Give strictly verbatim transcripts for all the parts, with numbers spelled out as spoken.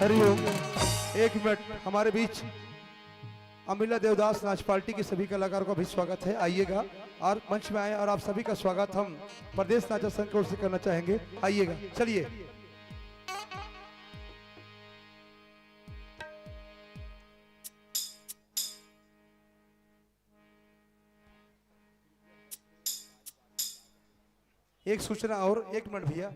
हरिओम। एक मिनट, हमारे बीच अमिला देवदास नाच पार्टी के सभी कलाकारों का भी स्वागत है। आइएगा और मंच में आए और आप सभी का स्वागत हम प्रदेश नाचा संघ की ओर से करना चाहेंगे। आइएगा, चलिए। एक सूचना और, एक मिनट भैया,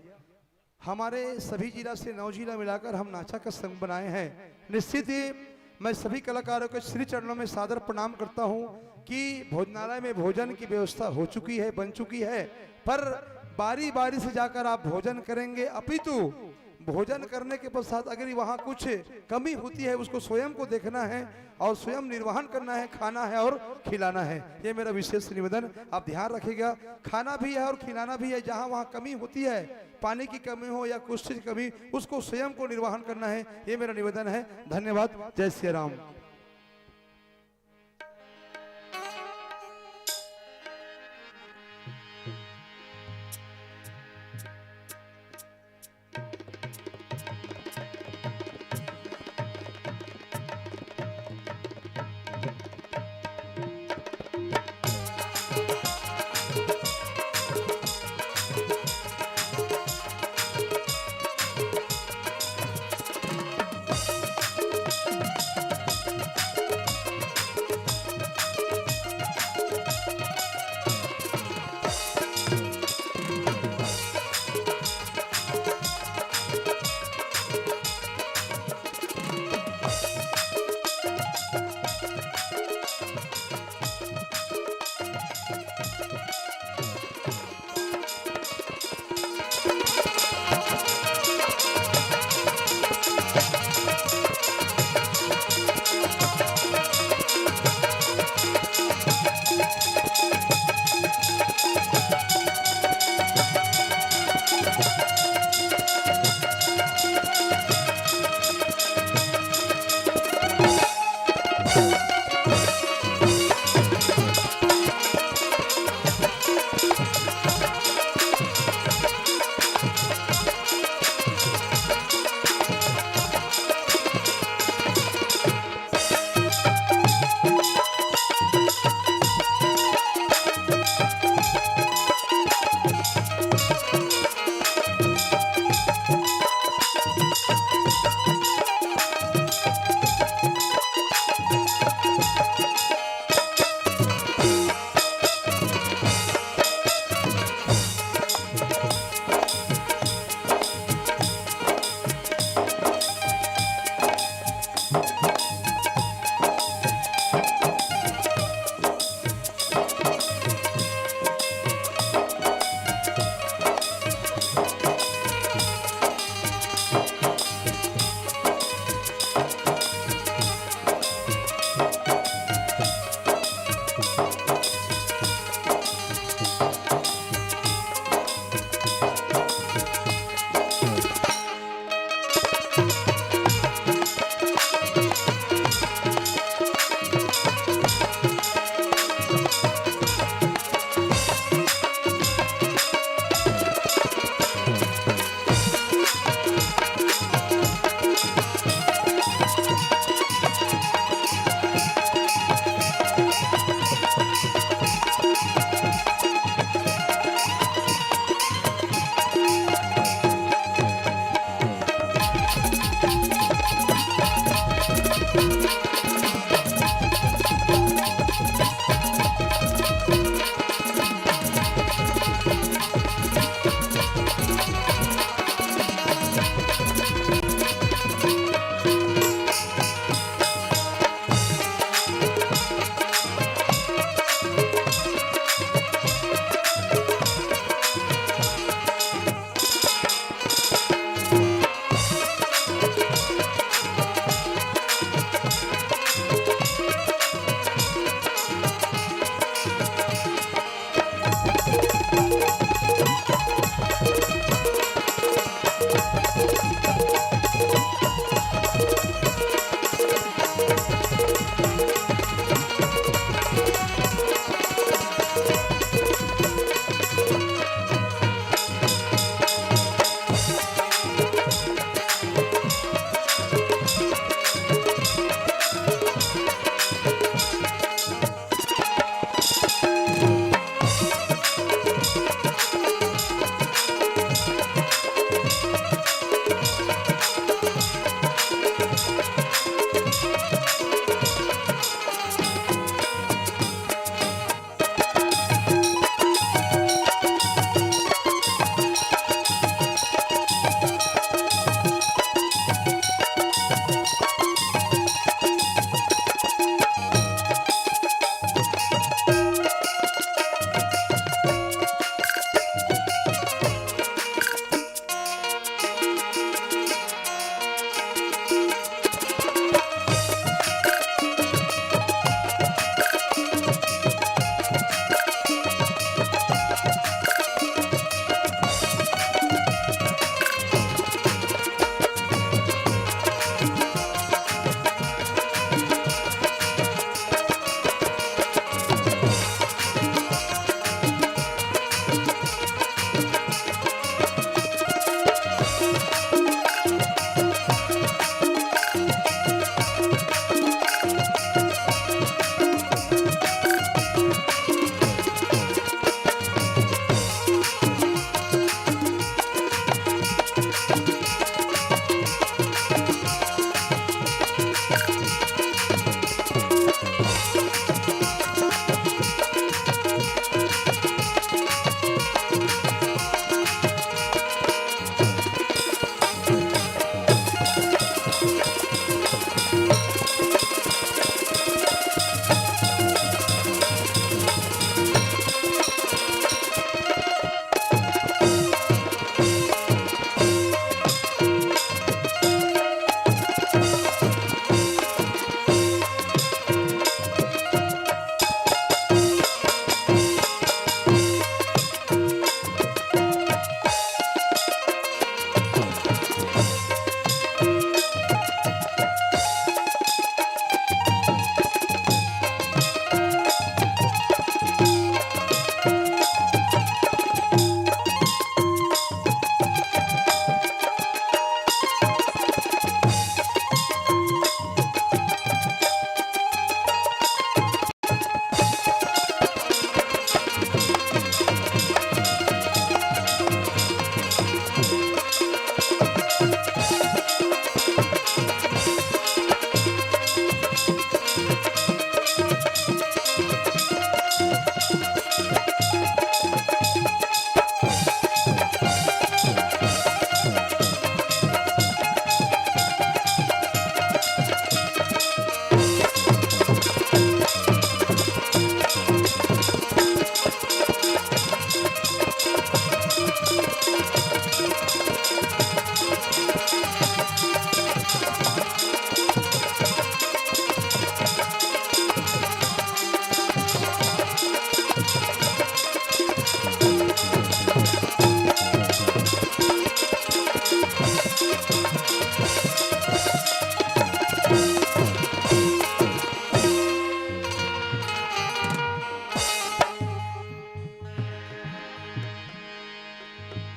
हमारे सभी जिला से नौ जिला मिलाकर हम नाचा का संघ बनाए हैं। निश्चित ही मैं सभी कलाकारों के श्री चरणों में सादर प्रणाम करता हूं कि भोजनालय में भोजन की व्यवस्था हो चुकी है, बन चुकी है, पर बारी बारी से जाकर आप भोजन करेंगे, अपितु भोजन करने के पश्चात अगर वहाँ कुछ कमी होती है, उसको स्वयं को देखना है और स्वयं निर्वहन करना है, खाना है और खिलाना है। ये मेरा विशेष निवेदन, आप ध्यान रखिएगा। खाना भी है और खिलाना भी है। जहाँ वहाँ कमी होती है, पानी की कमी हो या कुछ चीज कमी, उसको स्वयं को निर्वहन करना है, ये मेरा निवेदन है। धन्यवाद। जय Shri Ram.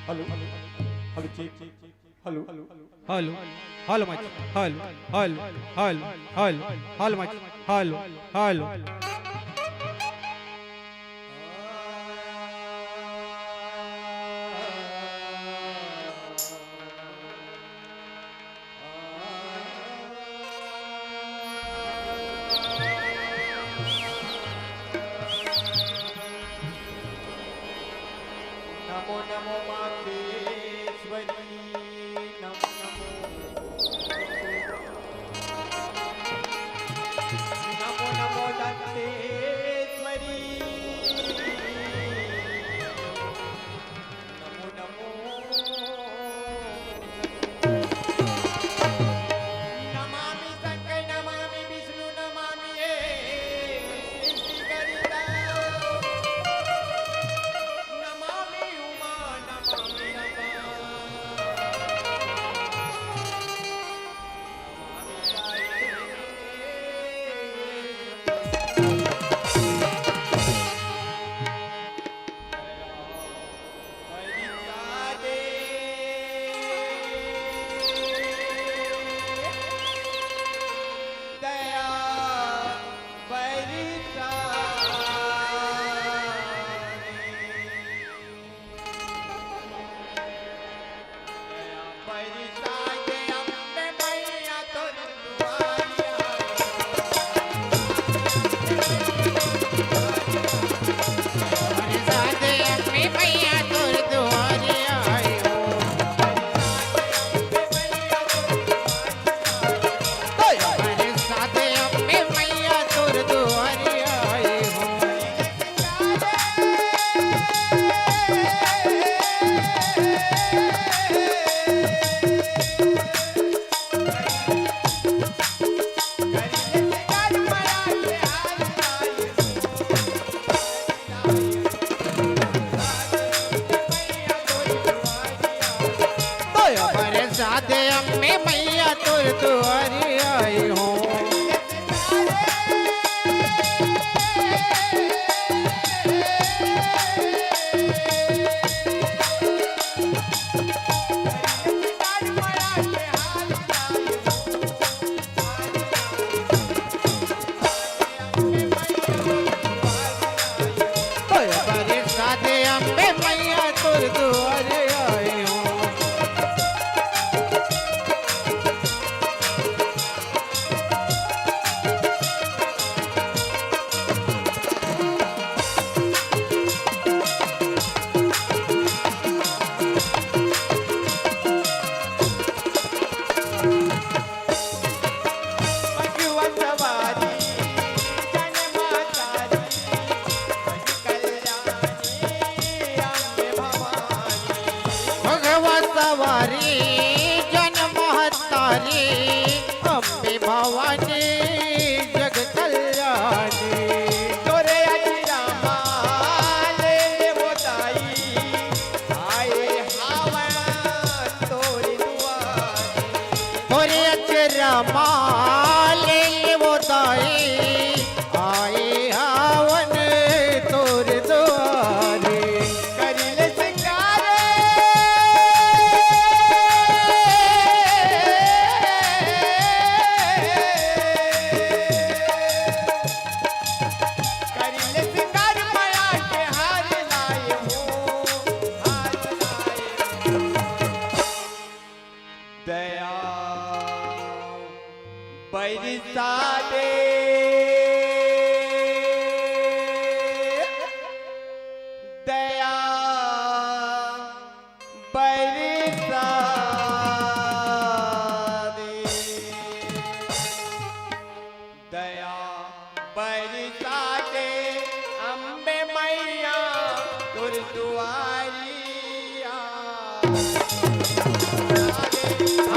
Hello, hello, check, hello, hello, hello, mic, hello, hello, hello, hello, hello, mic, hello, hello. Namo Namo Mateshwari, Namo Namo, Namo Namo Danteshwari. Namo Namo. Namami Shankar, Namami Vishnu, Namami हे सृष्टिकर्ता। नमामि उमा, नमामि रमा। बरसात अम्बे मैया तोर दुआरी आई हूँ। बरसात अम्बे मैया तोर दुआरे आई हूँ। भगवा सवारी जन महतारी, अम्बे भवानी जग कल्याणी। तोरे अचरा मा ले ले वो दाई, आए हावन तोरी दुआरी। तोरे अचरा मा ले ले वो दाई, आए हावन तोर दुआरी। करिले सिंगारे, करिले सिंगार माया के हार लाए हो, हार लाए हो। दया बरसा दे, दया बरसा दे, दया बरसा दे, अम्बे मैया तोर दुआरिया।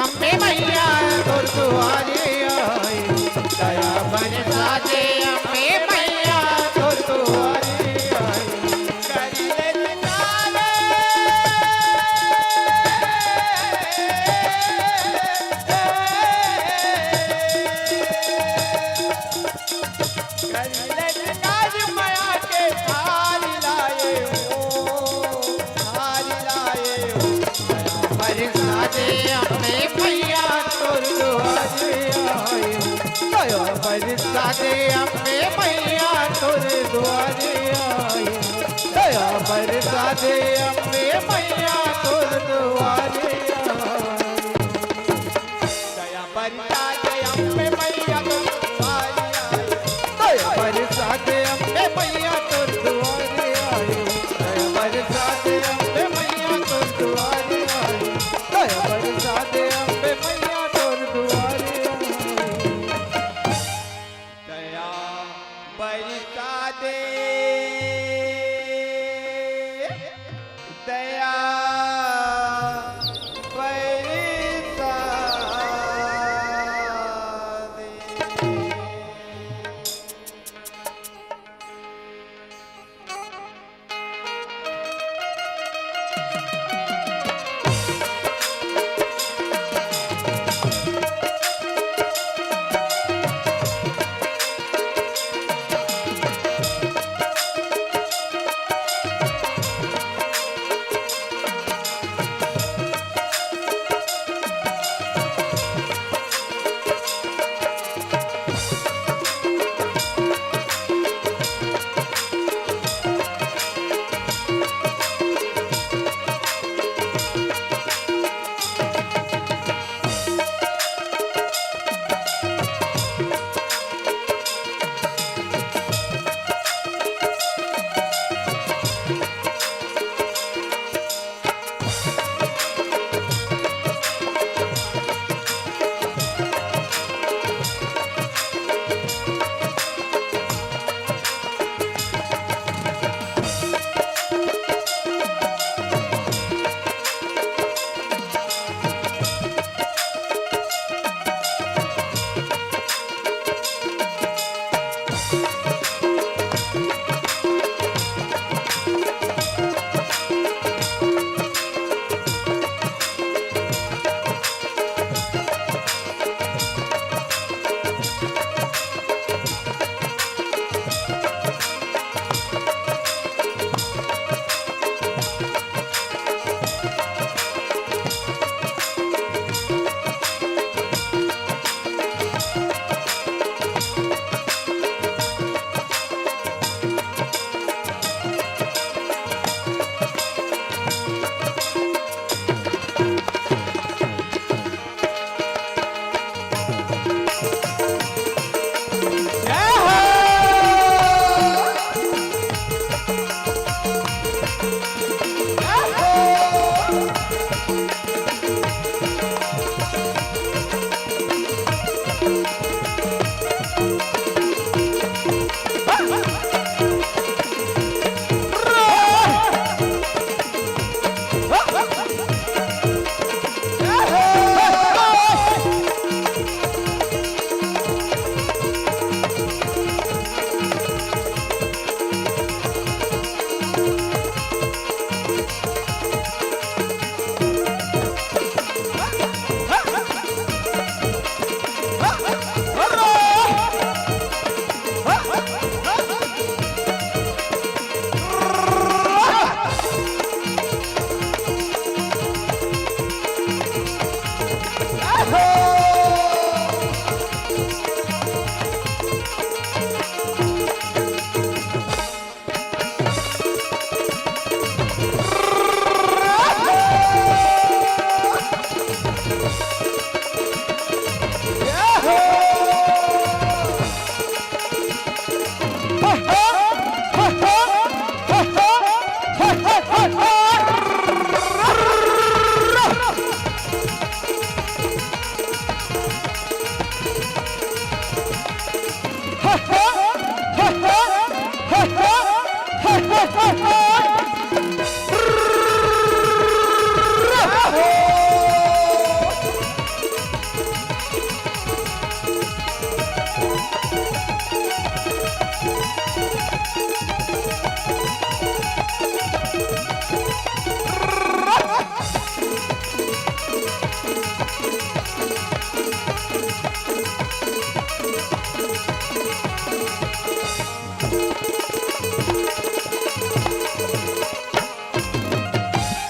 अम्बे मैया तोर दुआरे आई, दया बरसा दे अम्बे मैया तोर दुआरे आई। करिले सिंगारे, दे अम्बे मैया तोर दुआरे आए, दया बरसा दे अम्बे मैया तोर दुआरे आए। दया बरसा दे अम्बे मैया तोर दुआरे आए, दया बरसा दे अम्बे मैया तोर दुआरे आए, दया बरसा दे अम्बे मैया तोर दुआरे आए, दया बरसा दे अम्बे मैया तोर दुआरे आए। दया बरसा दे, दया बरसा दे।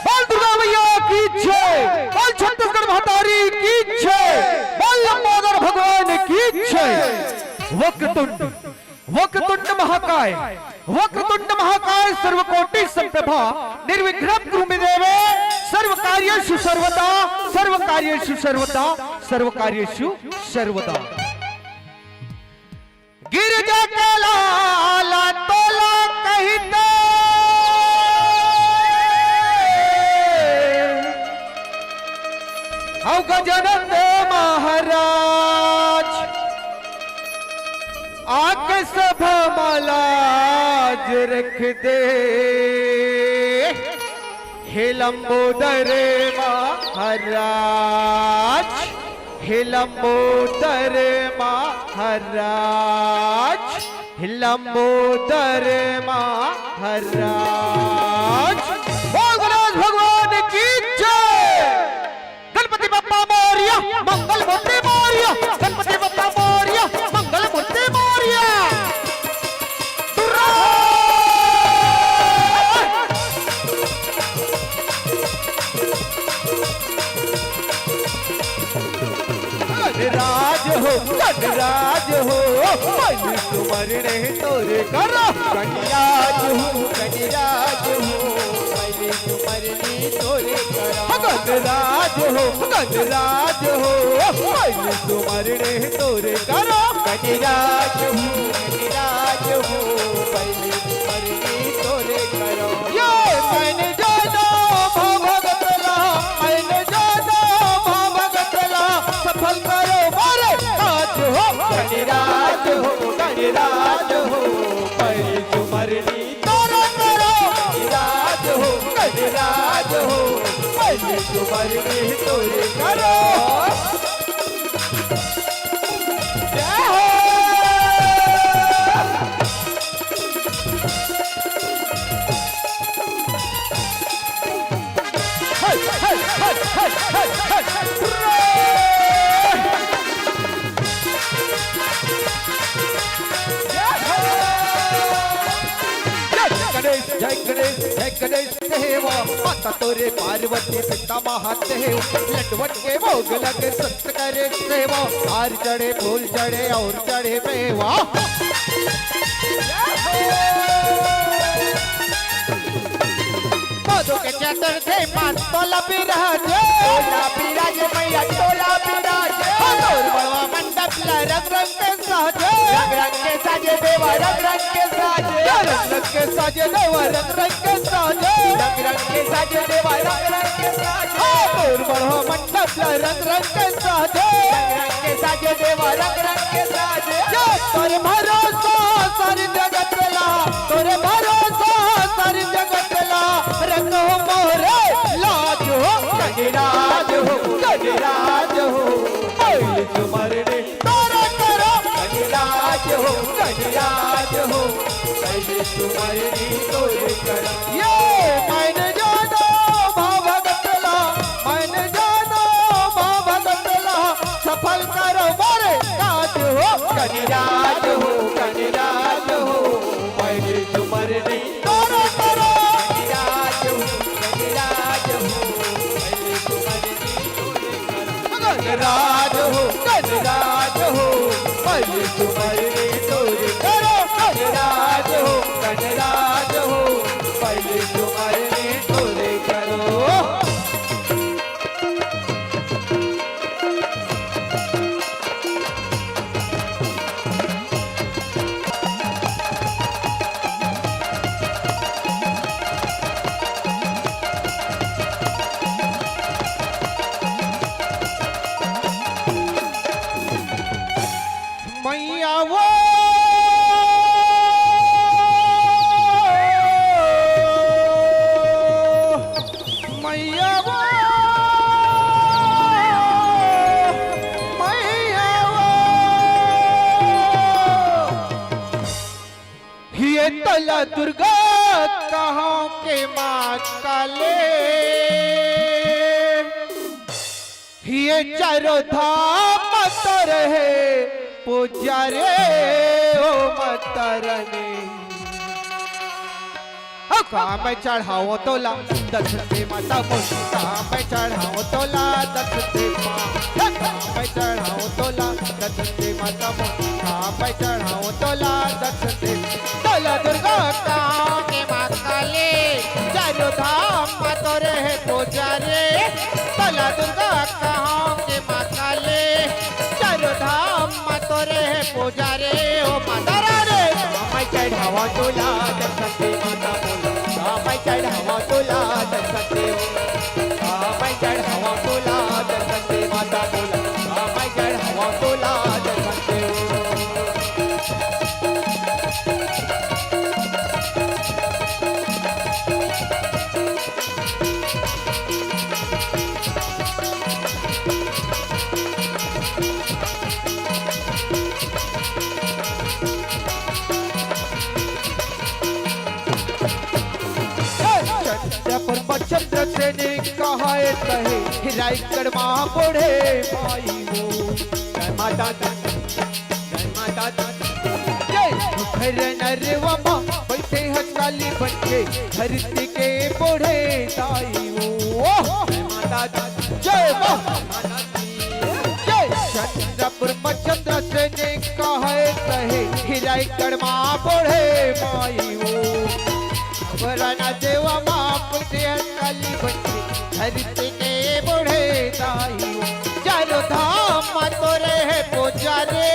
बोल दुर्गा मैया की जय, बोल छत्तीसगढ़ महतारी की जय, बोल लंबोदर भगवान की जय। वक्रतुंड, वक्रतुंड महाकाय, वक्रतुंड महाकाय सर्वकोटि संप्रभा, निर्विघ्नं कुरु मे देवे, सर्वकार्येषु सर्वदा, सर्वकार्येषु सर्वदा, सर्वकार्येषु सर्वदा। गिरजा के लाल तोला कहिते, अउ गजानंद महाराज आके सभा म लाज रख दे। हे लंबोदर महाराज, हे लंबोदर महाराज, हे लंबोदर महाराज। बोल गणेश भगवान की जय। गणपति बप्पा मोरया, मंगल मूर्ति मोरया। गणपति बप्पा मोरया, मंगल मूर्ति मोरया। गणराज हो, गणराज हो, पहली सुमरने तोरे करो। गणराज हो, गणराज हो, पहली सुमरने तोरे करो। गणराज हो, गणराज हो, पहली सुमरने तोरे करो। गणराज हो, गणराज हो, पहली सुमरने तोरे करो। ये मैंने जाना भगत ला, मैंने जाना भगत ला, सफल करो मारे आज हो। गणराज हो, गणराज हो, पहली सुमरनी तोरे करो। गणराज हो, गणराज हो, पहली सुमरनी तोरे करो। जय हो। जय गणेश, जय गणेश, जय गणेश देवा, माता तोरे पार्वती पिता महादेव, लड्डुवन के भोग लगे सत करे सेवा, हार चढ़े फूल चढ़े और चढ़े मेवा। भादो के चतुर्थी मास तोला बिराजे। तोला बिराजे मैया, तोला बिराजे। ओ तोर बड़वा मंडप ला रंग रंग के साजे। रंग रंग के साजे देवा, रंग रंग के साजे। रंग रंग के साजे देवा, रंग रंग के साजे। रंग रंग के साजे देवा, रंग रंग के साजे। ओ तोर बड़वा मंडप ला रंग रंग के साजे। रंग रंग के साजे देवा, रंग रंग के साजे। ये तोर भरोसा सारी जगत ला, तोरे भरोसा सारी जगत ला, रखो मोरे लाज हो। गणराज हो, गणराज हो, पहली सुमरनी तोरे करो। गणराज हो, गणराज हो, पहली सुमरनी तोरे करो। ये मैंने जाना भगत ला, मैंने जाना भगत ला, सफल करो मोरे काज हो। गणराज हो, गणराज हो, पहली सुमरनी तोरे करो। गणराज हो, गणराज हो, पहली सुमरनी तोरे करो। गणराज हो, गणराज हो, पहली सुमरनी तोरे करो। गणराज हो, गणराज हो, पहली सुमरनी तोरे करो। मैया वो, मैया वो, मैया वो। ये तला दुर्गा कहाँ के माँ काले, ये चारों धाम तर है पूजा रे ओ माता रानी। ओ का मैं चढ़ाओ तोला दक्षिण दे माता मोर, का मैं चढ़ाओ तोला दक्षिण दे माँ, का मैं चढ़ाओ तोला दक्षिण दे माता मोर, का मैं चढ़ाओ तोला दर्शन दे, तोला दुर्गा कहां के मां काली, चारों धाम म तोरे हे पूजा रे। तोला दुर्गा कहां के मां काली, चारों धाम म तोरे हे पूजा रे। ओ माता रानी, मैं चढ़ावा तोला दर्शन दे माता बोला, मैं चढ़ावा तोला दर्शन दे, मैं चढ़ावा तोला दर्शन दे माता बोला, मैं चढ़ावा तोला दर्शन दे। चंद्रपुर म चंद्रसेन कहाए कहे, रायगढ़ मा बूढ़े माई वो। जय माता दी, जय माता दी। जय। घर नरवा मा बैठे हस काली बनके, धरती के बूढ़े दाई वो। जय माता दी, जय माता दी। जय। चंद्रपुर म चंद्रसेन कहाए कहे, रायगढ़ मा बूढ़े माई वो। वरना देवा मा बैठे हस काली बनके, धरती के बूढ़े दाई वो। चारों धाम म तोरे हे पूजा रे,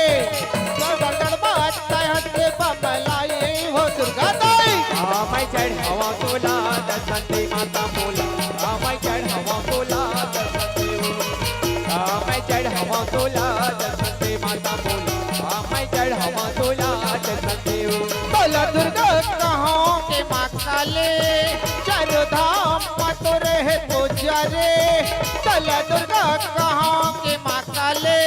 गगन बात हंस बमलाई हो दुर्गा दाई। आ मैं चढ़ावा तोला दर्शन दे माता बोला, आ मैं चढ़ावा तोला दर्शन दे, आ मैं चढ़ावा तोला दर्शन दे माता बोला, आ मैं चढ़ावा तोला दर्शन दे। बोला दुर्गा कहां के मां काली, चारों धाम म तोरे हे पूजा रे। बोला दुर्गा कहां के मां काली,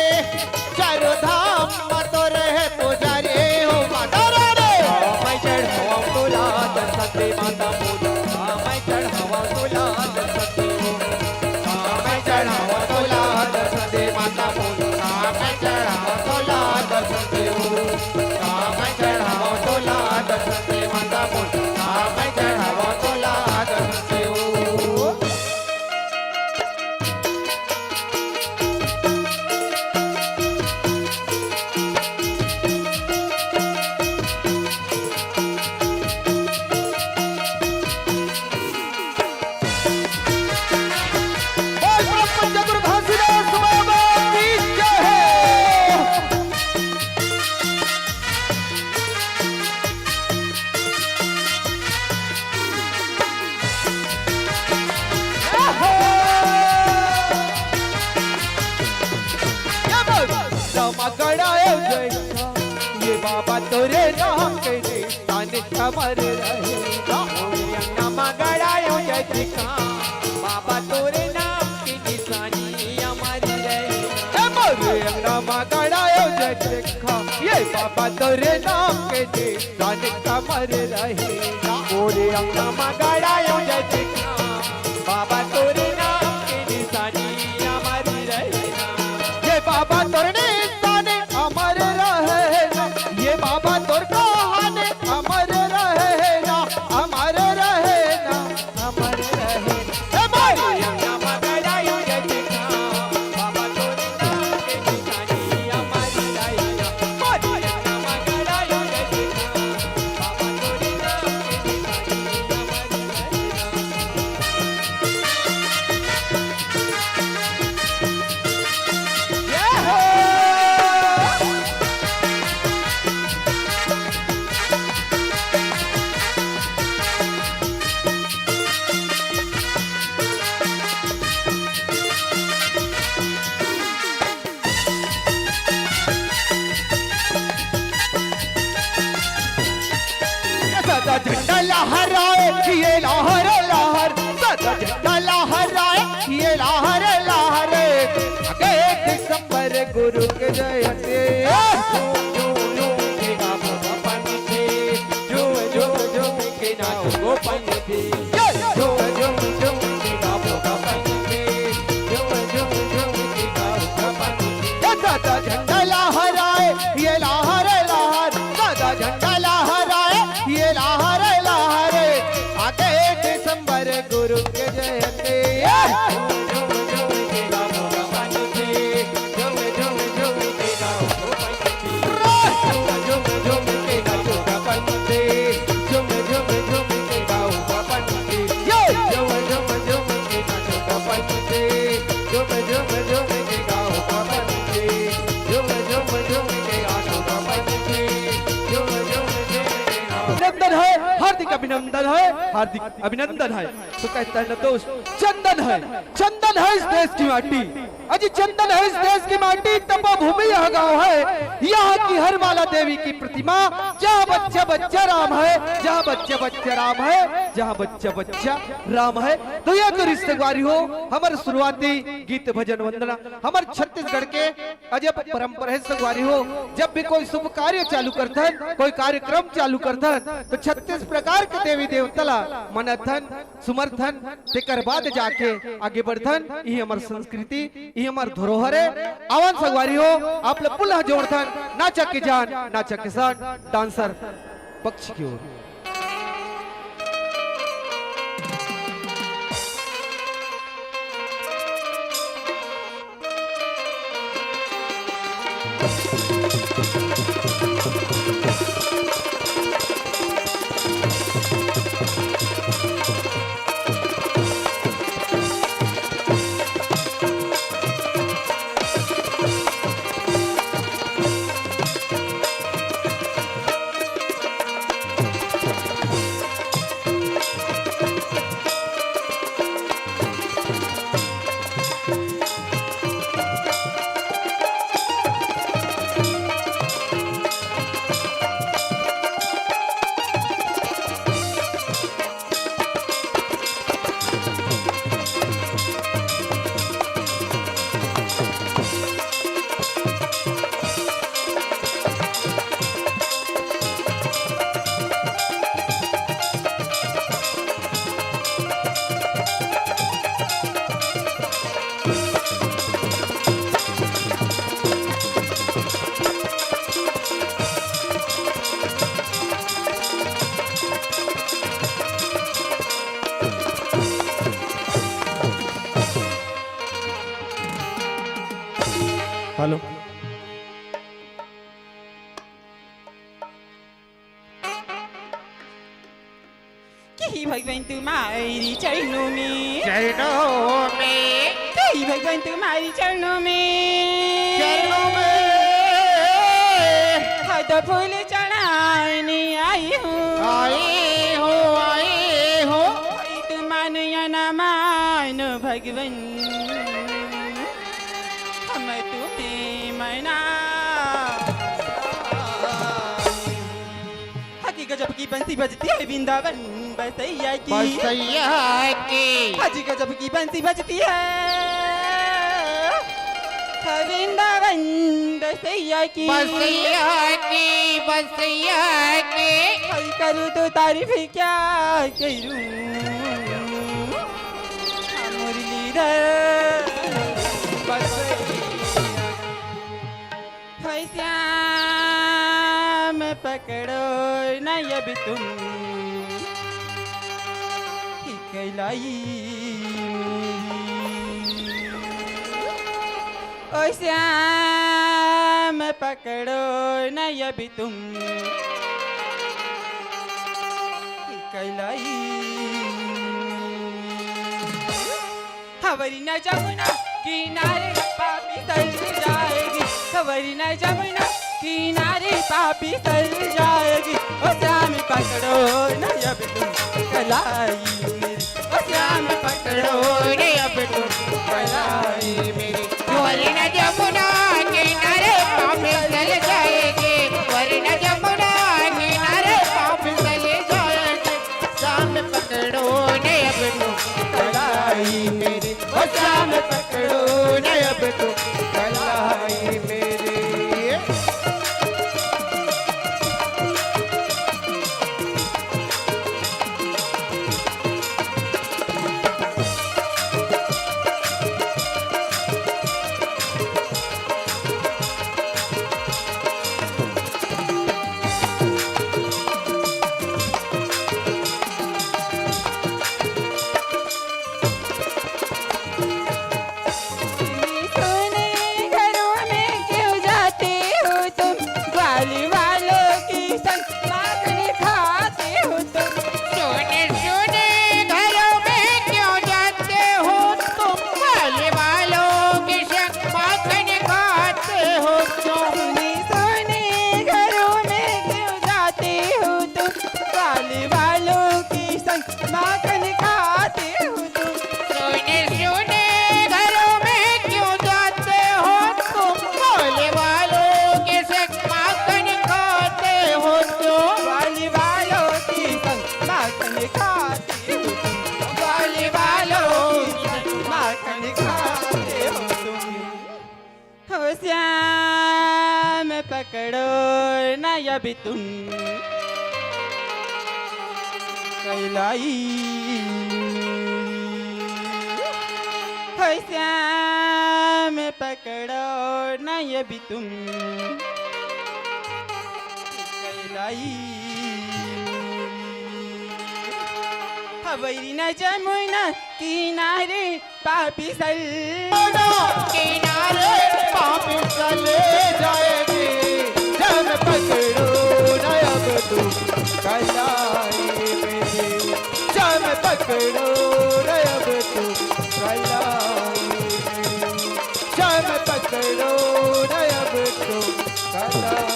चारों धाम म तोरे हे पूजा रे। हो माता रानी, मैं चढ़ावा तोला दर्शन दे माता बोला, मैं चढ़ावा तोला दर्शन दे, मैं चढ़ावा तोला दर्शन दे माता बोला, मैं चढ़ावा तोला दर्शन दे, मैं चढ़ावा तोला दर्शन दे माता बोला, मैं चढ़ावा तोला दर्शन दे। बोल बड़ा पंचगुरु घासीदास बाबा की जय हो। जय हो। ये बोल, रामा गड़ा ए जय, ये बाबा तोरे नाम के निशान अमर रहेगा। रामा गड़ा ए जय का, बाबा तोरे नाम के निशानी अमर रहेगा। ए बोल, रामा गड़ा ए जय का, ये बाबा तोरे नाम के निशान अमर रहेगा। मोरे अंगना म गड़ायो जय जयकार, बाबा तोरे नाम के निशानी अमर रहेगा। ये बाबा तोरे निशानी अमर रहेगा, ये बाबा तोर कहानी अमर रहेगा, अमर रहेगा, अमर रहेगा। ए भाई! मोरे अंगना म गड़ायो जय जयकार, बाबा तोरे नाम के निशानी अमर रहेगा। मोरे अंगना म गड़ायो जय जयकार, बाबा तोरे नाम के निशानी अमर रहेगा। जय हो। सदा झंडा लहराए, ये लहर लहर, सदा झंडा लहराए, ये लहर लहर। आगे दिसंबर गुरु के जयंती। ये सदा झंडा लहराए, ये लहर लहर, सदा झंडा लहराए, ये लहर लहर। आगे दिसंबर गुरु के जयंती। ये अभिनंदन है, हार्दिक अभिनंदन है। तो कहता है नतोष, चंदन है, चंदन है इस देश की माटी। अजी चंदन है इस देश की माटी, तपोभूमि यह गांव है। यहाँ की हर माला देवी की प्रतिमा, जहाँ बच्चा बच्चा राम है, जहाँ बच्चा बच्चा राम है, जहाँ बच्चा बच्चा राम है। तो ये तो रिश्तेदारी हो, हमर शुरुआती गीत भजन वंदना, हमर छत्तीसगढ़ के अजब परंपरा है संगवारी हो। जब भी कोई शुभ कार्य चालू करथन, कोई कार्यक्रम चालू करथन, तो छत्तीस प्रकार के देवी देवता ला मनथन, सुमरथन, तेकर बाद जाके आगे बढ़थन। इही हमर संस्कृति, इही हमर धरोहर है। आवन संगवारी हो, आप ला पुनः जोड़थन नाचा के जान, नाचा के सान, डांसर पक्ष की ओर। हेलो। कि हे भगवान तुम्हारी चरणों में, चरणों में। कि हे भगवान तुम्हारी चरणों में, चरणों में। हद फूल चढ़ाने आई हूँ, आई हूँ, आई हूँ। कोई तू मानो या ना मानो भगवान, हम तुम्हें मना। हकी गजब की बंसी बजती है वृंदावन बसैया की। बसैया की। हकी गजब की बंसी बजती है, है वृंदावन बसैया की। बसैया की, बसैया की। हई करूँ तो तारीफ क्या करूँ, मुरलीधर बसैया। हे श्याम पकड़ो न अब तुम ही कलाई मेरी। ओ श्याम पकड़ो न अब तुम ही कलाई। हवरी न जमुना किनारे पापी तल जाएगी, हवरी न जमुना किनारे पापी तल जाएगी। ओ श्याम पकड़ो न अब तुम कलाई मेरी, ओ श्याम पकड़ो न अब तुम कलाई मेरी। हवरी न जमुना किनारे पापी तल जाएगी, हवरी न जमुना किनारे पापी तल जाएगी। श्याम पकड़ो न अब तुम कलाई मेरी, ओ श्याम पकड़ो न अब तुम कलाई मेरी। ना अब तुम कलाई। हो श्याम पकड़ो ना अब तुम कलाई। हवैरी न जमुना किनारे पापी सल। किनारे पापी चले जाएगी, जब पकड़ो न अब तुम कलाई मेरी, जब पकड़ो न अब तुम कलाई मेरी, जब पकड़ो न अब तुम कलाई।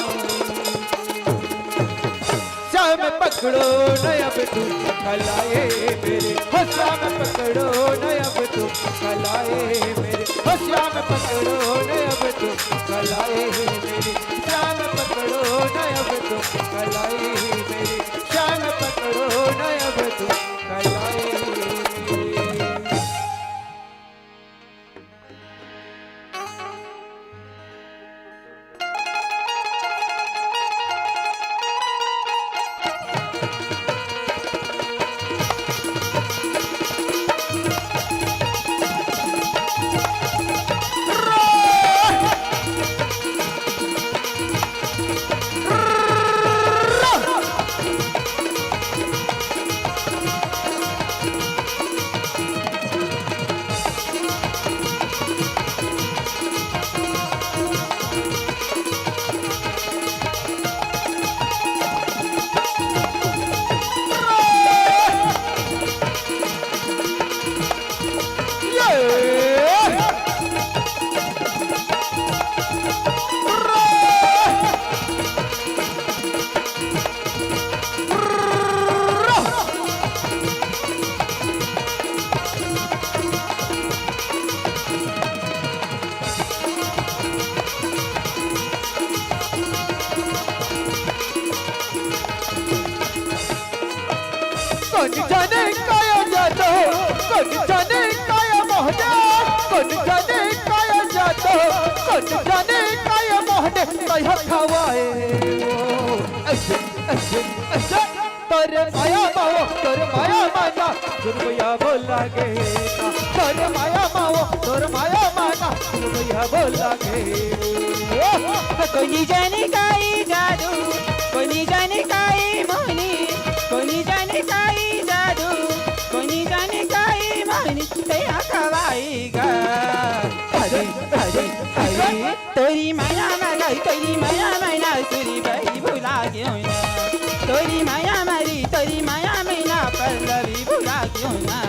श्याम पकड़ो न अब तुम कलाई मेरी, हो श्याम पकड़ो न अब तुम कलाई मेरी, हो श्याम पकड़ो न अब तुम कलाई मेरी, श्याम पकड़ो न अब तुम कलाई मेरी, श्याम पकड़ो न अब तुम कलाई मेरी। कोन जाने काय जातो, कोन जाने काय मोहने, कोन जाने काय जातो, कोन जाने काय मोहने, तैहा खवाए वो। ऐसे, ऐसे, ऐसे। तोर माया मावो, तोर माया माना, सुरमैया बोला गे ना। तोर माया मावो, तोर माया माना, सुरमैया बोला गे। कोनी जाने काई जादू, कोनी जाने काई मोहनी, कोनी जाने काई जादू, कोनी जाने काई मोहनी, तैहा खवाई गा। हरी, हरी, हरी। तोरी माया मा गई, तोरी माया मा ना सुरी बाई भुला गयो ना। तोरी माया मारी, तोरी माया मा ना पल्लवी भुला गयो ना।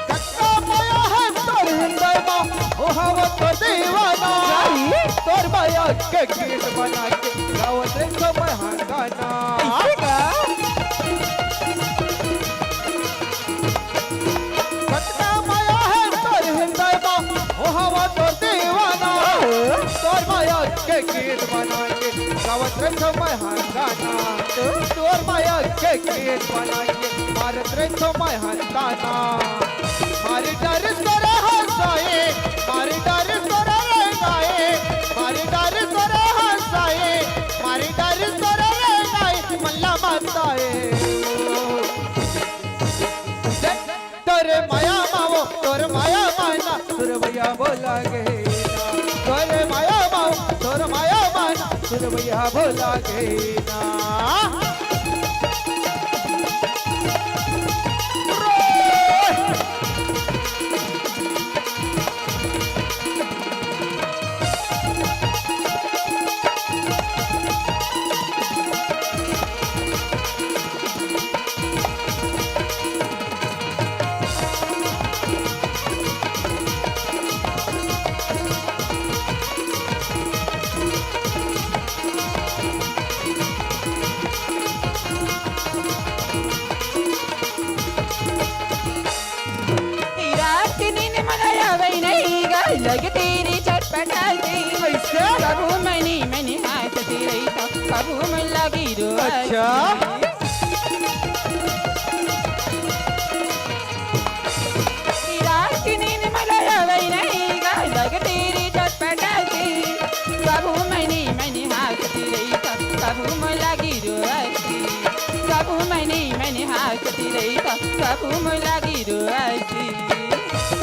कतका माया हे तोर हृदय मा, ओ हवं तोर दीवाना। तोर माया के गीत बना के गावत रहिथों मैं हंगाना। कतका माया हे तोर हृदय मा, ओ हवं तोर दीवाना। तोर माया के गीत बना के गावत रहिथों मैं हंगाना। तोर माया के गीत बना के मारत रहिथों मैं हंगाना। मारी डर तोर हंसाए, मारी डर तोर रंगाए, मारी डर तोर हंसाए, मारी डर तोर रंगाए, मल्ला मताए। तोर माया मावो, तोर माया माना, सुरमैया बोला गे ना। तोर माया मावो, तोर माया माना, सुरमैया बोला गे ना। लगे तेरी चटपटाई। कैसे? कभू मनी मनी हांसती रहिथंव, कभू मोला गिरो। अच्छा। रात के नींद मोला आवय नहीं गा, लगे तेरी चटपटाई। कभू मनी मनी हांसती रहिथंव, कभू मोला गिरो। कभू मनी मनी हांसती रहिथंव, कभू मोला गिरो।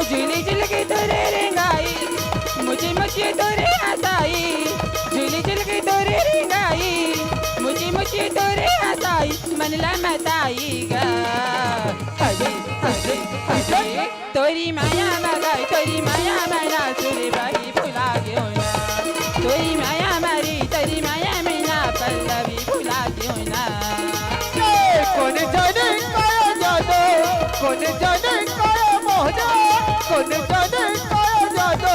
झुली झुल के तोरे रेंगाई, मुची मुची तोरे हंसाई। झुली झुल के तोरे रेंगाई, मुची मुची तोरे हंसाई। मन ला मताई गा। हरी हरी हरी। तोरी माया मा गा, तोरी माया मा ना सुरबाई भुला गेंव ना। तोरी माया मा रे, तोरी माया मा ना पल्लवी भुला गेंव ना। ए, कोन जाने काया जादू, कोन जाने काया मोहना, कोन जाने काया जादू,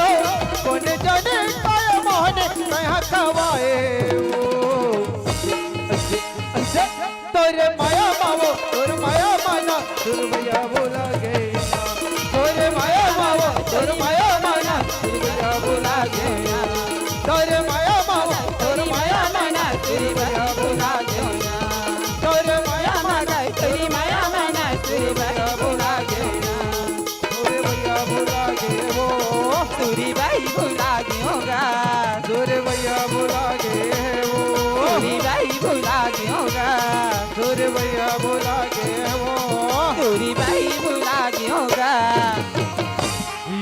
कोन जाने काया मोहने, मैं हथवाए वो। तोरे माया मा वो, तोरे माया मा ना सुरबैया भुला गेंव ना। तोरे माया मा वो, तोरे माया मा ना सुरबैया भुला गेंव ना। तोरे माया मा वो, तोरे माया मा ना सुरबैया भुला गेंव ना। तोरे माया मा ना, तोरे माया मा ना सुरबैया भुला गेंव ना। सुरबैया भुला गेंव वो। सुरबैया भुला गेंव गा। सुरबैया भुला गेंव वो। सुरबैया भुला गेंव गा। सुरबैया भुला गेंव वो। सुरबैया भुला गेंव गा।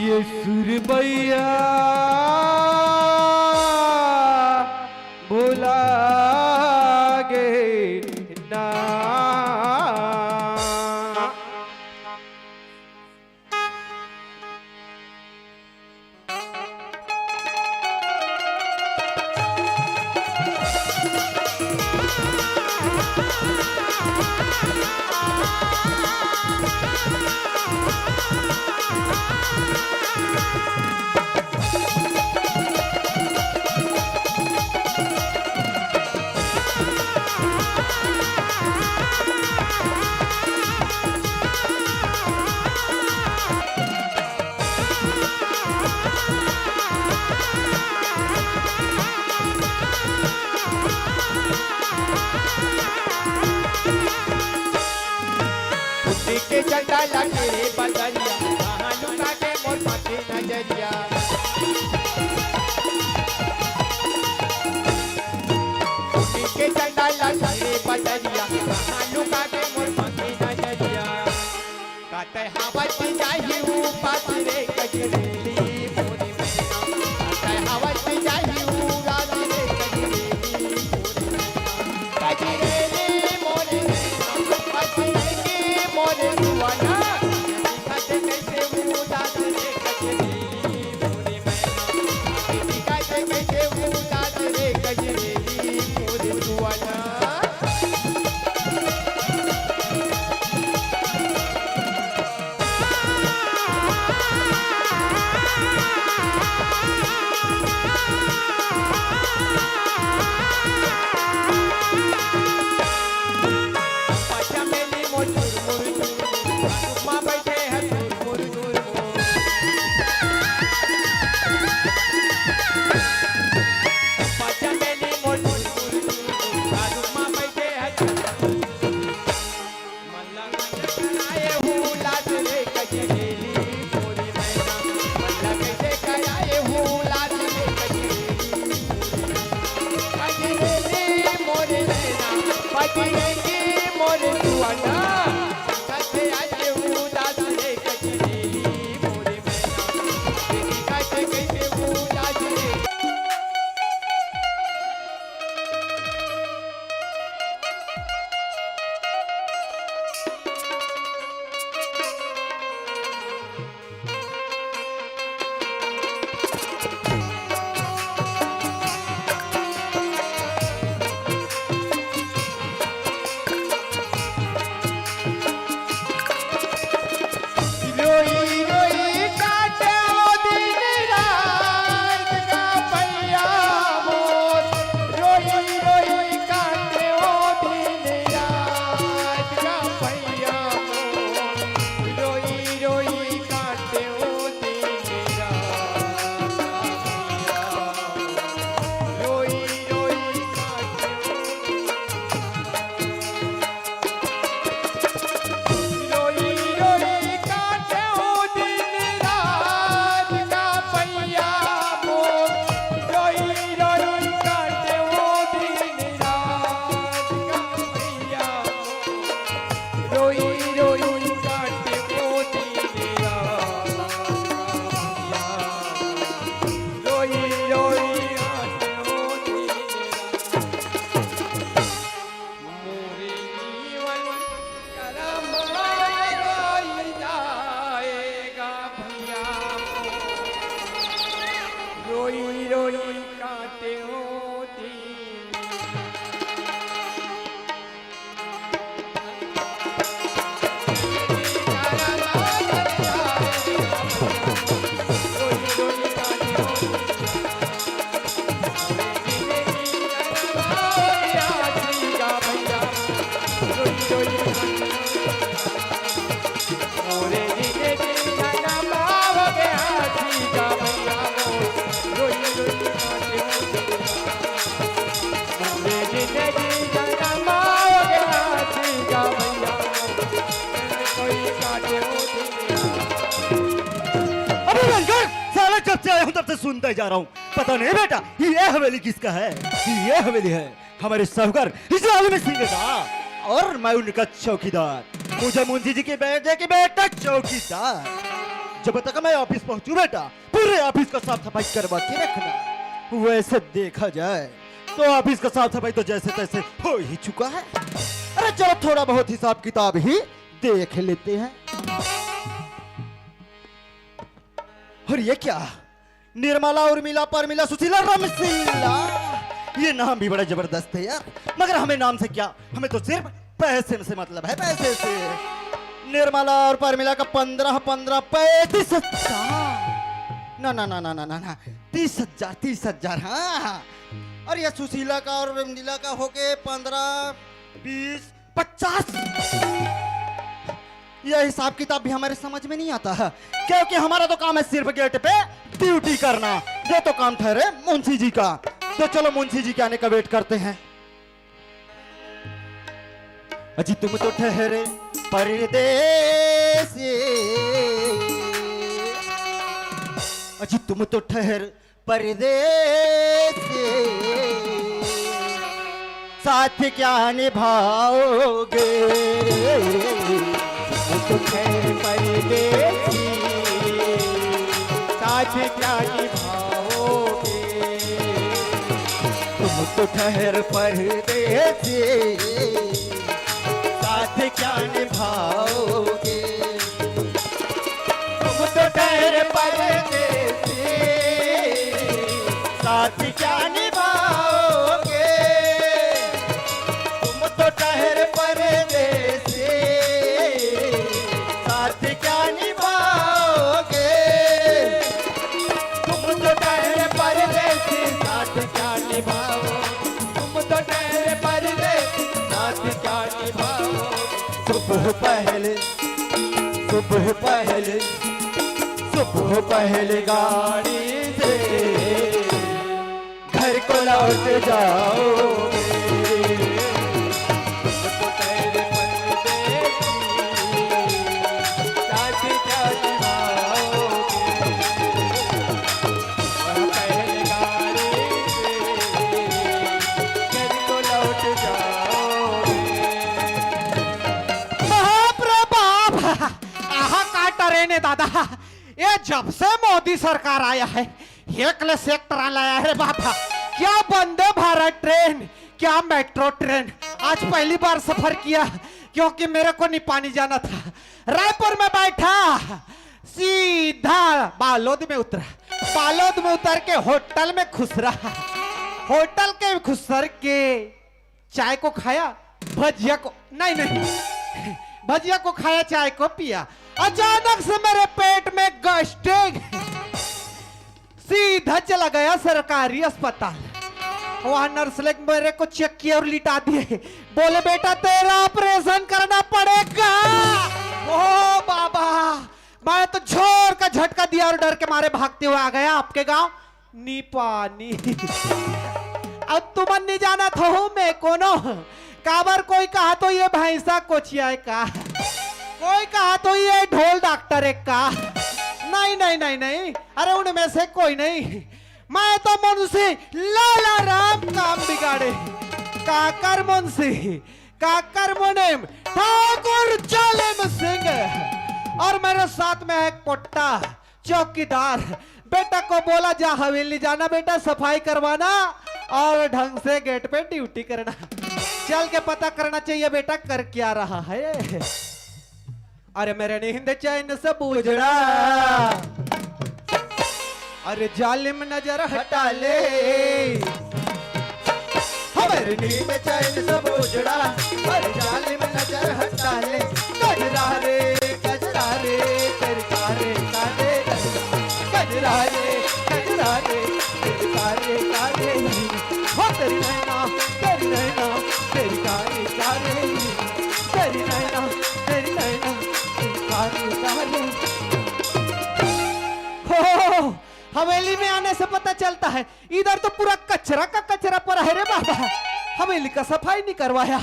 ये सुरबैया भुला गेंव ना। फुटी के चंदा लागे रे बदरिया, कहाँ लुका के मोर माथे नजरिया। फुटी के चंदा लागे रे बदरिया, कहाँ लुका के मोर माथे नजरिया। काटे हवा पी जाही ऊ पास रे कजरेली मोरी मैना। काटे हवा पी जाही ऊ रात रे कजरेली मोरी मैना। कजरेली मोरी मैना, कजरेली मोरी जुआना। दिखा दे कैसे ऊ उदास रे कजरेली मोरी मैना। दिखा दे कैसे ऊ उदास रे कजरेली मोरी जुआना। रोई रोई काटे ओ दिन रात, रोई रोई काटे ओ दिन रात। मोरे जीवन करम रोई जाएगा भैया, रोई रोई काटे ओ दिन। अरे रंगत, साला जब से आया हूँ तब से सुनता ही जा रहा हूँ। पता नहीं बेटा, ये हवेली किसका है? ये हवेली है हमारे साहूकार इस आलम सिंह का, और मैं उनका चौकीदार। मुझे मुंशी जी के बेटे के बेटा चौकीदार। जब तक मैं ऑफिस पहुंचू बेटा, पूरे ऑफिस का साफ सफाई करवा के रखना। वैसे देखा जाए तो ऑफिस का साफ सफाई तो जैसे तैसे हो ही चुका है। अरे चलो, थोड़ा बहुत हिसाब किताब ही देख लेते हैं। और ये क्या, निर्मला, उर्मिला, परमिला, सुशीला, रमशीला, ये नाम भी बड़ा जबरदस्त है यार। मगर हमें नाम से क्या, हमें तो सिर्फ पैसे से मतलब है, पैसे से। निर्मला और परमिला का पन्द्रह पन्द्रह पैंतीस हजार, ना ना ना ना ना ना ना, तीस हजार, तीस हजार, हाँ। और ये सुशीला का और रमशीला का होके पन्द्रह, बीस, पचास। यह हिसाब किताब भी हमारे समझ में नहीं आता है, क्योंकि हमारा तो काम है सिर्फ गेट पे ड्यूटी करना। ये तो काम ठहरे मुंशी जी का। तो चलो, मुंशी जी के आने का वेट करते हैं। अजी तुम तो ठहरे परदेसी, अजी तुम तो ठहर परदेसी, साथ क्या निभाओगे? तुम तो ठहर परदेसी, साथ क्या निभाओगे? तुम तो ठहर परदेसी, साथ क्या निभाओगे? तुम तो ठहर परदेसी, साथ क्या निभाओगे? तुम तो ठहर परदेसी, साथ क्या निभाओगे? तुम तो ठहर परदेसी, साथ क्या निभाओगे? तुम तो ठहर परदेसी, साथ क्या निभाओगे? सुबह पहले, सुबह पहले, सुबह पहले गाड़ी से घर को लौट जाओगे। तुम तो ठहर परदेसी, साथ क्या निभाओगे? वह पहले गाड़ी से घर को लौट जाओगे। बाप रे बाप, आहा का ट्रेन है दादा। ये जब से मोदी सरकार आया है, एक ले से एक ट्रेन लाया है रे बाबा। क्या वंदे भारत ट्रेन, क्या मेट्रो ट्रेन। आज पहली बार सफर किया, क्योंकि मेरे को निपानी जाना था। रायपुर में बैठा, सीधा बालोद में उतरा। बालोद में उतर के होटल में खुसरा। होटल के खुसर के चाय को खाया, भजिया को, नहीं, नहीं, भजिया को खाया, चाय को पिया। अचानक से मेरे पेट में गैस्ट्रिक, सीधा चला गया सरकारी अस्पताल। वहां नर्स लोग मेरे को चेक किया और लिटा दिए। बोले, "बेटा, तेरा ऑपरेशन करना पड़ेगा।" ओ बाबा, मैं तो जोर का झटका दिया और डर के मारे भागते हुए आ गया आपके गांव निपानी। अब तुमन नहीं जाना था हूँ मैं कोनो। काबर कोई कहा तो ये भैंसा कोचिया है का, कोई कहा तो ये ढोल डॉक्टर है का। नहीं, नहीं, नहीं, नहीं, अरे उनमें से कोई नहीं। मैं तो मुंशी लाला राम काम बिगाड़े। काकर मुंशी, काकर मुनीम, ठाकुर साथ में है एक पोट्टा चौकीदार। बेटा को बोला, जा हवेली जाना बेटा, सफाई करवाना और ढंग से गेट पे ड्यूटी करना। चल के पता करना चाहिए बेटा, कर क्या रहा है। अरे मेरे नींद चैन से बूझड़ा, अरे जालिम नजर हटा ले। हमारे नींद चैन से बूझड़ा, अरे जालिम नजर हटा ले। गजरा रे, गजरा रे, तेरी कारे कारे गजरा। गजरा रे, गजरा रे, तेरी कारे कारे। हो तेरी नैना, तेरी नैना, तेरी कारे कारे। तेरी नैना, तेरी नैना, तेरी कारे कारे। हो, हवेली में आने से पता चलता है, इधर तो पूरा कचरा का कचरा पड़ा है रे बाबा। हवेली का सफाई नहीं करवाया,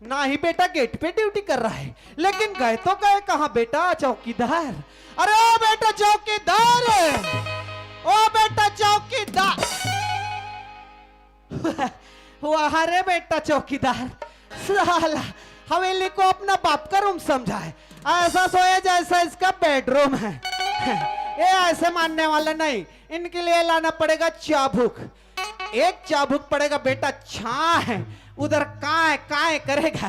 ना ही बेटा गेट पे ड्यूटी कर रहा है, लेकिन गए तो गए कहाँ बेटा चौकीदार? अरे ओ बेटा चौकीदार, ओ बेटा चौकीदार। वाह रे बेटा चौकीदार, साला हवेली को अपना बाप का रूम समझा है, ऐसा सोया जैसा इसका बेडरूम है। ये ऐसे मानने वाले नहीं, इनके लिए लाना पड़ेगा चाबुक। एक चाबुक पड़ेगा बेटा, छा है उधर, काय काय करेगा।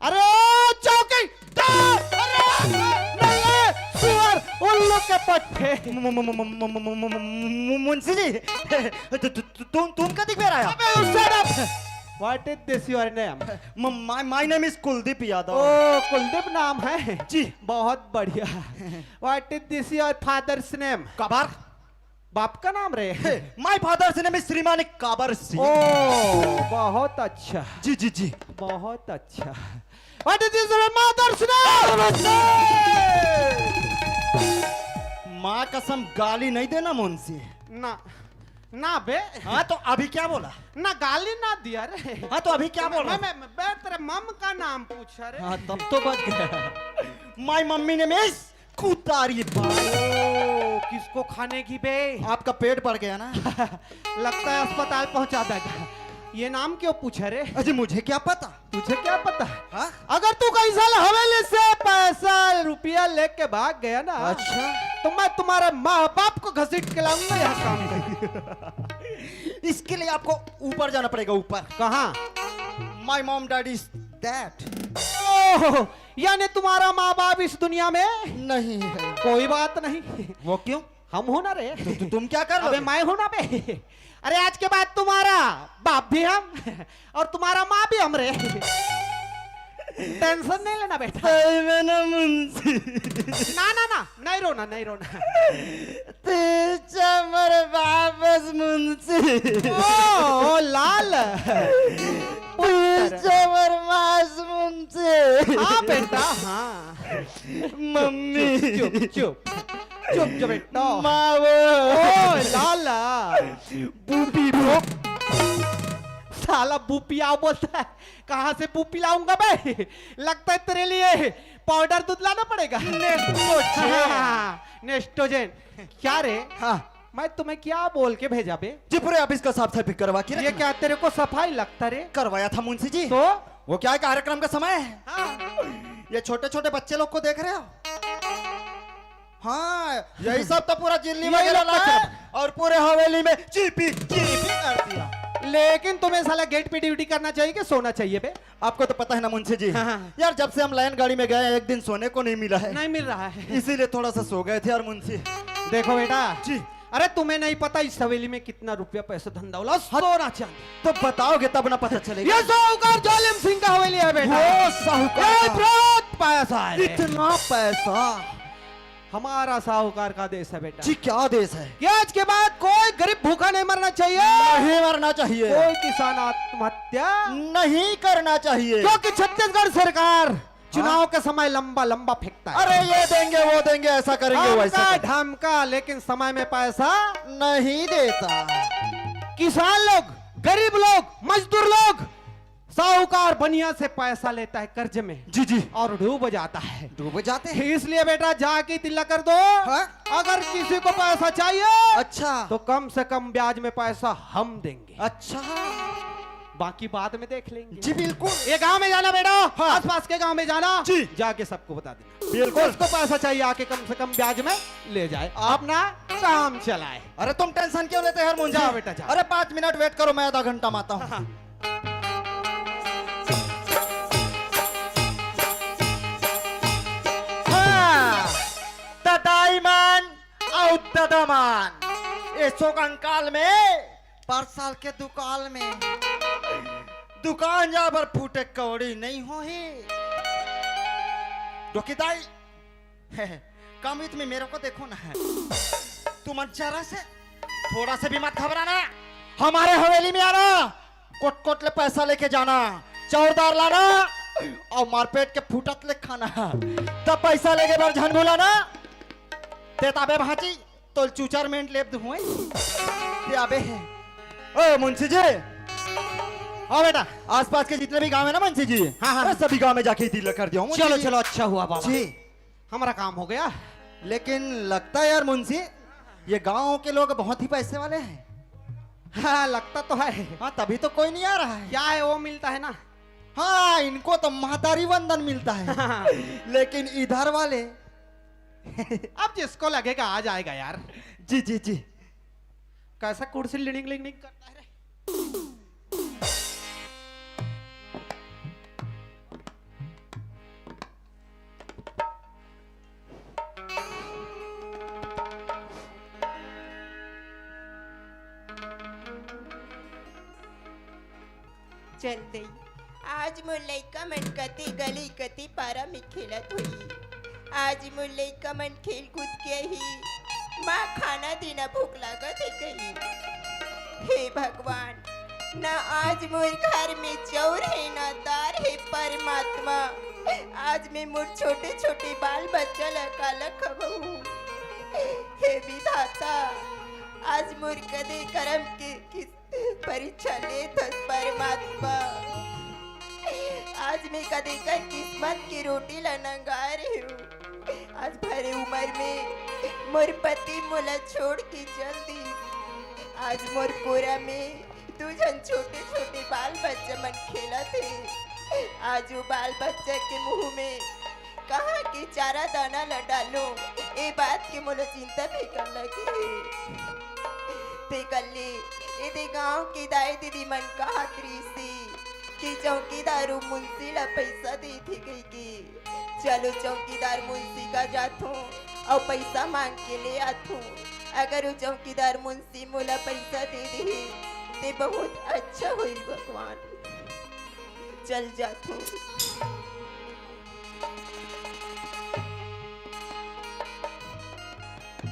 अरे ओ चौकीदार, अरे नहीं, सुअर, उल्लू के पट्टे। मु- मु- मु- मु- मु- मु- मु- मु- मु- मुंशी जी, तु- तु- तु- तुम तुम कदी बेर आया? अबे shut up। What is this your name? My my name is Kuldeep Yadav. ओ कुलदीप नाम है? जी। बहुत बढ़िया। What is this your father's name? कबर। बाप का नाम रे? My father's name is श्रीमान काबर सिंह। ओ बहुत अच्छा। जी जी जी। बहुत अच्छा। What is this your mother's name? माँ कसम गाली नहीं देना मुंशी। ना ना बे। हाँ तो अभी क्या बोला? ना गाली ना दिया रे। हाँ तो अभी क्या बोला? मैं, मैं, मैं तेरे मम का नाम पूछा रे। हाँ तब तो बच गया। My mummy name is कुतारी बाई। ओ, किसको खाने की बे? आपका पेट भर गया ना। लगता है अस्पताल पहुंचा देगा। ये नाम क्यों पूछा रे? अजी मुझे क्या पता। तुझे क्या पता? हाँ? अगर तू कहीं साल हवेली से पैसा रुपया लेके भाग गया ना, अच्छा। तो मैं तुम्हारे माँ बाप को घसीट के लाऊंगा यहाँ काम पे। इसके लिए आपको ऊपर जाना पड़ेगा, ऊपर। कहाँ? My mom dad is dead। ओह, यानी तुम्हारा माँ बाप इस दुनिया में नहीं है। कोई बात नहीं। वो क्यों? हम हो ना रे। तु, तु, तुम क्या कर अबे लोगे? मैं हूं ना बे। अरे आज के बाद तुम्हारा बाप भी हम और तुम्हारा माँ भी हम रे। टेंशन नहीं लेना बेटा। सही में ना मुंशी। ना ना ना, नहीं रोना, नहीं रोना। तेजा मर वापस मुंशी। ओ, ओ लाल। तेजा मर मास मुंशी। हाँ बेटा, हाँ। मम्मी। चुप चुप चुप चुप चुप बेटा। माँ वो। ओ लाला। बूपी बूप। साला बूपी आओ बोलता है, कहाँ से बूपी लाऊंगा बे? लगता है तेरे लिए पाउडर दूध लाना पड़ेगा। नेस्टोजेन। हाँ, नेस्टोजेन। क्या रे? हाँ। मैं तुम्हें क्या बोल के भेजा बे? जी पूरे ऑफिस का साफ सफाई करवा के ये रखना। क्या तेरे को सफाई लगता रे? करवाया था मुंशी जी। तो? वो क्या है, कार्यक्रम का समय है। हाँ। ये छोटे छोटे बच्चे लोग को देख रहे हो? हाँ, यही सब तो पूरा जिल्ली ये वगैरह लोग लाया बच्चे। और पूरे हवेली में चीपी चीपी कर दिया। लेकिन तुम्हें साला गेट पे ड्यूटी करना चाहिए कि सोना चाहिए बे? आपको तो पता है ना मुंशी जी। हाँ, हाँ। यार जब से हम लाइन गाड़ी में गए हैं, एक दिन सोने को नहीं मिला है। नहीं मिल रहा है। इसीलिए थोड़ा सा सो गए थे यार मुंशी। देखो बेटा। जी। अरे तुम्हें नहीं पता इस हवेली में कितना रुपया पैसा धन दौलत हाँ। सोना चांदी। तो बताओगे तब ना पता चलेगा। ये साहूकार जालिम सिंह का हवेली है बेटा। वो साहूकार ये का। बहुत पैसा है। इतना पैसा। हमारा साहूकार का देश है बेटा। जी क्या देश है? कि आज के बाद कोई गरीब भूखा नहीं मरना चाहिए। नहीं मरना चाहिए। कोई किसान आत्महत्या नहीं करना चाहिए। क्योंकि छत्तीसगढ़ सरकार चुनाव हाँ? के समय लंबा लंबा फेंकता है। अरे ये देंगे वो देंगे, ऐसा करेंगे वैसा धमका करेंगे। धमका, लेकिन समय में पैसा नहीं देता। किसान लोग, गरीब लोग, मजदूर लोग, साहूकार बनिया से पैसा लेता है कर्ज में। जी जी। और डूब जाता है। डूब जाते हैं। इसलिए बेटा जाके तिल्ला कर दो। हाँ? अगर किसी को पैसा चाहिए अच्छा। तो कम से कम ब्याज में पैसा हम देंगे। अच्छा। बाकी बाद में देख लेंगे। जी बिल्कुल। ये गांव में जाना बेटा, हाँ। आसपास के गांव में जाना, जी। जाके सबको बता देना। बिल्कुल। जिसको पैसा चाहिए आके कम से कम ब्याज में ले जाए, अपना काम चलाए। अरे तुम टेंशन क्यों लेते हो यार मुंशी? जाओ बेटा, जाओ। अरे पाँच मिनट वेट करो, मैं आधा घंटा में आता हूँ। हाँ। हाँ, ददाई मान अउ ददा मान, एसो कंकाल में परसाल के दुकाल में, दुकान जाए बर फूटे कौड़ी नहीं होही। डोकी दाई, कम इत में मेरे को देखो ना, तुमन जरा से, थोड़ा से भी मत घबराना। हमारे हवेली में आना, कोट कोट ले पैसा लेके जाना, चौरदार लाना अउ मारपेट के फूटत ले खाना। तब पैसा लेके बर झन भुलाना। ते ताबे भांची, तोल चूचर मेंट लेब दुहुए। ते आबे है। ओ मुंशी जी, हाँ बेटा। आसपास के जितने भी गांव है ना मुंशी जी, हाँ, हाँ। अरे सभी गांव में जाके ये दिल कर दिया हूँ मुंशी चलो, जी। चलो, अच्छा हुआ बाबा। जी। हमारा काम हो गया। लेकिन लगता है यार मुंशी, ये गांव के लोग बहुत ही पैसे वाले हैं। हाँ, लगता तो है। हाँ, तभी तो कोई नहीं आ रहा है। क्या है, वो मिलता है ना। हाँ, इनको तो महतारी वंदन मिलता है। लेकिन इधर वाले अब जिसको लगेगा आ जाएगा यार। जी, जी, जी। कैसा कुर्सी लिड़िंग लिड़िंग करता है रे? चल दई, आज मोर लइका मन कति गली कति पारा में खेलत होही। आज मोर लइका मन खेल कूद के ही, माँ खाना देना भूख लागत हे कही। हे भगवान, ना आज मोर घर में चाउर हे, ना दार हे, परमात्मा। आज मैं मोर छोटे-छोटे बाल बच्चा ल काला खवाहूँ? हे विधाता, आज मोर कदे करम के किस परीक्षा लेथस परमात्मा। आज मैं कदे कर किस्मत के रोटी ल नंगा रही हूँ। आज भरे उमर में मोर पति मोला छोड़ के चल दिस। आज मोर कोरा में दू झन छोटे-छोटे बाल बच्चा मन खेलत हे। आज वो बाल बच्चा के मुंह में कहाँ के चारा दाना ल डालूं, ए बात के मोला चिंता फिकर लगे हे। ते कल्ले एदे गांव के दाई दीदी मन कहत रिहिस कि चौकीदार अउ मुंशी ल पइसा देथे कहिके। चलो चौकीदार मुंशी का जाथों अउ पइसा मांग के ले आथों। अगर वो चौकीदार मुंशी मोला पइसा दे देही, ते बहुत अच्छा होही भगवान। चल जाथों।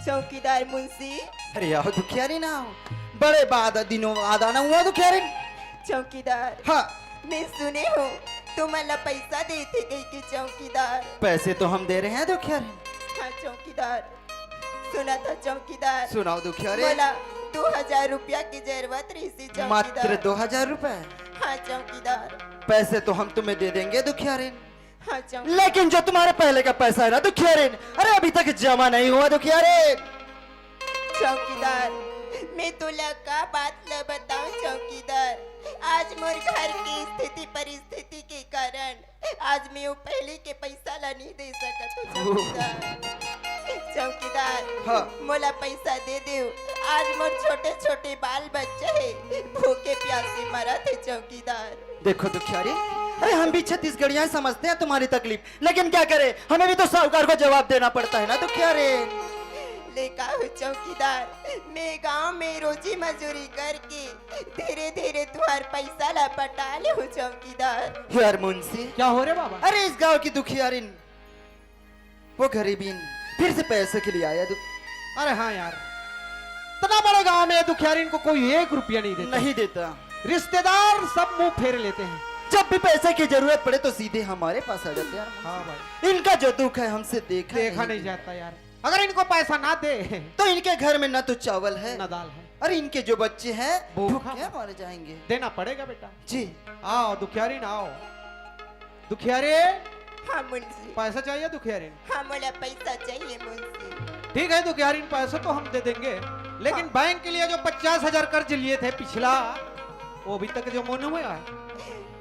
चौकीदार मुंशी। अरे आओ दुखियारी ना आओ, बड़े बाद दिनों बाद आना हुआ दुखियारी। चौकीदार। हाँ। मैं सुने हूँ तुमन ला पैसा देथे कहिके चौकीदार। पैसे तो हम दे रहे हैं दुखियारी। हाँ चौकीदार, सुना था चौकीदार। सुनाओ दुखियारी। मोला दो हजार रुपया की जरूरत रही थी चौकीदार। मात्र दो हजार रुपए? हाँ चौकीदार। पैसे तो हम तुम्हें दे देंगे दुखियारी। हाँ चौकीदार। लेकिन जो तुम्हारे पहले का पैसा है ना दुखियारी, अरे अभी तक जमा नहीं हुआ दुखियारी। चौकीदार, मैं तोला का बात ल बताऊं चौकीदार, आज मोर घर की स्थिति परिस्थिति के कारण आज मैं वो पहले के पैसा ला नहीं दे सकत हूँ चौकीदार। चौकीदार, हाँ। मोला पैसा दे देव, आज मोर छोटे छोटे बाल बच्चे है, भूखे प्यासे मरत है चौकीदार। देखो दुखियारी, अरे हम भी छत्तीसगढ़िया समझते हैं तुम्हारी तकलीफ, लेकिन क्या करें, हमें भी तो साहूकार को जवाब देना पड़ता है ना दुखियारी। ले का हो चौकीदार, मैं गांव में रोजी मजूरी करके धीरे धीरे तुहार पैसा ला पटा ले हो चौकीदार। यार मुंशी। क्या हो रे बाबा? अरे इस गांव की दुखियारिन वो गरीबीन फिर से पैसे के लिए आया दु- अरे हाँ यार, इतना बड़े गांव में दुखियारिन को कोई एक रुपया नहीं देता। नहीं देता। रिश्तेदार सब मुंह फेर लेते हैं। जब भी पैसे की जरूरत पड़े तो सीधे हमारे पास आ जाते हैं यार। हाँ भाई। इनका जो दुख है हमसे देखा देखा नहीं नहीं जाता यार। अगर इनको पैसा ना दे तो इनके घर में ना तो चावल है, ना दाल है। अरे इनके जो बच्चे हैं भूखा भूखे मर जाएंगे। देना पड़ेगा बेटा। जी। आओ दुखियारिन आओ। दुखियारी। हाँ मुंशी। पैसा चाहिए दुखियारिन? हाँ मोला पैसा चाहिए मुंशी। ठीक है दुखियारिन, पैसा तो हम दे देंगे, लेकिन हाँ। बैंक के लिए जो पचास हजार कर्ज लिए थे पिछला, वो अभी तक जमा नइ होय हे।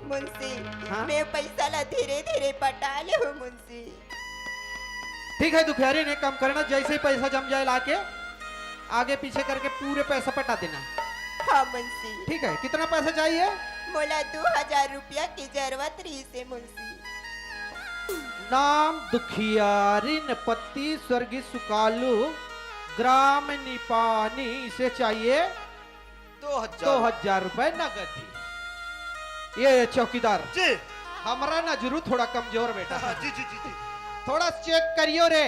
मुंशी, हाँ? मैं पैसा ला धीरे धीरे पटा ले हूँ मुंशी। ठीक है दुखियारी, एक काम करना, जैसे ही पैसा जम जाए लाके आगे पीछे करके पूरे पैसा पटा देना। हाँ मुंशी। ठीक है, कितना पैसा चाहिए? मोला दो हजार रुपया की जरूरत रहिसे मुंशी। नाम दुखियारी, पति स्वर्गीय सुकालू, ग्राम निपानी से चाहिए दो हजार। दो हजार रुपए नगद ही। ये चौकीदार जी। हमरा नजरू थोड़ा कमजोर बेटा। हाँ, जी, जी, जी, जी। थोड़ा चेक करियो रे,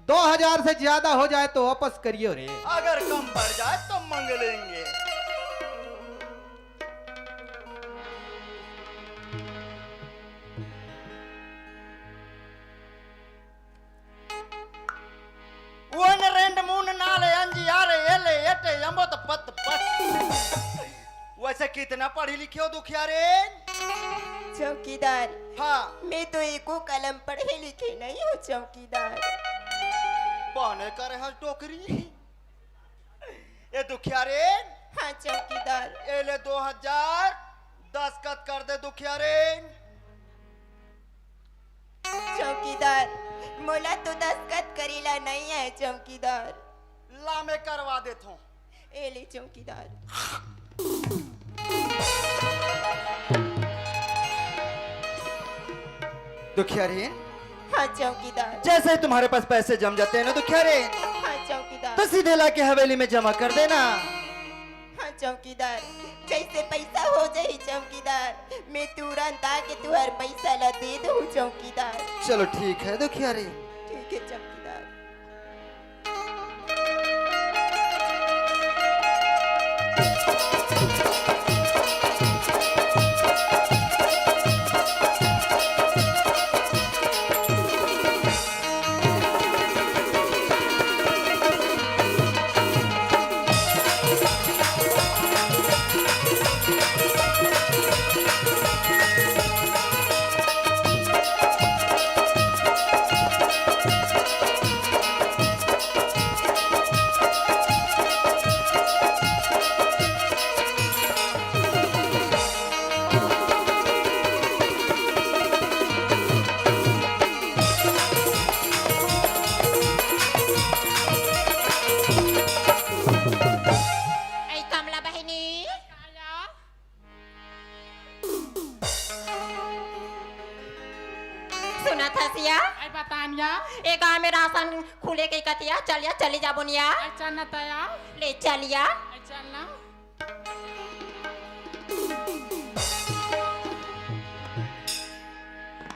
दो हजार से ज्यादा हो जाए तो वापस करियो रे। अगर कम पड़ जाए तो मंग लेंगे। वन रेंड मून नाल अंजियार एले एटे यंबो तो पत पत। वैसे कितना पढ़ी लिखे हो दुखियारी? चौकीदार, हाँ। मैं तो एको कलम पढ़े लिखे नहीं हूँ चौकीदार। बने करे हस डोकरी। ए दुखियारी। हाँ चौकीदार। एले दो हजार दस्तखत कर दे दुखियारी। चौकीदार, मोला तो दस्तखत करेला नहीं है चौकीदार। ला मैं करवा देत हूँ। एले चौकीदार। दुखियारी। हाँ चौकीदार। जैसे ही तुम्हारे पास पैसे जम जाते हैं ना दुखियारी, हाँ चौकीदार। तो सीधे लाके हवेली में जमा कर देना। हाँ चौकीदार, जैसे पैसा हो जाही चौकीदार, मैं तुरंत आके तुहर पैसा ला दे दूँ चौकीदार। चलो ठीक है दुखियारी। ठीक है चौकीदार। ए कमला बहिनी, सुनत हस या? ए बतान या। ए गांव में राशन खुले के कथिया, चल या, चली जाबो निया। ए चल ना तया। ले चल या। ए चल ना।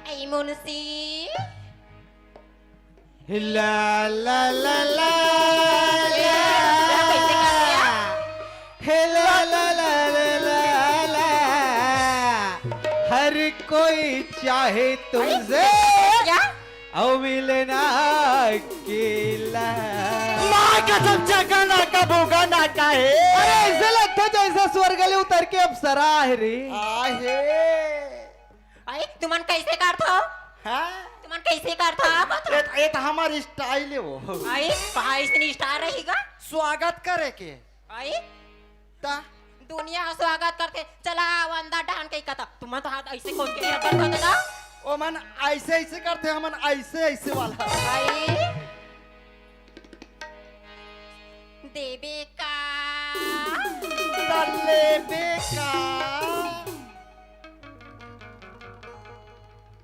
ए मुंशी। ला, ला, ला, ला, ला। हे ला, ला, ला, ला, ला, ला। हर कोई चाहे तुमसे अरे, क्या? और मिलना अकेला। माँ कसम, चखना का भूखा ना काहे। अरे, ऐसे लगता जैसे स्वर्ग ले उतर के अप्सरा है रे। आहे। अई, तुमन कैसे करथव? हाँ? तुमन कैसे करथव? ए, ए त हमार style हे वो। अई, कहाँ ऐसने style रही गा? स्वागत करे के। अई? ता? दुनिया ह स्वागत करथे। चला, अंदर डाहन के कथा। तुमन तो हाथ ऐसे खोल के करथव दादा। ओमन ऐसे ऐसे करथे, हमन ऐसे ऐसे वाला। अई? देबे का? त लेबे का?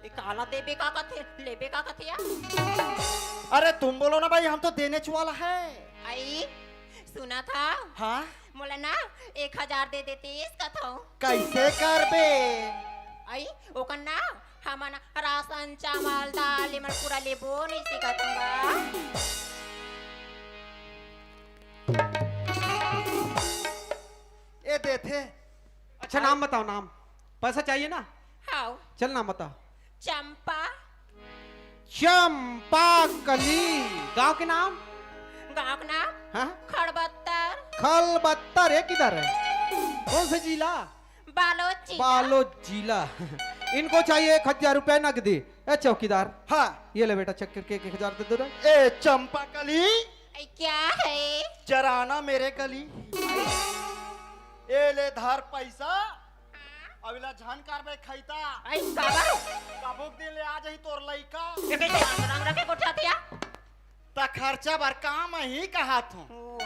ए, काला देबे का कथे, लेबे का कथे या? अरे तुम बोलो ना भाई, हम तो देने वाला है। अई, सुनत हव? हाँ? मोला ना एक हजार दे देतेस कथव। कैसे करबे? अई, ओकर ना हमन राशन, चावल, दाल, एमन पूरा लेबो नहीं सकत हन गा। ए देथे। अच्छा, नाम बताओ, नाम। पैसा चाहिए ना? हाव। चल, नाम बता। चंपा। चंपा कली। गांव के नाम? गांव के नाम? हाँ? खड़बत्तर। खलबत्तर, ये किधर है? कौन सा जिला? बालोद जिला। बालोद जिला। इनको चाहिए एक हजार रुपया नगदी। ए चौकीदार। हाँ। ये ले बेटा, check करके एक हजार दे दो रे। ए चंपा कली। ए, क्या है? जरा ना मेरे कली। ए ले धर पैसा। अब इला झन कारबे खैता। आई काबर? कभू के दिन ले आ जाही तोर लइका। ए, ए, ए, रंग रंग के गोठियात या। त खर्चा बर काम ही कहात हूँ। ओ।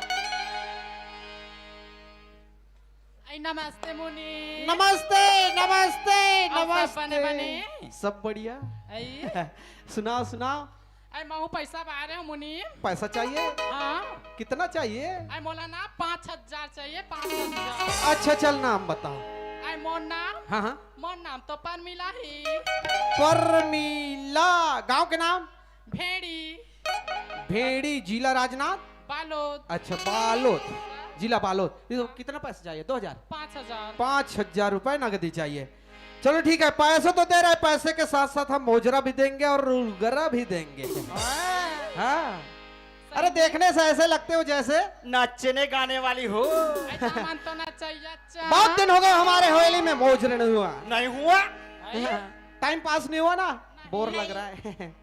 आई नमस्ते मुनि। नमस्ते, नमस्ते, अउ सब नमस्ते। बने बने? सब बढ़िया। आई। सुनाओ, सुनाओ। आई महू पैसा बारे हूँ मुनि। पैसा चाहिए? हाँ। कितना चाहिए? आई मोला ना पाँच हजार चाहिए, पाँच हजार। अच्छा, चल नाम बताओ। आई मोर नाम? हाँ, हाँ। मोर नाम तो परमिला ही। परमिला, गांव के नाम? भेड़ी। भेड़ी, जिला राजनांद? बालोद। अच्छा, बालोद, जिला बालोद। ये तो कितना पैसा चाहिए? दो हजार? पाँच हजार। पाँच हजार रुपए नगदी चाहिए। चलो ठीक है, पैसे तो दे रहे हैं, पैसे के साथ साथ हम मोजरा भी देंगे और उगरा भी देंगे। हाँ। हाँ। अरे, देखने से ऐसे लगते हो जैसे नचने गाने वाली हो। ऐसा मन तो ना चाहिए, अच्छा। बहुत दिन हो गए हमारे हवेली में मोजरा नहीं हुआ। नहीं हुआ? हाँ। टाइम पास नहीं हुआ ना, बोर लग रहा है।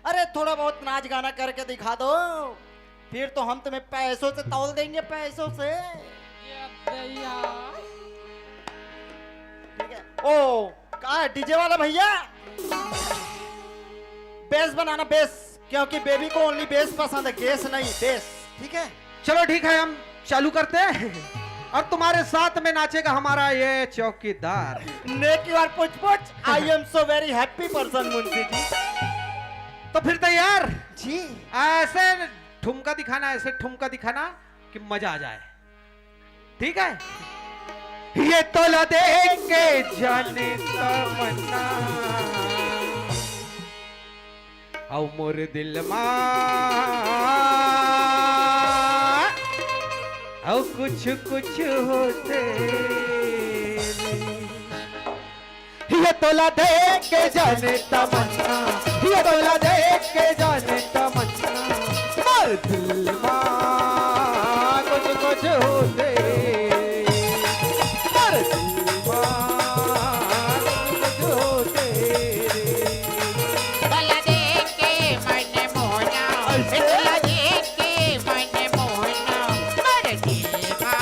अरे, थोड़ा बहुत नाच गाना करके दिखा दो, फिर तो हम तुम्हें पैसों से तौल देंगे, पैसों से। ये दैया। ठीक है। ओ, कहाँ है डीजे वाला भैया? बेस बनाना, बेस, क्योंकि बेबी को ओनली बेस पसंद है, गेस नहीं, बेस। ठीक है। चलो ठीक है, हम चालू करते हैं। और तुम्हारे साथ में नाचेगा हमारा ये चौकीदार। नेकी और पुछ पुछ, I am so very happy person, Munshi ji. तो फिर तैयार? जी। ऐसे ठुमका दिखाना, ऐसे ठुमका दिखाना कि मजा आ जाए। ठीक है? ये तोला देख के जाने तमन्ना, अउ मोर दिल मा, अउ कुछ कुछ होथे। ये तोला देख के जाने तमन्ना, ये तोला देख के जाने तमन्ना, मोर दिल मा कुछ कुछ होथे, मोर दिल मा कुछ कुछ होथे। तोला देख के मन मोहना, ऐसे? तोला देख के मन मोहना, मोर दिल मा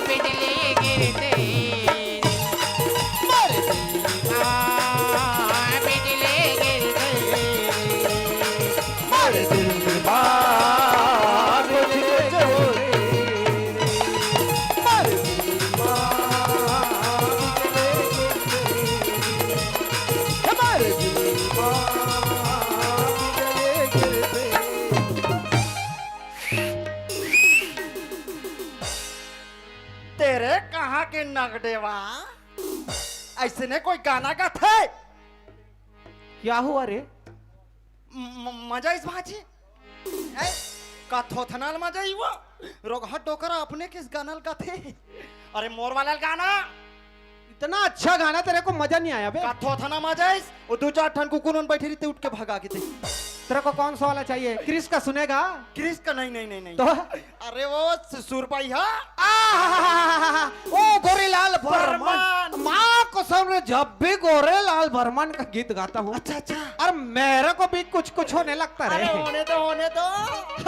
बिजली गिरथे। मोर दिल मा बिजली गिरथे। मोर दिल मा कुछ कुछ होथे। मोर दिल मा बिजली गिरथे। मोर दिल मा बिजली गिरथे। तेरे कहाँ के नगडेवा? ऐसने कोई गाना गाथे? क्या हुआ रे? म-, मजा आइस भाजी? हैं? का थोथना ल मजा आइस वो? रोगहा डोकरा अपने किस गाना ल गाथे? अरे मोर वाला गाना। इतना अच्छा गाना, तेरे को मजा नहीं आया बे? का थोथना मजा आइस? वो दू चार ठन कुकुर मन बैठे रहिथे, उठ के भगा के दे। तेरे को कौन सा वाला चाहिए? क्रिस का सुनेगा? क्रिस का नहीं, नहीं, नहीं, नहीं। तो? अरे वो स-, सुरपाई हा? आहाहाहा, ओ गोरेलाल बर्मन। बर्मन। माँ कसम रे, जब भी गोरेलाल बर्मन का गीत गाता हूँ, अच्छा, अच्छा। और मेरे को भी कुछ कुछ होने लगता रे। अरे होने दो, होने दो।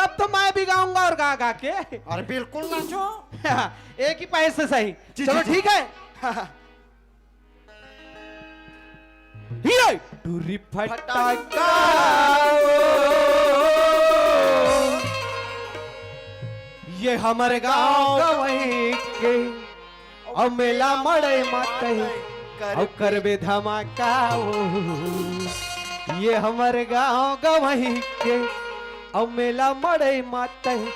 अब तो मैं भी गाऊंगा और गा गा के। अरे बिल्कुल नाचो। एक ही पैर से सही। जी, चलो जी, जी। ठीक है। ये टूरी फटाका, ये हमर गांव गंवई के, अउ मेला मड़ई म तही, अउ करबे धमाका ओ। ये हमर गांव गंवई के, अउ मेला मड़ई म तही,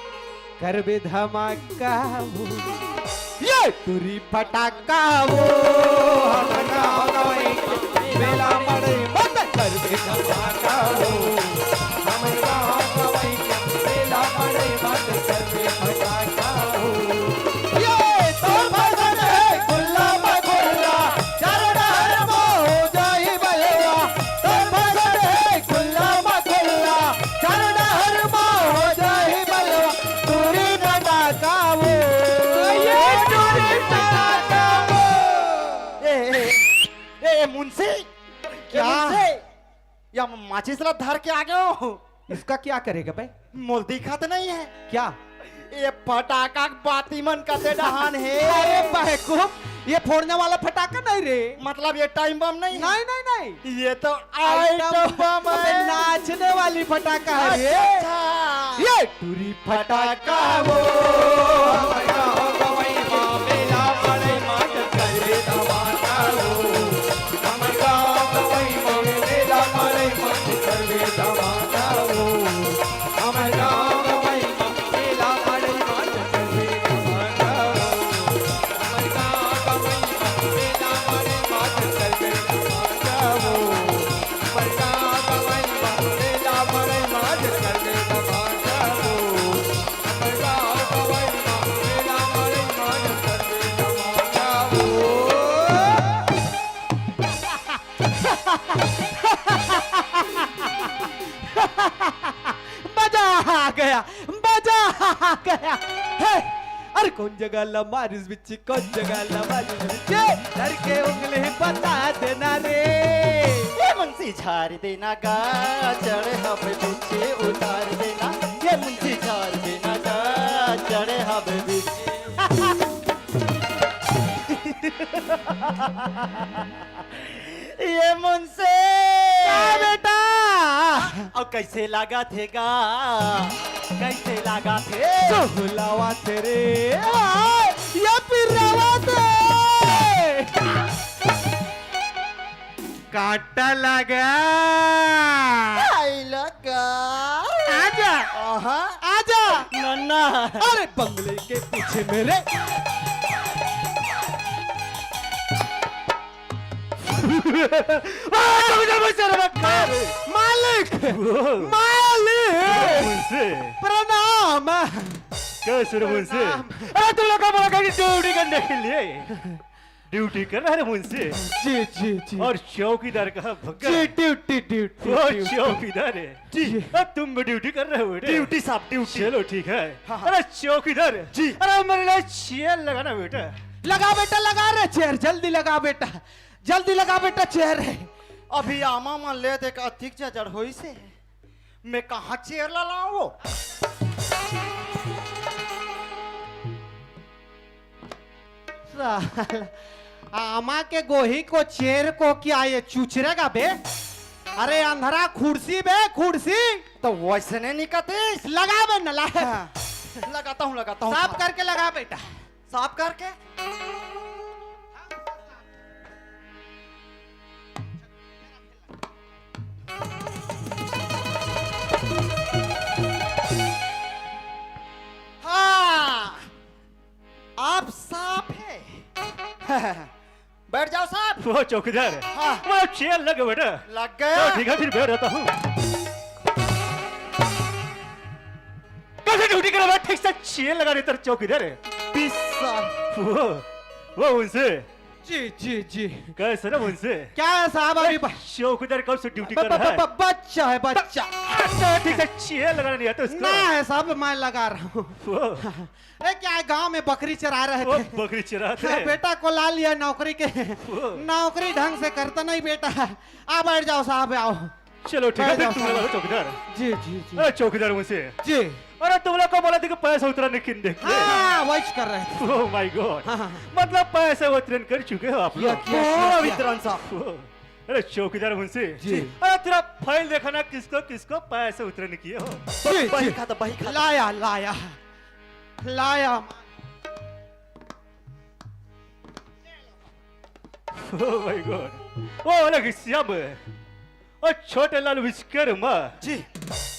करबे धमाका ओ। ये टूरी फटाका ओ, हमर गांव गंवई के, मेला मड़ई म तही, करबे धमाका ओ। हमर गांव गंवई के, मेला मड़ई म तही, करबे धमाका ओ। ये तो फसत हे खुल्ला म खुल्ला, चारों डहर म हो जाही बलवा। तो फसत हे खुल्ला म खुल्ला, चारों डहर म हो जाही बलवा। टूरी फटाका ओ, ये टूरी फटाका ओ। ए, ए, ए, ए, मुंशी, क्या? ए, मुंशी, या माचिस ला धर के आ गयो। इसका क्या करेगा बे? मोल दिखत नहीं है। क्या? ये फटाका के बाती मन कते डहान हे। अरे बेवकूफ, ये फोड़ने वाला फटाका नहीं रे। मतलब ये टाइम बम नहीं है? नहीं, नहीं, नहीं। ये तो आइटम बम है। नाचने वाली फटाका है ये। अच्छा। ये टूरी फटाका वो। मजा आ गया, मजा आ गया। हे, अरे कौन जगह ला मारिस बिच्छी, कौन जगह ला मारिस बिच्छी? धर के उंगली बता देना रे। ये मुंशी झाड़ देना गा, चढ़े हब बिच्छी उतार देना। ये मुंशी झाड़ देना गा, चढ़े हब बिच्छी। ये मुंशी। का बेटा? अउ कैसे लागत हे गा? कैसे लागत हे? सुहलावत हे रे। हाय, ये पिरावत हे। कांटा लगा। आइला का? आजा। आहा। आजा। नन्ना। अरे बंगले के पीछे मेरे। मालिक! वो। मालिक! मुंशी। प्रणाम। कैसे रे मुंशी? प्रणाम। अरे तुम लोग का बोला था कि ड्यूटी करने के लिए। ड्यूटी कर रहा है रे मुंशी। जी, जी, जी। और चौकीदार कहाँ भग्गा? जी, ड्यूटी, ड्यूटी, वो ड्यूटी। चौकीदार है। जी। और तुम भी ड्यूटी कर रहे हो बेटे? ड्यूटी साहब, ड्यूटी। चलो ठीक है। हाँ, हाँ। अरे चौकीदार। जी। अरे मेरे लिए चेयर लगाना बेटा। लगा बेटा, लगा रे चेयर, जल्दी लगा बेटा, जल्दी लगा बेटा चेयर। अभी आमा मन ले देख अधिक जजड़ होई से, मैं कहाँ चेयर ला लाऊं वो? साला, आमा के गोही को चेयर को क्या ये चुचरेगा बे? अरे अंधरा कुर्सी बे, कुर्सी। तो वैसे नहीं निकलतीस। लगा बे नला। हाँ। लगाता हूँ, लगाता हूँ। साफ करके लगा बेटा। साफ करके। हाँ, आप साफ है। बैठ जाओ साहब। वो चौकीदार। हाँ। वो चेयर लग बेटा। लग गया। तो ठीक है, फिर बैठ रहता हूँ। कैसे ड्यूटी करा भाई, ठीक से चेयर लगा देता चौकीदार। बीस साल। वो, वो उनसे। जी, जी, जी। कैसे ना उनसे? क्या है साहब, अभी ब- चौकीदार कब से ड्यूटी ब-, कर ब-, रहा है? ब-, बच्चा है, बच्चा। अच्छा, ठीक से चेयर लगाना नहीं आता उसको? ना है साहब, मैं लगा रहा हूँ। वो। अरे क्या है, गांव में बकरी चरा रहे वो थे। बकरी चराते हाँ, हैं। बेटा को ला लिया नौकरी के। वो। नौकरी ढंग से करता नहीं बेटा। आ बैठ जाओ साहब, आओ। चलो ठीक है, बैठ फिर जाओ तुम लोग साहब। चौकीदार। जी, जी, जी। अरे चौकीदार मुझसे। जी। अरे तुम लोग को बोला था कि पैसा उतरा नहीं किन देख के। हाँ, वही कर रहे थे। Oh my God। हाँ, हाँ, हाँ। मतलब पैसा उतरन कर चुके हो आप लोग। किया, किया, पूरा किया। वितरण साहब। वो। अरे चौकीदार मुंशी। जी। अरे तेरा फाइल देखा ना, किसको किसको पैसे उतरन किए हो। जी, बही जी। खाता, बही खाता। लाया, लाया। लाया। Oh my God। ओ अलग श्याम, ओ छोटे लाल विश्वकर्मा, जी।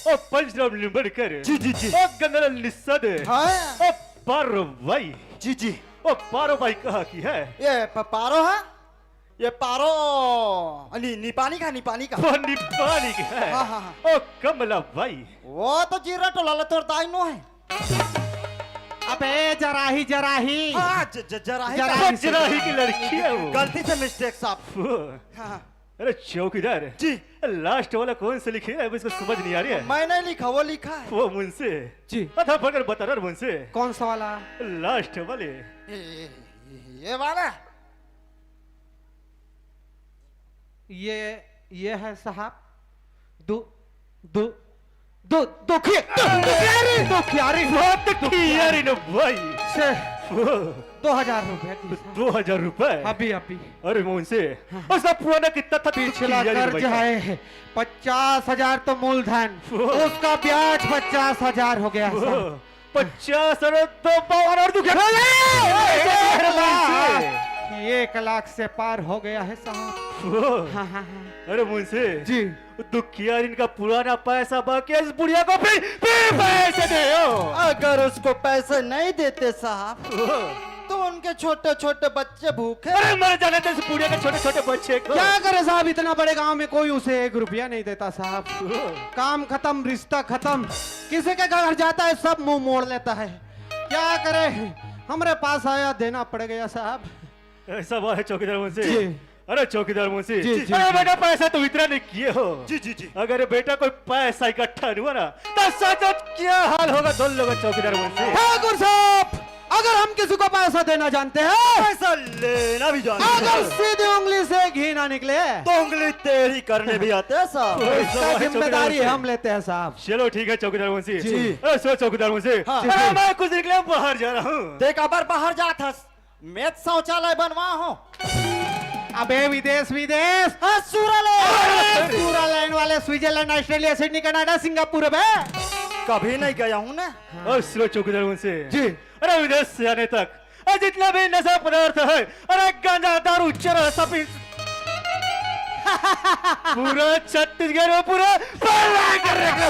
ओ पंचराम निम्बड़कर, जी, जी, जी। ओ गंगालाल निषाद, हाँ। ओ पारो भाई, जी, जी। ओ पारो भाई कहाँ की है? ये प-, पारो है? ये पारो नि-, निपानी का, निपानी का। ओ निपानी का है। हाँ, हाँ, हाँ। ओ कमला भाई। वो तो जीरा टोला ला तोर दाई नो है। अबे जराही, जराही। हाँ, ज-, ज-, जराही जराही का। से जराही की लड़की है वो। गलती से मिस्टेक साहब। वो। हाँ, हाँ। अरे चौकीदार। जी। लास्ट वाला कौन से लिखे है, इसको समझ नहीं आ रही है। मैं नहीं लिखा, वो लिखा है। वो मुंशी। जी। अच्छा, पकड़ बता रहा मुंशी। कौन सा वाला? लास्ट वाले। ये, ये, ये वाला। ये, ये है साहब, दो, दो, दो, दो खिया, दो, दो खिया रे, दो खिया रे। बहुत खिया रे ना भाई। से वो दो हजार रुपए की। दो हजार रुपए? अभी, अभी। अरे मुंशी, हाँ। उसका पुराना कितना था? पिछला खिया रे कर्ज भाई। है पचास हजार तो मूलधन, वो। उसका ब्याज पचास हजार हो गया वो। साहब। पचास और दो बावन और दो ग्यारह। अरे, अरे, अरे, अरे, एक लाख से पार हो गया है साहब। वो। हाँ, हाँ, हाँ। अरे मुंशी जी। दुखियारिन का पुराना पैसा बाकी है, इस बुढ़िया को फिर, फिर पैसे दे हो। अगर उसको पैसे नहीं देते साहब, तो उनके छोटे छोटे बच्चे भूखे। अरे मर जाने दे इस बुढ़िया के छोटे छोटे बच्चे को। क्या करे साहब, इतना बड़े गांव में कोई उसे एक रुपया नहीं देता साहब। काम खत्म, रिश्ता खत्म, किसी के घर जाता है सब मुंह मोड़ लेता है। क्या करे, हमरे पास आया, देना पड़ गया साहब। ऐसा बात है चौकीदार मुंशी। जी। अरे चौकीदार मुंशी, जी, जी, अरे जी। बेटा, पैसा तो वितरण नहीं किए हो। जी, जी, जी। अगर ये बेटा कोई पैसा इकट्ठा नहीं हुआ ना, तो सच क्या हाल होगा दोनों लोगों का चौकीदार मुंशी? ठाकुर साहब, अगर हम किसी को पैसा देना जानते हैं, पैसा लेना भी जानते हैं। अगर सीधी उंगली से घी ना निकले, तो उंगली टेढ़ी करने भी आते हैं साहब। इसका जिम्मेदारी हम लेते हैं साहब। चलो ठीक है चौकीदार मुंशी। जी। अरे सुनो चौकीदार मुंशी, हाँ। अरे मैं कुछ दिन के लिए बाहर जा रहा हूँ। देख, अबर बाहर जात हस, मैं शौचालय बनवा हूँ। अबे विदेश, विदेश। हाँ, सूरालैंड। अरे, सूरालैंड वाले Switzerland, Australia, Sydney, Canada, Singapore बे। कभी नहीं गया हूँ ना। और सुनो चौकीदार मुंशी। जी। अरे विदेश से आने तक, अरे जितना भी नशा पदार्थ है, अरे गांजा, दारू, चरस, सब इन-, पूरा छत्तीसगढ़ में पूरा फैला कर रखा।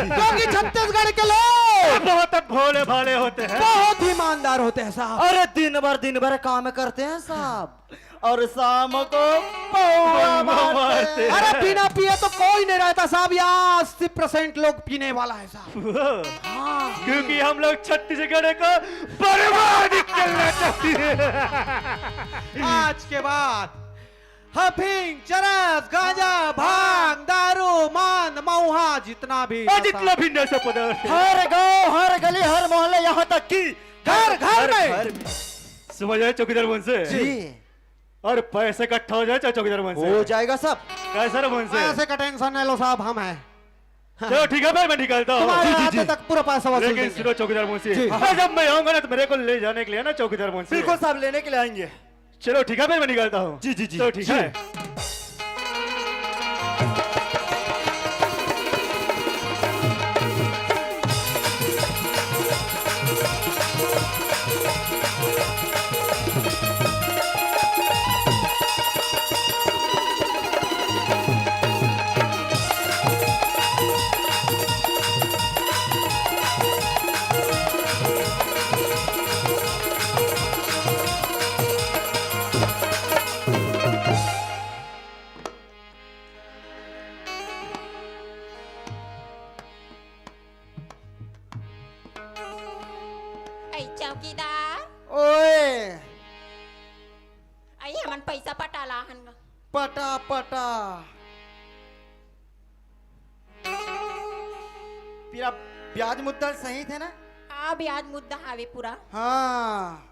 क्योंकि छत्तीसगढ़ के लोग बहुत भोले भाले होते हैं। बहुत ईमानदार होते हैं साहब। अरे दिन भर, दिन भर काम करते हैं साहब, और शाम को पौवा पौवा मारते मारते हैं। हैं। अरे बिना पिए तो कोई नहीं रहता साहब, यहाँ अस्सी परसेंट लोग पीने वाला है साहब। वो, हाँ। क्योंकि हम लोग छत्तीसगढ़ को बर्बाद करना चाहते हैं। आज के बाद हफीम, चरस, गांजा, भांग, दारू, मांद, महुआ, जितना भी और नशा, जितना भी नशा पदार्थ है। हर गांव, हर गली, हर मोहल्ले, यहाँ तक कि घर, घर घर, में। घर में। समझ आए चौकीदार मुंशी? जी। और पैसे इकट्ठा हो जाए चाहे चौकीदार मुंशी? हो जाएगा सब। कैसे रे मुंशी? पैसे का टेंशन नहीं लो साहब, हम हैं। चलो ठीक है भाई, मैं निकलता हूँ। तुम्हारे जी, जी, आते जी। तक पूरा पैसा वसूल लेकिन देंगे। सुनो चौकीदार मुंशी, जी। हाँ। जब मैं आऊंगा ना तो मेरे को ले जाने के लिए ना चौकीदार मुंशी। बिल्कुल साहब, लेने के लिए आएंगे। चलो ठीक है भाई, मैं निकलता हूँ। जी, जी, जी। चलो ठीक जी। है। ऐ चौकीदार। ओए। ऐ हमन पैसा पटाला हन। पटा, पटा। पूरा ब्याज मुद्दा सहित है ना? हाँ, ब्याज मुद्दा हावे पूरा। हाँ।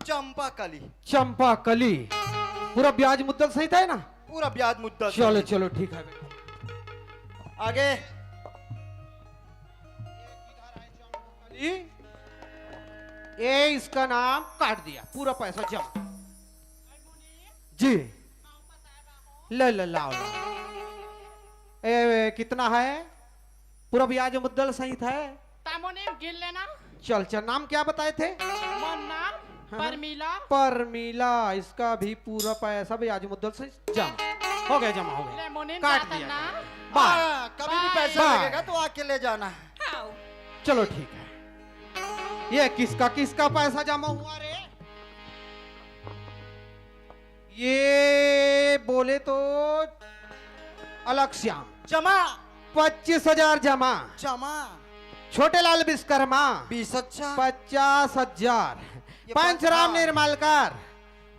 चंपा कली। चंपा कली। पूरा ब्याज मुद्दा सहित है ना? पूरा ब्याज मुद्दा चलो, सहित। चलो, ठीक है। आगे। ये इसका नाम काट दिया, पूरा पैसा जमा। जी। ले, ले, लाओ, लाओ। ए, ए, कितना है? पूरा ब्याज मुद्दल सहित है। तामोने गिन लेना। चल, चल, नाम क्या बताए थे? मन नाम हाँ। परमीला। परमीला, इसका भी पूरा पैसा ब्याज मुद्दल से जमा हो गया, जमा हो गया। ले मोनिन काट जाता दिया ना। गया। बाय। हाँ, कभी भी बाय। पैसा बाय। लगेगा तो आके ले जाना। हाँ। चलो ठीक है। ये किसका, किसका पैसा जमा हुआ रे? ये बोले तो अलग श्याम। जमा। पच्चीस हजार जमा। जमा। छोटे लाल विश्वकर्मा। बीस हजार। पचास हजार। ये पंचराम पंचराम। निर्मलकर।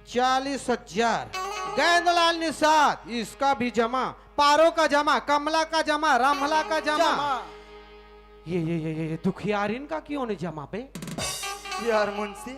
चालीस हजार। गेंदलाल निषाद, इसका भी जमा। पारो का जमा, कमला का जमा, रामला का जमा। जमा। ये, ये, ये, ये, ये दुखियारिन का क्यों नहीं जमा बे? यार मुंशी,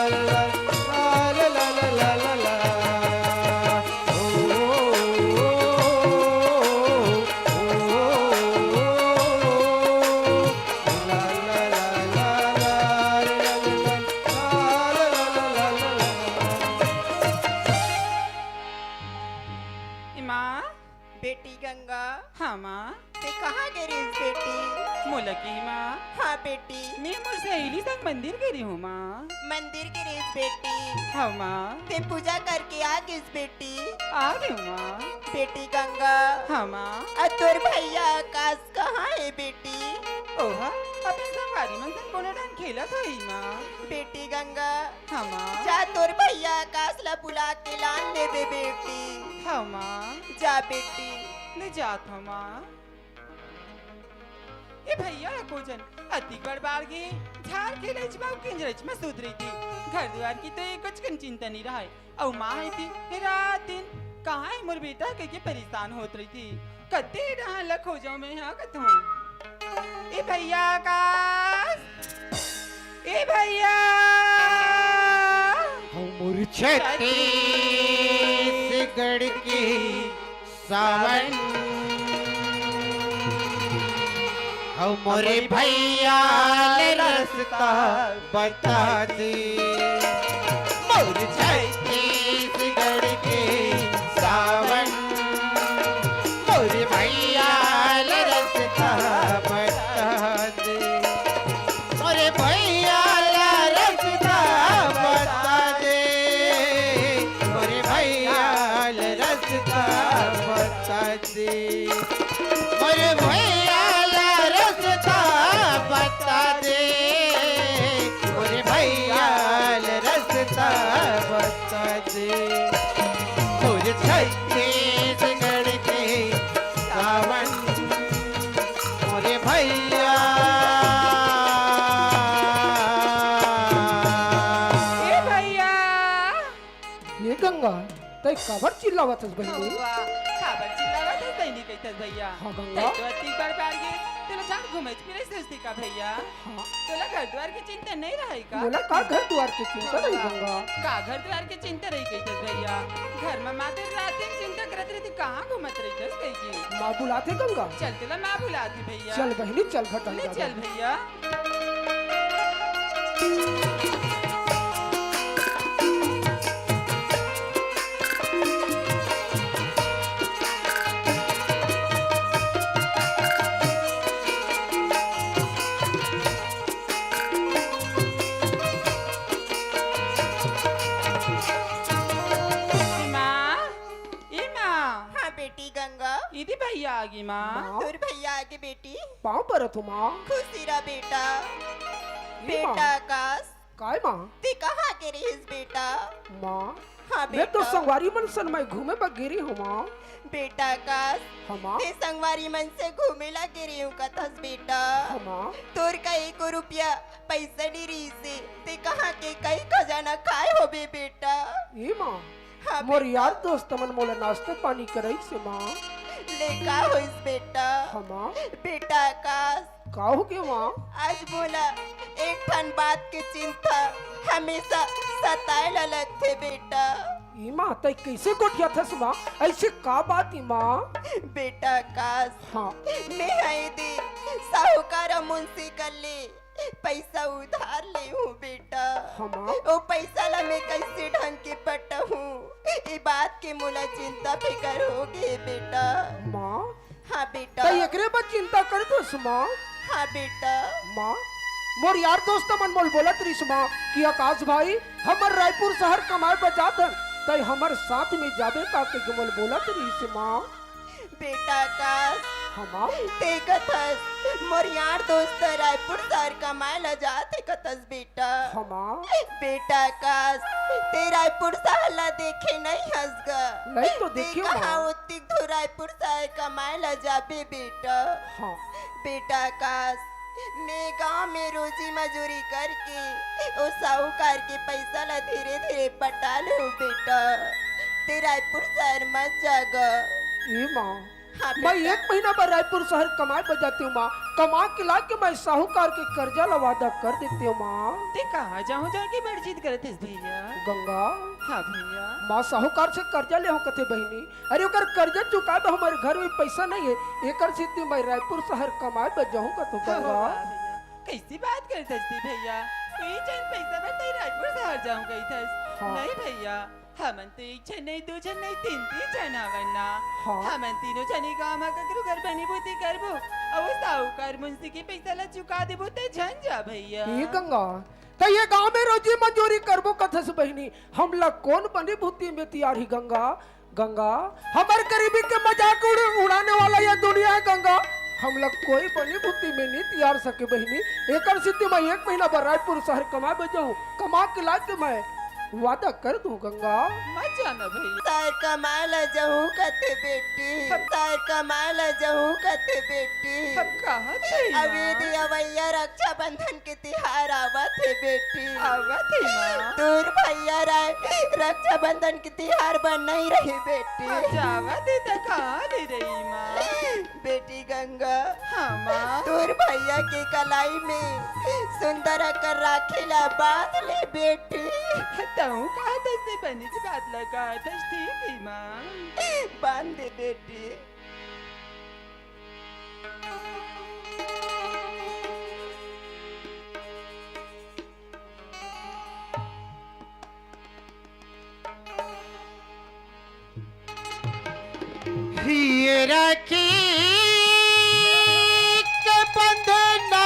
माँ। बेटी गंगा। हाँ माँ। ते कहाँ गे रिहिस बेटी? मोला के माँ। हाँ बेटी। मैं मोर सहेली संग मंदिर गे रिहूँ माँ। मंदिर गे रिहिस बेटी? हाँ माँ। ते पूजा करके आ गिस बेटी? आ गेंव माँ। बेटी गंगा। हाँ माँ। अउ तोर भैया आकाश कहाँ हे बेटी? ओहा अपन संगवारी मन संग कोनो डहन खेलत होही माँ। बेटी गंगा। हाँ माँ। जा तोर भैया आकाश ला बुला के लान लेबे बेटी। हाँ माँ। जा बेटी। ले जात हँव माँ। ए भैया ला कोजन अतिक बड़ बाढ़ गे, झार के लइच म अउ किंजरच म सुत रहिथे। घर दुवार के तो एकोच कन चिंता नइ रहय। अउ माँ हे ती रात दिन कहाँ हे मोर बेटा कहिके परेशान होत रहिथे। कते डहन ला खोजँव मैं हा कथँव। ए भैया आकाश, ए भैया। हमर छत्तीसगढ़ के सावन, हमरे भैया ले रस्ता बता दे। मोर छत्तीसगढ़ के सावन, मोर भैया ले रस्ता बता रे, मोर छत्तीसगढ़ के सावन, मोरे भैया। ए भैया। ये गंगा, तै काबर चिल्लावत हस बहिनी? हवा, काबर चिल्लावत हस बहिनी कहिथस भैया? हाँ गंगा। तै तो अतिक बड़ बाढ़ गे, तेला जान घूमे फिरे सस्ती का भैया? हाँ। तोला घर द्वार के चिंता नहीं रहय का? मोला का घर द्वार के चिंता रही गंगा? का घर द्वार के चिंता रही कहिथस भैया? घर म माते रात दिन चिंता करत रहिथे, कहाँ घूमत रहिथस कहिके? माँ बुलाथे गंगा। चल तेला माँ बुलाथे भैया। चल बहिनी, चल घटा ले चल भैया। माँ, ए माँ। हाँ बेटी गंगा। इदी भैया आगे माँ। माँ। तोर भैया आगे बेटी। पाँव परत हो माँ। खुशी रह बेटा। ए माँ। बेटा आकाश। काय माँ? ते कहाँ गे रहिस बेटा? माँ, हाँ मैं तो बेटा। संगवारी मन सन मैं घूमे बर गे रहे हूँ माँ। बेटा आकाश, हाँ माँ। ते संगवारी मन से घूमे ला गे रहे हूँ कथस बेटा। हाँ माँ। तोर का एको रुपया पैसा नहीं रहिस हे, ते कहाँ के कई खजाना खाए होबे बेटा। ए माँ, हाँ मोर बेटा। यार दोस्त मन मोला नाश्ता पानी करइस हे माँ। ले का होइस बेटा? हाँ माँ। बेटा आकाश, का हो गे माँ? आज मोला एक ठन बात के चिंता हमेशा सताए ला लगथे बेटा। ई माँ, तै कइसे गोठियाथस माँ? अइसे का बात ई माँ? बेटा आकाश, हाँ। मैं हा ए दे साहूकार अउ मुंशी कर ले पइसा उधार ले हूँ बेटा। हाँ माँ। ओ पइसा ला मैं कइसे ढंग के पटाहूँ, ए बात के मोला चिंता फिकर हो गे बेटा। माँ, हाँ बेटा। तै एकरे बर चिंता करथस माँ? हाँ बेटा। माँ, मोर यार दोस्त मन मोल बोलत रिहिस माँ कि आकाश भाई, हमर रायपुर शहर कमाए बर जात हन, तै हमर साथ में जाबे का कहिके मोल बोलत रिहिस माँ। बेटा आकाश, हाँ माँ। ते कथस, मोर यार दोस्त रायपुर शहर कमाए ला जात हे कथस बेटा। हाँ माँ। बेटा आकाश, ते रायपुर शहर ला देखे नहीं हस गा। नहीं तो ते देखे कहाँ माँ। ओतिक दूर रायपुर शहर कमाए ला जाबे बेटा। हाँ। बेटा आकाश, मैं गांव में रोजी मजूरी करके ओ साहूकार के पइसा ला धीरे-धीरे पटा लेहूँ बेटा। ते रायपुर शहर मत जा गा। ए माँ, हाँ मैं बेटा। एक महीना बर रायपुर शहर कमाए बर जातेंव माँ। कमा के लाके मैं साहूकार के कर्जा ला वादा कर देतेंव माँ। ते कहाँ जाहूँ जाके बड़ जिद करत हस भैया? गंगा। हाँ भैया। माँ साहूकार से कर्जा लेहूँ कथे बहिनी। अरे ओकर कर्जा चुकाए बर हमर घर में पइसा नहीं हे, एकर सेती मैं रायपुर शहर कमाए बर जाहूँ कथों गंगा। वाह भैया, कइसे बात करत हस ते भैया? कोई जन पइसा बर तैं रायपुर शहर जाहूँ कहिथस? हाँ। नहीं भैया, हमन तो एक झन नहीं, दो झन नहीं, तीन तीन झन हवन ना। हाँ। हमन तीनों झन ए गाँव म ककरो घर बनी भूती करबो, अउ ओ साहूकार मुंशी के पइसा ला चुका देबो, तैं झन जा भैया। ए गंगा, तैं ए गाँव में रोजी मजूरी करबो कथस बहिनी, हमला कोन बनी भूती में तियारही गंगा? गंगा, हमर गरीबी के मजाक उड़-, उड़ाने वाला ये दुनिया हे गंगा, हमला कोई बनी भूती में नहीं तियार सके बहिनी। एकर सेती मैं एक महीना बर रायपुर शहर कमाए बर जाहूँ, कमा के लाके मैं वादा कर दूँ गंगा। मत जाना भैया। शहर कमाए ला जाहूँ कथे बेटी, शहर कमाए ला जाहूँ कथे बेटी। हम कहाँ थे अब माँ? ए दे अवइया रक्षाबंधन के तिहार आवत हे बेटी। आवत हे माँ। तोर भैया राय रक्षाबंधन के तिहार बर नहीं रही बेटी। अच्छा, आवत हे त कहाँ ले रही माँ? बेटी गंगा। हाँ माँ। तोर भैया के कलाई में सुंदर अकन राखी ला बांध ले बेटी। तहूँ कहत हस ते बनीच बात ला कहत हस, ठीक हे माँ। बांध दे बेटी। हीरा के बंधना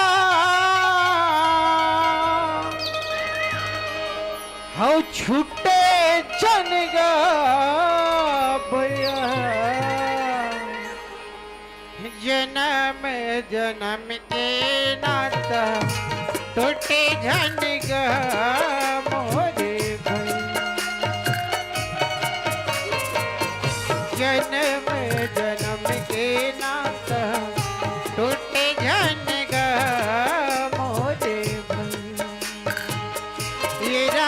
हौ छूटे झन गा भैया। जनम जनम के नाता टूटे झन गा मोरे भैया।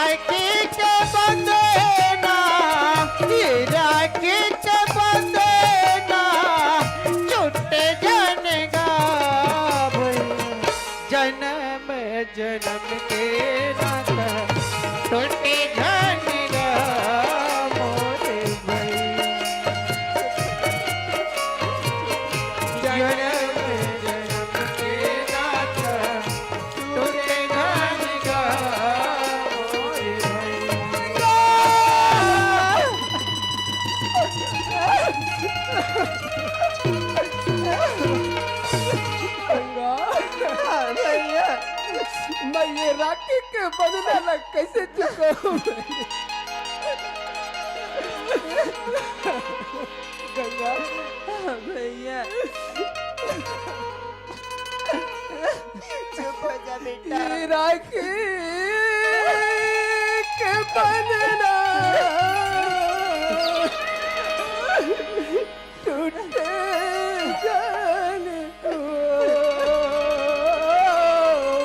राखी के बंधना, ये राखी के बंधना, छूटे झन गा भैया। जनम जनम के नाता, टूटे झन गा मोरे भैया। जनम जनम के नाता, टूटे झन गा मोरे भैया। गंगा, हाँ भैया। मैं ये राखी के बंधना ला कैसे चुकाऊं? गंगा, हाँ भैया। चुप हो जा बेटा। ये राखी के बंधना टूटे जान को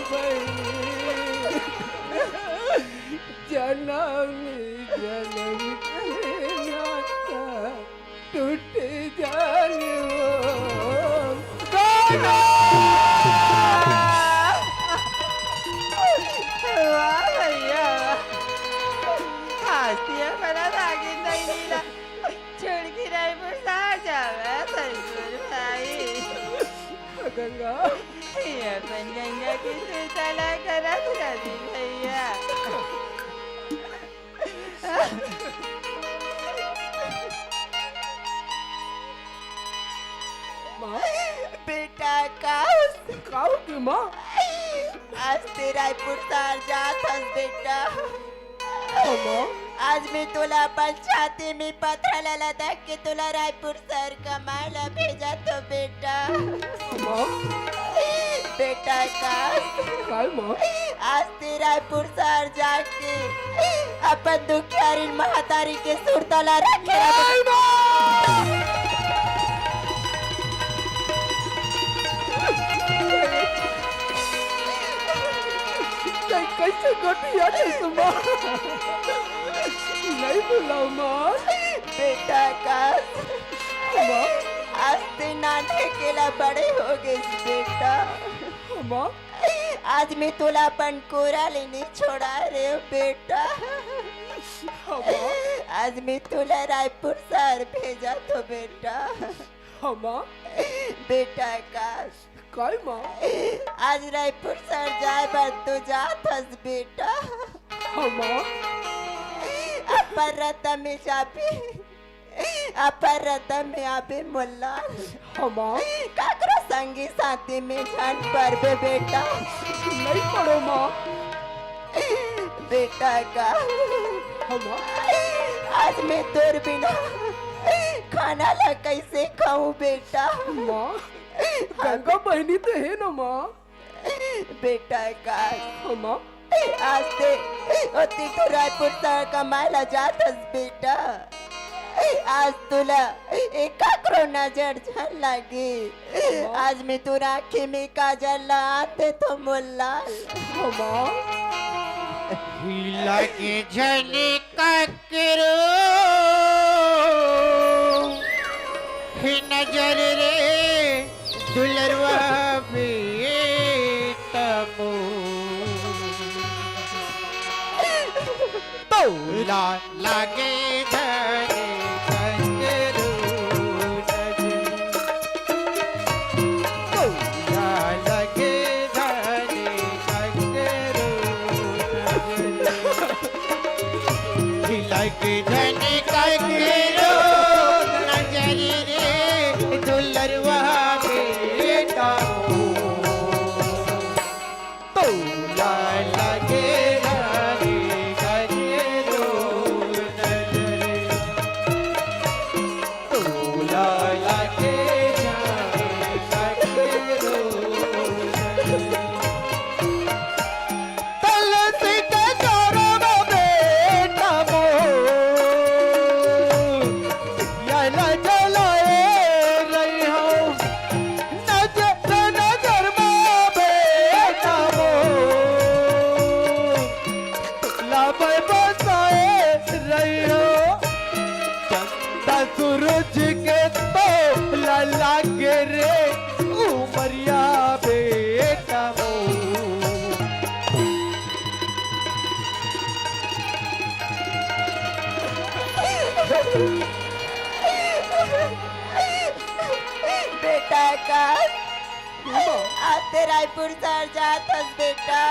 भाई, जनम जनम के नाता टूटे जान वो। वाह भैया, आज तो ये बड़ा रागिन नहीं नीला। छोड़ के रायपुर सार जावे ससुर भाई। गंगा। ये अपन गंगा के सुरता ला करत रही भैया। माँ। बेटा का? का हो गई माँ? आज ते रायपुर सार जात हस बेटा। हाँ माँ। आज मैं तोला अपन छाती में पथरा ला लटक के तोला रायपुर सार कमाए ला भेजा तो बेटा। हाँ माँ। बेटा का? काय माँ? आज ते रायपुर सार जाके अपन दुखियारी महतारी के सुरता ला रखे रहे। काय माँ? तैं कैसे गोठियाथस माँ? नहीं बोलाव माँ। बेटा का? माँ? आज ते नान के ला बड़े हो गए बेटा। माँ? आज मैं तोला अपन कोरा ले नहीं छोड़ा रे बेटा। माँ? आज मैं तोला रायपुर सार भेजा तो बेटा। माँ? बेटा का? काय माँ? आज रायपुर सार जाए बर तो जात हस बेटा। माँ? अपन रता में जाबे, अपन रता में आबे मोला। माँ? काकरो संगी साथी में झन परबे बेटा। नहीं पड़ो माँ। बेटा का? माँ? आज मैं तोर बिना खाना ला कैसे खाऊं बेटा? माँ? गंगा बहनी तो है ना माँ? बेटा का? माँ? आज ते ओती तो रायपुर सार कमाए ला जात हस बेटा। आज तोला ए काकरो नजर झन लागे। आज मैं तोर आँखी में काजल ला आते तो मोला। माँ? हिला के झन काकरो हे नजर रे दुलरवा बेटा मोर। तोला लागे झन काकरो नजर। तोला लागे झन काकरो नजर। लग झन काकरो नजर रे दुलरवा बेटा मोर। तोला लगे झन काकरो नजर। तोला लगे झन काकरो नजर। तुलसी के गौरव बेटा मोर। मैं बसाए रहियो, चंदा सूरज के तो लला के रे उमरिया बेटा हो। बेटा का आज ते रायपुर शहर जात हस बेटा,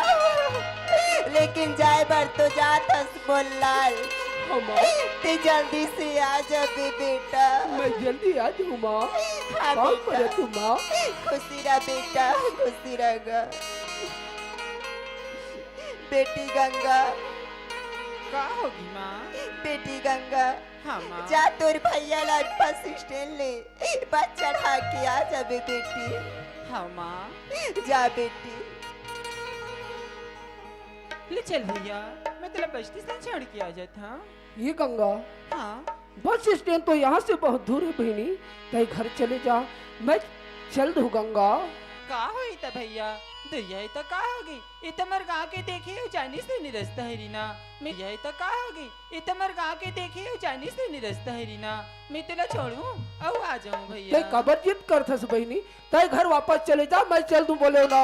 लेकिन जाए बर तो जात हस मोर लाल। हाँ माँ, ते जल्दी से आ जाबे बेटा। मैं जल्दी आ जाऊँ माँ। हाँ काम बेटा, करे तू माँ। खुशी रह बेटा, खुशी रह गा। बेटी गंगा, का होगी माँ? बेटी गंगा, हाँ माँ। जा तोर भैया ला बस स्टैंड ले बस चढ़ा के आ जाबे बेटी। हाँ माँ। जा बेटी। ले चल भैया, मैं तेला बस्ती से छोड़ के आ जात हूँ। ये गंगा, हाँ। बस स्टैंड तो यहाँ से बहुत दूर है बहनी, तय घर चले जा, मैं चल दूँ गंगा। का होई त भैया, दुरिहा ही त का होगी? ये त मोर गाँव के देखे हो जानी सुनी रस्ता है रीना। मैं यही त का होगी? ये त मोर गाँव के देखे हो जानी सुनी रस्ता है रीना। मैं तेला छोड़ू अउ आ जाऊँ भैया। तय काबर जिद करथस बहनी, तय घर वापस चले जा, मैं चल दूँ बोले ना।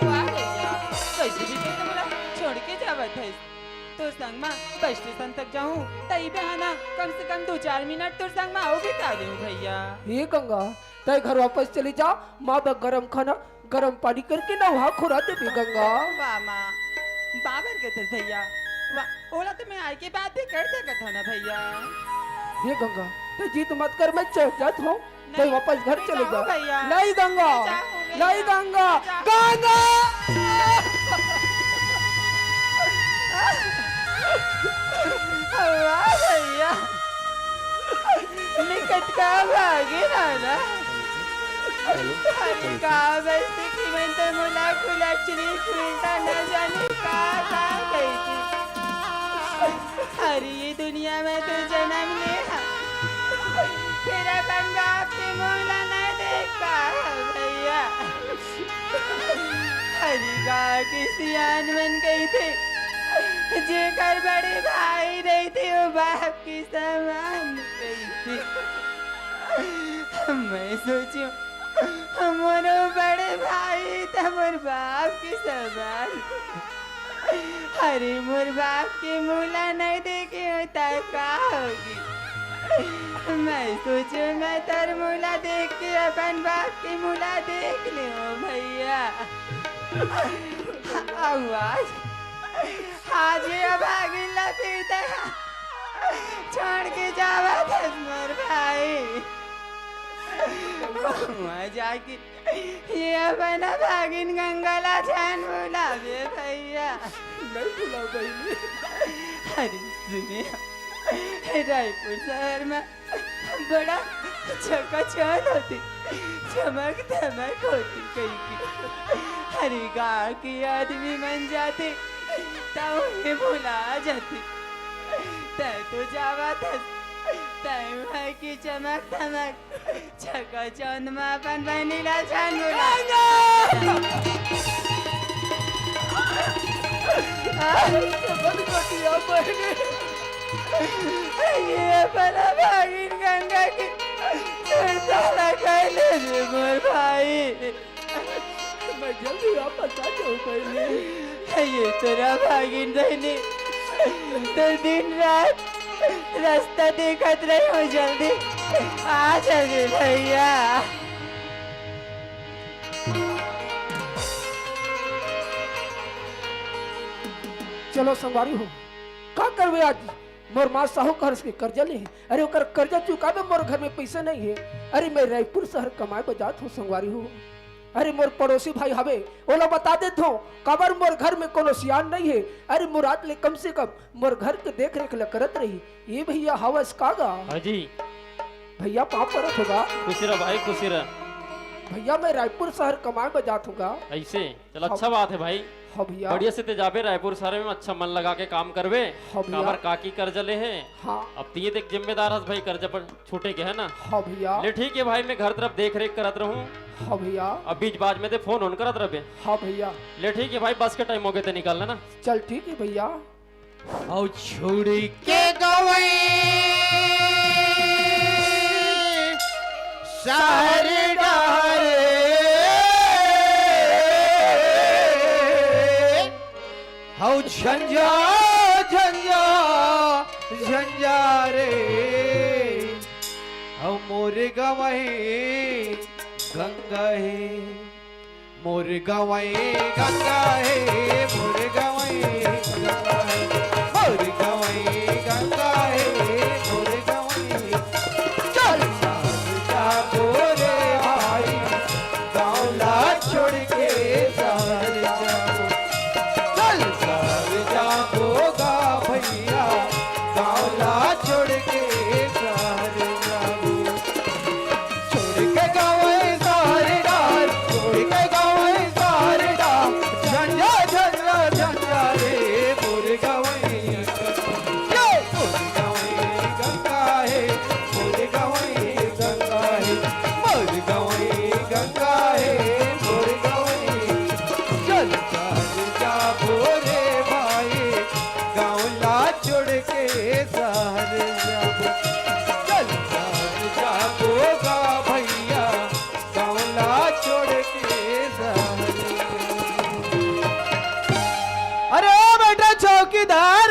वाह भैया, कैसे भी तो तुमला छोड़ के जावत है। तोर संग मा बस स्टेशन तक जाऊँ, तई बहाना कम से कम दो चार मिनट तोर संग मा अउ बिता देहूँ भैया। हे गंगा, तय घर वापस चले जा, माँ बर गरम खाना गरम पानी करके नहा खुरा देबे गंगा। वाह माँ, बाबर के थे भैया। वाह, ओला तो मैं आए के बाद भी कर सकत हूँ ना भैया। हे गंगा, तय जिद मत कर, मैं चल जात हूँ, तय वापस घर चले जा। भैया। नहीं गंगा, जाओ भैया। नहीं गंगा, जाओ। गंगा। वाह भैया, निकट का भागे ना ना। अरे का बस्ती की मन तो मुला खुला चली खुलता ना जाने का का कही थी। अरे ये दुनिया में तो जन्म ले हा, फिर अपन बाप के मुला नहीं देख पा भैया। अरे गा के सियान मन कही थे, जेकर बड़े भाई रही थे वो बाप के समान कही थे। मैं सोचू मोरो बड़े भाई त मोर बाप के समान। अरे मोर बाप के मुला नहीं देखे हो त का होगी? मैं सोचू मैं तोर मुला देख के अपन बाप के मुला देख ले हो भैया। अउ आज, आज ये अभागिन ला फिर तय छोड़ के जावत हस मोर भाई। वहाँ जाके ये अपन अभागिन गंगा ला झन भुलाबे भैया। नहीं भुला बहनी। अरे सुने, रायपुर शहर में बड़ा चकाचौंध होती, चमक धमक होती कही की। अरे गाँव के आदमी मन जाते त उन्हें भुला जाते। तय तो जावत हस, तय वहाँ की चमक धमक चकाचौंध में अपन बहनी ला झन भुला। समझ गटिया बहनी। ये अपन अभागिन गंगा के सुरता लगा ले रे मोर भाई। मैं जल्दी वापस आ जाऊँ बहनी। ये तोर अभागिन बहनी तो दिन रात रास्ता देखत रही हो, जल्दी आ जाबे भैया। चलो संगवारी हो, का करबे आज? मोर माँ साहूकार से कर्जा ले हे। अरे ओकर कर्जा चुकाबे, मोर घर में पैसा नहीं हे। अरे मैं रायपुर शहर कमाए बर जात हूँ संगवारी हो। अरे मोर पड़ोसी भाई हवे, ओला बता देत हूँ, काबर मोर घर में कोनो सियान नहीं हे। अरे मोर आज ले कम से कम मोर घर के देख रेख ल करत रही। ये भैया हवस का गा? हाँ जी। भैया पाँव परत हों गा। खुशी रह भाई, खुशी रह। भैया मैं रायपुर शहर कमाए बर जात हूँ गा। ऐसे चल, अच्छा बात है भाई। हाँ भैया। बढ़िया से ते जाबे रायपुर शहर में, अच्छा मन लगा के काम करबे। हाँ भैया। काबर काकी कर्जा ले हे। हाँ। अब तिये देख जिम्मेदार हस भाई, कर्जा पर छूटे के है ना। हाँ भैया। ले ठीक है भाई, मैं घर तरफ देख रेख करत रहूँ। हाँ भैया। अब बीच बाज में ते फोन ओन करत रहबे। हाँ भैया। ले ठीक है भाई, बस के टाइम होगे ते निकल लेना। चल ठीक है भैया। अउ छुड़ के गवई सहर डारे, हौ झंझा झंझा झंझा रे, हौ मोर गवई गंगा हे। मोर गवई गंगा हे, मोर गवई गंगा हे, मोर गवई गंगा हे, मोर गवई। चल सहर जाबो रे भाई, गाँव ला छोड़ के सहर जाबो। चल सहर जाबो गा भैया, गाँव ला छोड़ के सहर जाबो। छोड़ के गवई सहर डार, छोड़ के गवई सहर डार, झंझा झंझा झंझा रे मोर गवई। ये मोर गवई गंगा हे, मोर गवई गंगा हे, मोर गवई गंगा हे, मोर गवई। चल सहर जाबो रे भाई, गाँव ला छोड़ के सहर जाबो। चल सहर जाबो गा भैया, गाँव ला छोड़ के सहर जाबो। अरे ओ बेटा चौकीदार,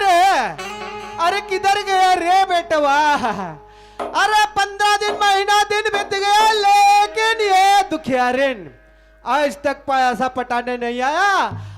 अरे किधर गया रे बेटवा? अरे पंद्रह दिन, महीना दिन बीत गया, लेकिन ये दुखियारिन आज तक पैसा पटाने नहीं आया।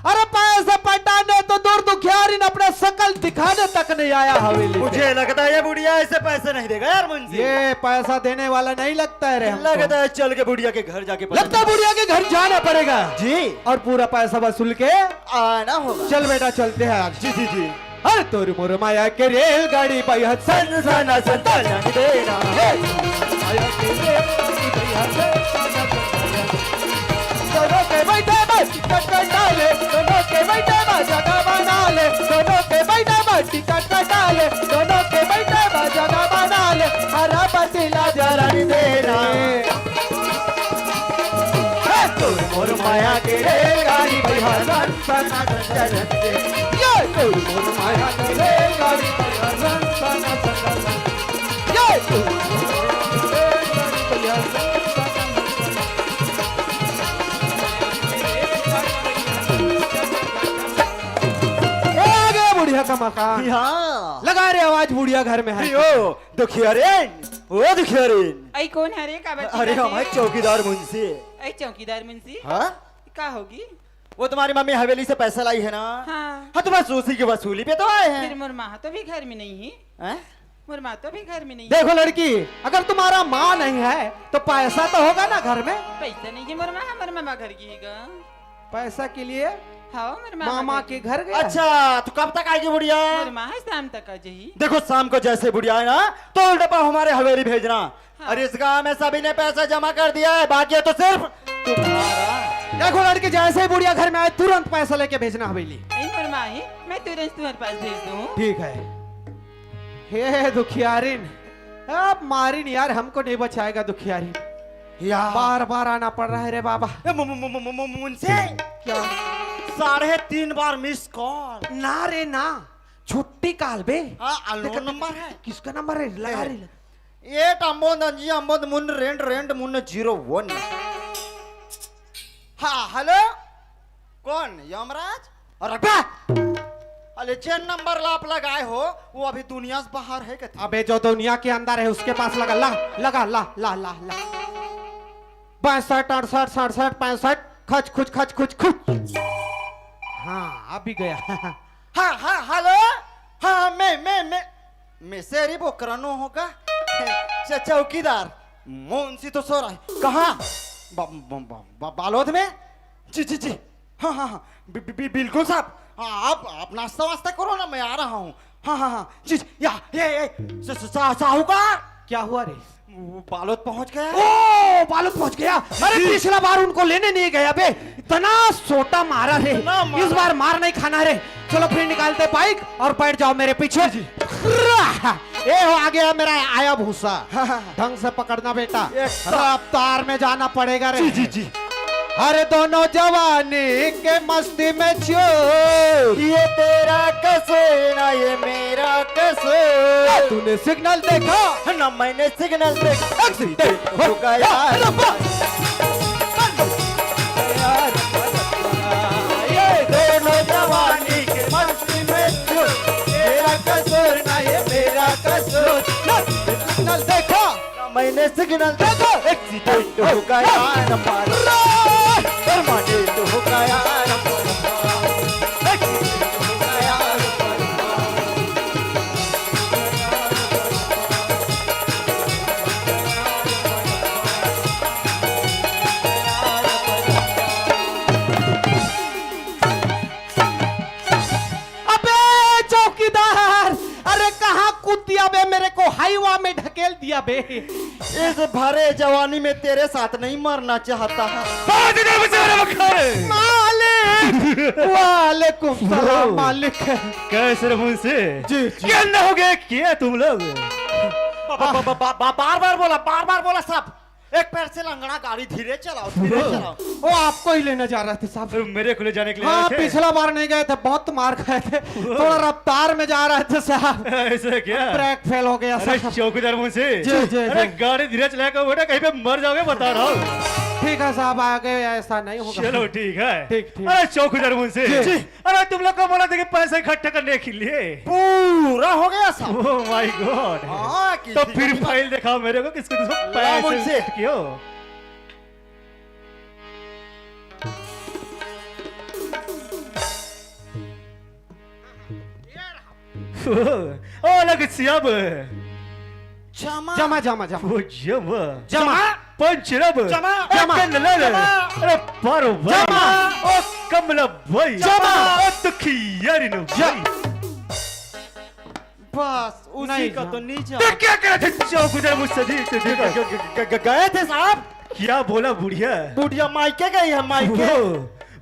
अरे पैसा पटाने तो दूर, दुखियारिन अपना शकल दिखाने तक नहीं आया हवेली पे। मुझे लगता है ये बुढ़िया ऐसे पैसे नहीं देगा यार मुंशी। ये पैसा देने वाला नहीं लगता है रे हमको। लगता है चल के बुढ़िया के घर जाके पता लगता है बुढ़िया के घर जाना पड़ेगा। जी। और पूरा पैसा वसूल के आना होगा। चल बेटा, चलते हैं आज। जी, जी, जी। अरे तोर मोर माया के रेलगाड़ी बइहा सन सन सन चलन देना। हे! माया के रेलगाड़ी बइहा सन सन सन चलन। दोनों के बैठे बस टिकट कटा ले, दोनों के बैठे बस जगह बना ले, दोनों के बैठे बस टिकट कटा ले, दोनों के बैठे बस जगह बना ले। हरा पतीला जलन देना। हे! तोर मोर माया के रेलगाड़ी बइहा सन सन सन चलन दे। ये तोर मोर माया के रेलगाड़ी बइहा सन सन सन सन। ये तोर मोर माया के रेलगाड़ी बइहा सन सन सन सन। ए, आ गया बुढ़िया का मकान। हाँ। लगा रे आवाज, बुढ़िया घर में है। ओ दुखियारिन, ओ दुखियारिन। अई कोन हरे, का बच्ची अरे का हमारे दे? चौकीदार मुंशी। अई चौकीदार मुंशी? हाँ? का होगी? वो तुम्हारी मम्मी हवेली से पैसा लाई है ना? हाँ। हाँ, तो बस उसी की वसूली पे तो आए हैं। फिर मोर माँ तो भी घर में नहीं है। हैं? मोर माँ तो भी घर में नहीं है। देखो लड़की, अगर तुम्हारा माँ नहीं है तो पैसा तो होगा ना घर में? पैसा नहीं है मोर माँ, मोर मामा घर की गा। पैसा के लिए हाँ, मोर मामा मामा घर के की। घर गया। अच्छा, तो कब तक आएगी बुढ़िया? मोर माँ है, शाम तक आ जाही। देखो, शाम को जैसे बुढ़िया आए ना, तो डब्बा हमारे हवेली भेजना। हाँ। और इस गांव में सभी ने पैसा जमा कर दिया है, बाकी है तो सिर्फ तुम्हारा। देखो लड़की, जैसे ही बुढ़िया घर में आए, तुरंत पैसा लेके भेजना हवेली। नहीं मोर माँ है, मैं तुरंत तुम्हारे पास भेज दूँ। ठीक है। हे दुखियारिन, अब मारिन यार, हमको नहीं बचाएगा दुखियारिन। यार। बार बार आना पड़ रहा है रे बाबा। ए, मु-, मु-, मु-, मु-, मु-, मु-, मुंशी। क्या? साढ़े तीन बार मिस कॉल। ना रे ना, छुट्टी काल बे। हाँ, अननोन देख, नंबर है। किसका नंबर है? लगा ए, रे, लगा। एट अम्बोंद अंजी अम्बोंद मुन रेंड रेंड मुन जीरो वन। हाँ, हेलो, कौन? यमराज? अरे बे! अले जेन नंबर ला आप लगाए हो, वो अभी दुनिया से बाहर है कथे। अबे जो दुनिया के अंदर है उसके पास लगा, ला, लगा, ला, ला, ला, ला। बासठ, अड़सठ, सड़सठ, पैंसठ, खच खुच, खच खुच खुच। हाँ, अभी गया। हाँ, हाँ, हेलो। हाँ, मैं, मैं, मैं, मैं शेरी बोकरा नो होगा। च-, चौकीदार, मुंशी तो सो रहा है। कहाँ? ब-, ब-, ब-, ब-, बालोद में? जी, जी, जी। हाँ, हाँ, हाँ। बि-, बि-, बि-, बिल्कुल साहब। हाँ, आप, आप नाश्ता वास्ता करो ना, मैं आ रहा हूँ। हाँ, हाँ, हाँ। जी, जी, या, ये, ये। स-, स-, सा-, साहूकार। क्या हुआ रे? वो बालोद पहुंच गया। ओ, बालोद पहुंच गया। अरे, जी। पिछला बार उनको लेने नहीं गया बे, इतना सोटा मारा रे। इतना मारा। इस बार मार नहीं खाना रे। चलो फिर निकालते बाइक और बैठ जाओ मेरे पीछे। जी, जी। ए हो, आ गया मेरा आया भूसा। हाँ, हाँ, हाँ। ढंग से पकड़ना बेटा, एकदम। रफ्तार में जाना पड़ेगा रे। जी, जी, जी। अरे दोनों जवानी के मस्ती में चोर। ये तेरा कसूर ना ये मेरा कसूर। तूने सिग्नल देखा? ना मैंने सिग्नल देखा। एक्सीडेंट हो गया। यार, ये दोनों जवानी के मस्ती में चूर। मेरा कसूर ना ये मेरा कसूर। ना सिग्नल देखा? ना मैंने सिग्नल देखा। एक्सीडेंट हो गया ना पार। परमानेंट हो गया ना पार। एक्सीडेंट हो गया ना पार। अबे चौकीदार, अरे कहाँ कूद दिया बे, मेरे को हाईवा में ढकेल दिया बे। इस भरे जवानी में तेरे साथ नहीं मरना चाहता। बहुत इधर बचा रहा बखर। मालिक, वालेकुम सलाम मालिक। कैसे रे मुंशी? जी, जी। क्या ना हो गया क्या तुम लोग? बार बार बोला, बार बार बोला साहब, एक पैर से लंगड़ा, गाड़ी धीरे चलाओ, धीरे चलाओ। वो आपको ही लेने जा रहे थे साहब। अरे, मेरे को ले जाने के लिए हाँ, आए थे? पिछला बार नहीं गए थे, बहुत मार खाए थे। वो। थोड़ा रफ्तार में जा रहे थे साहब। ऐसा क्या? ब्रेक फेल हो गया अरे साहब। चौकीदार मुंशी। जी, जी, अरे जी। गाड़ी धीरे चलाया करो बेटा, कहीं पे मर जाओगे, बता रहा हूँ। ठीक है साहब, आगे ऐसा नहीं होगा। चलो ठीक है। ठीक, ठीक। अरे चौकीदार मुंशी। जी। अरे तुम लोग को बोला था कि पैसे इकट्ठा करने के लिए। पूरा हो गया साहब। Oh my God। हाँ, तो किसी फिर का फाइल दिखाओ मेरे को, किसको किसको ला पैसे मुंशी। इकट्ठे किए हो? ओ, अलग सियाब। जमा। जमा, जमा, जमा। वो जमा। जमा। पंचरब। जमा। जमा। कंदलाल। जमा। अरे पारो भाई। जमा। ओ कमला भाई। जमा। ओ दुखियारी नो जमा। भाई। बस, उसी नहीं का जमा। तो नहीं जमा। तो क्या करे थे चौकीदार मुंशी जी? ग-, ग-, ग-, ग-, गए थे साहब। क्या बोला बुढ़िया? बुढ़िया मायके गई है, मायके। ओ,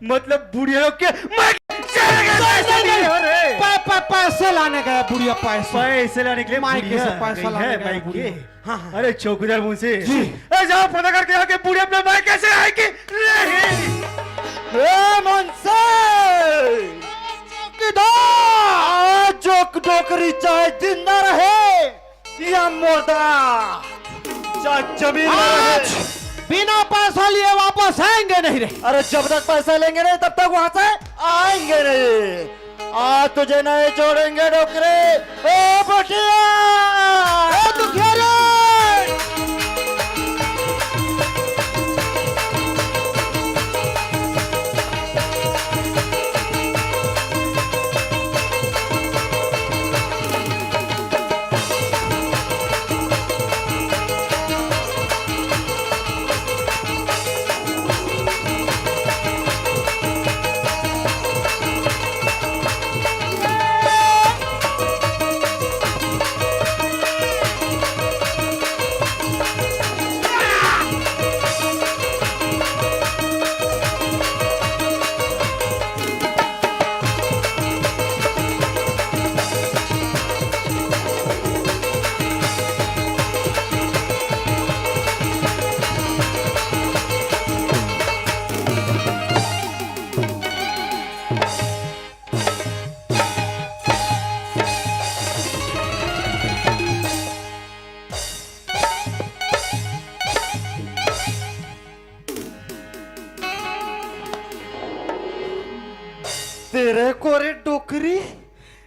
मतलब बुढ़िया लोग के मायके चले गए, नहीं, पैसे नहीं, नहीं। नहीं हो रहे। पै-, पै-, पैसे लाने गया बुढ़िया, पैसे। पैसे लाने के लिए मायके बुढ़िया से पैसा गई लाने है गया मायके। बुढ़िया। हाँ, हाँ। अरे चौकीदार मुंशी, जी। अरे जाओ पता करके आओ कि बुढ़िया अपने मायके से आएगी नहीं। ए मुंशी, चौकीदार, जो डोकरी चाहे जिंदा रहे, या मुर्दा, चाहे जमीन में रहे। आज बिना पैसा लिए वापस आएंगे नहीं रे। अरे जब तक पैसा लेंगे नहीं तब तक वहां से आएंगे नहीं। आज तुझे नहीं छोड़ेंगे डोकरे। ओ बटिया, ओ दुखियारे। तेरे को रे डोकरी,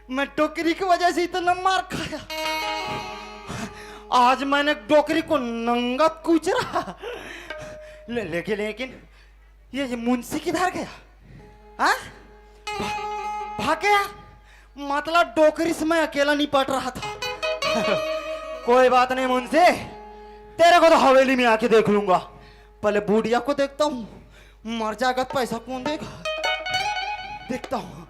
मैं डोकरी की वजह से इतना मार खाया। आज मैंने डोकरी को नंगा कूच रहा। ले, लेकिन, लेकिन ये, ये मुंशी किधर गया? हाँ? भा-, भाग गया? मतलब डोकरी से मैं अकेला निपट रहा था। कोई बात नहीं मुंशी, तेरे को तो हवेली में आके देख लूंगा। पहले बुढ़िया को देखता हूँ, मर जाएगा तो पैसा कौन देगा? देखता हूँ।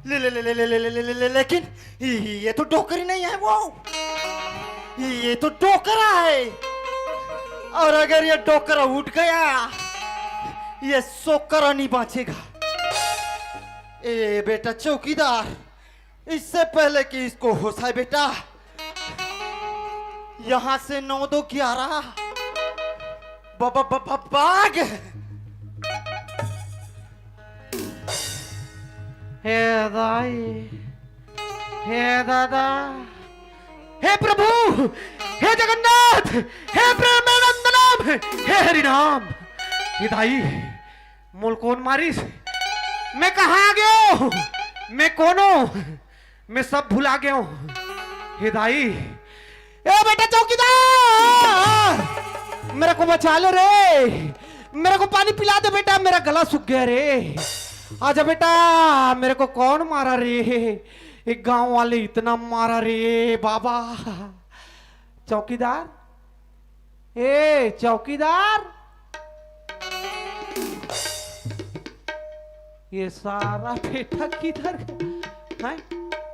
ले, ले, ले, लेकिन ये, ये तो डोकरी नहीं है वो, ये तो डोकरा है। और अगर ये डोकरा उठ गया, ये सोकरा नहीं बांचेगा। ए बेटा चौकीदार, इससे पहले कि इसको होश आए बेटा, यहाँ से नौ दो ग्यारह। ब-, ब-, ब-, ब-, भाग। हे दाई, हे दादा, हे प्रभु, हे जगन्नाथ, हे प्रेमानंद नाम, हे हरि नाम। हे दाई, मोल कोन मारिस? मैं कहाँ आ गयो? मैं कोन हों? मैं सब भुला गयो। हे दाई, ए बेटा चौकीदार, मेरे को बचा ले रे, मेरे को पानी पिला दे बेटा, मेरा गला सूख गया रे। आजा बेटा, मेरे को कौन मारा रे? एक गांव वाले इतना मारा रे बाबा। चौकीदार, ए चौकीदार, ये सारा बेटा किधर गया? हैं?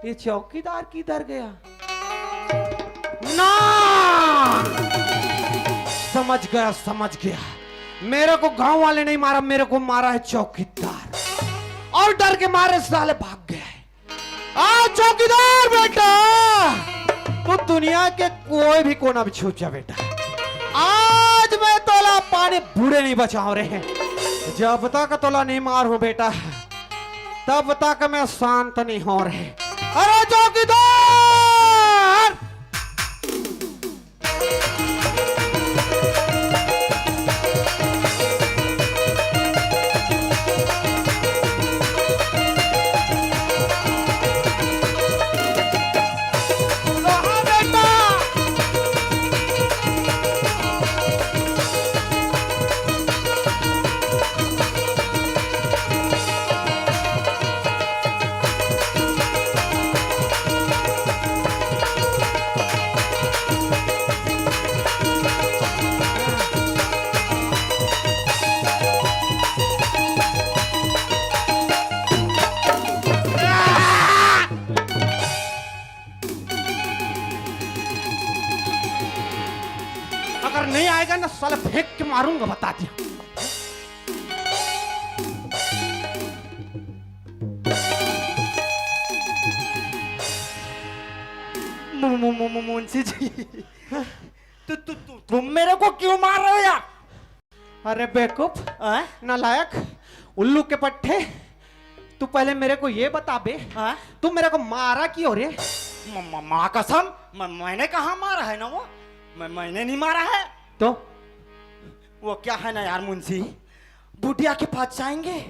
ये चौकीदार किधर गया? ना, समझ गया, समझ गया। मेरे को गांव वाले नहीं मारा, मेरे को मारा है चौकीदार। और डर के मारे साले भाग गया है। आज चौकीदार बेटा, तू दुनिया के कोई भी कोना में छुप जा बेटा, आज मैं तोला पानी बूड़े नहीं बचाऊं रे। जब तक तोला नहीं मारूं बेटा, तब तक मैं शांत नहीं हों रे। अरे चौकीदार! अगर नहीं आएगा ना, साला फेंक के मारूंगा, बता दिया। मु-, मु-, मु-, मु-, मुंशी जी, तु, तु, तु, तुम मेरे को क्यों मार रहे हो यार? अरे बेवकूफ, हैं? नालायक, उल्लू के पट्टे, तू पहले मेरे को ये बता बे, हाँ? तू मेरे को मारा क्यों रे? म-, म-, माँ कसम, म-, मैंने कहाँ मारा है ना वो, मैं, मैंने नहीं मारा है। तो? वो क्या है ना यार मुंशी, बुढ़िया के पास जाएंगे,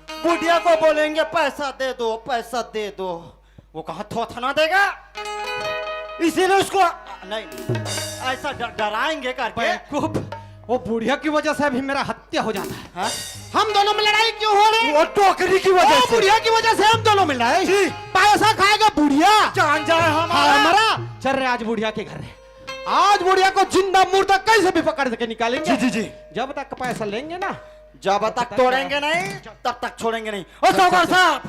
बुढ़िया को बोलेंगे, "पैसा दे दो, पैसा दे दो।" वो कहाँ थोथना देगा, इसीलिए उसको नहीं, ऐसा ड-, डराएंगे करके। बेवकूफ, वो बुढ़िया की वजह से अभी मेरा हत्या हो जाता है। हाँ? हम दोनों में लड़ाई क्यों हो रही? वो टोकरी की वजह से। बुढ़िया की वजह से हम दोनों में लड़ाई। जी। पैसा खाएगा बुढ़िया, जान जाए हमारा। हाँ, हमारा। चल रहे आज बुढ़िया के घर। आज बुढ़िया को जिंदा मुर्दा कैसे भी पकड़ के निकालेंगे। जी, जी, जी। जब तक पैसा लेंगे ना, जब तक तोड़ेंगे नहीं, तब तक छोड़ेंगे नहीं। ओ साहूकार साहब,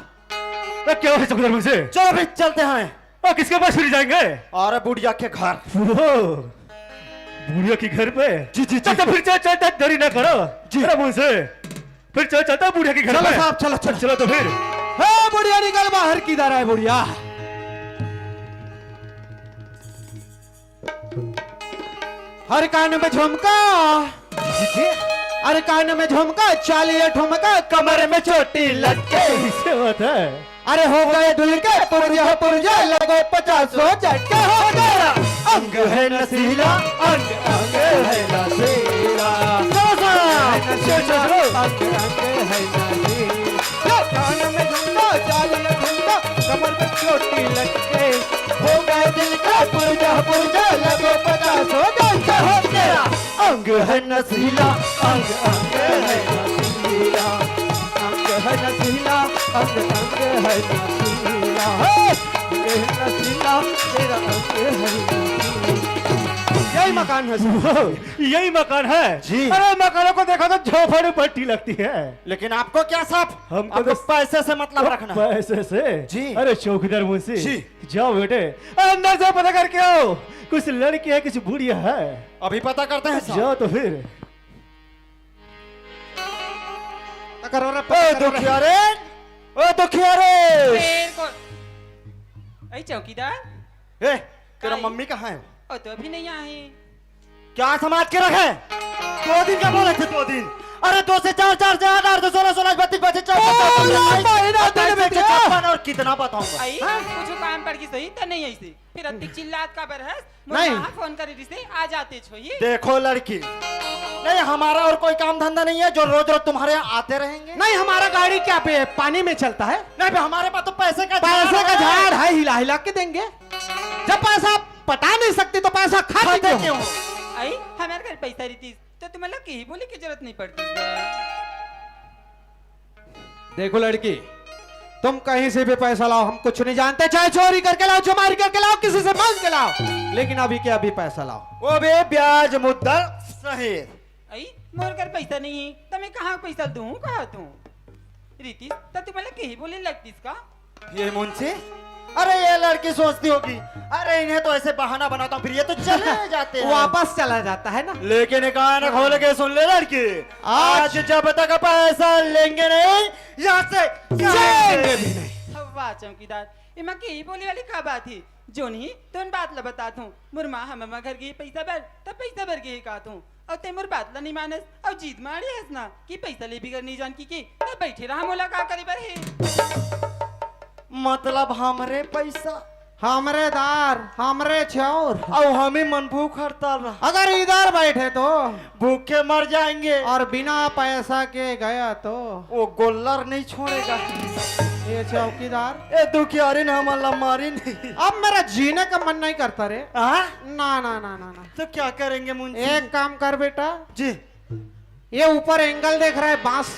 ए, क्या है चौकीदार मुंशी? चलो भाई, चलते हैं। ओ, किसके पास फिर जाएंगे? अरे, बुढ़िया के घर। ओ, बुढ़िया के घर पे? जी, जी, जी। चल, तो फिर चल, चल, चल, देरी ना करो। जी। अरे, मुंशी, फिर चल, चलता है बुढ़िया के घर चलो पे। साहब, चलो, चलो। चलो तो फिर। हे बुढ़िया, निकल बाहर, किधर है बुढ़िया? हर कान में झुमका, हर कान में झुमका, चालीह ठुमका, कमर में चोटी लटके। ऐसे बात है। अरे हो गए ढुलके, पुर्जा पुर्जा, लगो पचासो झटके। हो गया। अंग है नशीला, अंग अंग है नशीला। चलो साहब। है नशीला, अंग अंग है नशीला। कान में झुमका, चालीह ठुमका, कमर में चोटी लटके। हो गए दिल का पुर्जा पुर्जा, लगो पचासो झटके। हो गया। अंग है नशीला, अंग अंग है नशीला, अंग है नशीला, अंग अंग है नशीला। हे! अंग है नशीला, तेरा अंग है नशीला। यही मकान है साहब। यही मकान है? जी। अरे, मकानों को देखो तो झोपड़ी पट्टी लगती है। लेकिन आपको क्या साहब? हमको आपको तो पैसे से मतलब रखना है। पैसे से? जी। अरे, चौकीदार मुंशी, जी। जाओ बेटे, अंदर से पता करके आओ, कुछ लड़की है, कुछ बुढ़िया है। अभी पता करते हैं साहब। जाओ तो फिर। पता करो रे, पता करो रे। दुखिया रे, ओ दुखिया रे। फिर कौन? ऐ चौकीदार? ए, तेरा मम्मी कहाँ है? ओ तो अभी नहीं आए। क्या समाज के रखे? दो दिन का बोले थे, दो दिन। अरे, दो से चार, चार से आठ, आठ से सोलह, सोलह से बत्तीस, बत्तीस से चौपन, पूरा महीना दिन में क्या? छप्पन, और कितना बताऊंगा? आई, हाँ? कुछ काम पड़ गई सही तो नहीं ऐसे। फिर अतिक चिल्लात का बर हस? नहीं। मुझे फोन करे रिश्ते आ जाते छो ये। देखो लड़की, नहीं, हमारा और कोई काम धंधा नहीं है जो रोज रोज तुम्हारे यहाँ आते रहेंगे। नहीं, हमारा गाड़ी क्या पे पानी में चलता है? नहीं बे, हमारे पास तो पैसे का पैसे झाड़ का है। झाड़ है, हिला हिला के देंगे। जब पैसा पटा नहीं सकती तो पैसा खाती खाते क्यों? क्यों? आई, हमारे घर पैसा रहती तो तुम्हें लोग कहीं बोले की जरूरत नहीं पड़ती। देखो लड़की, तुम कहीं से भी पैसा लाओ, हम कुछ नहीं जानते, चाहे चोरी करके लाओ, चुमारी करके लाओ, किसी से मांग के लाओ, लेकिन अभी के अभी पैसा लाओ। वो भी ब्याज मुद्दल सहित। आई, मोर कर पैसा नहीं है, तो मैं कहाँ पैसा दूँ, कहा तू? रीति, तो तुम्हें लोग कहीं बोले लगतीस का? ये मुंशी, अरे ये लड़की सोचती होगी, अरे इन्हें तो ऐसे बहाना बनाता हूँ, फिर ये तो चले जाते हैं। वापस चला जाता है ना। लेकिन कान खोल के सुन ले लड़की, आज आज जब तक पैसा लेंगे नहीं, यहाँ से जाएंगे भी नहीं। वाह चौकीदार, इमा की बोली वाली का बात ही? जोन ही तोन बात ला बता दूं, मोर माँ हमर माँ घर गई पैसा बर, तब पैसा बर गई का तू? अउ ते मोर बात ला नहीं मानस, अउ जीत मारी हस ना कि पैसा ले बिगर नहीं जान की, की तब बैठे रहा, मोला का करे बर हे? मतलब हमरे पैसा, हमरे दार, हमरे चाउर। अउ हमी मन भूख हड़ताल रहा। अगर इधर बैठे तो भूखे मर जाएंगे। और बिना पैसा के गया तो वो गोल्लर नहीं छोड़ेगा। ये चौकीदार। ए दुखियारी ने हमन ला मारी नहीं। अब मेरा जीने का मन नहीं करता रे। हाँ? ना, ना, ना, ना, ना। तो क्या करेंगे मुंशी? एक काम कर बेटा। जी। ये ऊपर एंगल देख रहा है, बांस।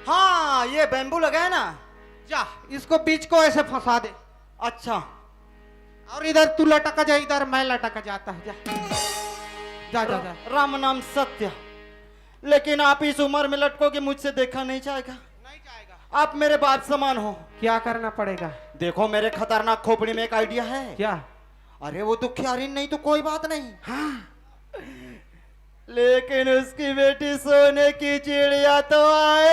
हाँ, ये बैम्बू लगा है ना। जा, इसको बीच को ऐसे फंसा दे। अच्छा। और इधर तू लटक जा, इधर मैं लटक जाता है, जा। जा, जा, जा। राम नाम सत्य। लेकिन आप इस उम्र में लटकोगे, मुझसे देखा नहीं जाएगा। नहीं जाएगा। आप मेरे बाप समान हो। क्या करना पड़ेगा? देखो, मेरे खतरनाक खोपड़ी में एक आइडिया है। क्या? अरे, वो दुखियारी नहीं तो कोई बात नहीं। हाँ। लेकिन उसकी बेटी सोने की चिड़िया तो आए।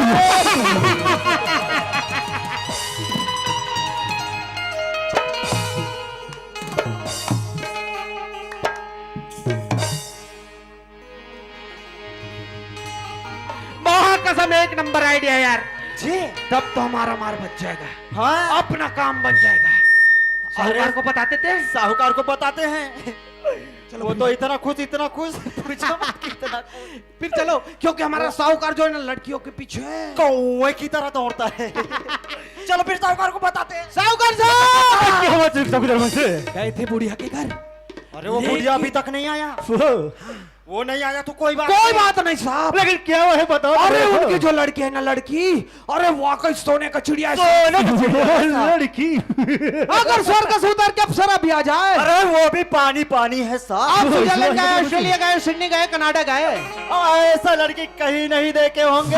महाकसम, एक नंबर आइडिया यार। जी। तब तो हमारा मार बच जाएगा। हाँ। अपना काम बन जाएगा। साहूकार अरे, को बताते थे। साहूकार को बताते हैं। चलो वो फिर। तो इतना खुश, इतना खुश। पूछो मत कितना खुश। फिर चलो, क्योंकि हमारा साहूकार जो है ना, लड़कियों के पीछे कौवे की तरह दौड़ता है। चलो फिर साहूकार को बताते हैं। साहूकार साहब! क्या हुआ चौकीदार मुंशी? गए थे बुढ़िया के घर। अरे वो लेकिन बुढ़िया अभी तक नहीं आया। वो वो नहीं आया तो कोई बात कोई नहीं। बात नहीं साहब। लेकिन क्या हुआ है बताओ अरे तो। उनकी जो लड़की है ना लड़की, अरे वाकई सोने का चिड़िया है। सोने का चिड़िया है साहब। लड़की। अगर स्वर्ग से उतर के अप्सरा भी आ जाए। अरे वो भी पानी पानी है साहब। आप स्विट्जरलैंड गए, ऑस्ट्रेलिया गए, सिडनी गए, कनाडा गए। आ, ऐसा लड़की कहीं नहीं देखे होंगे।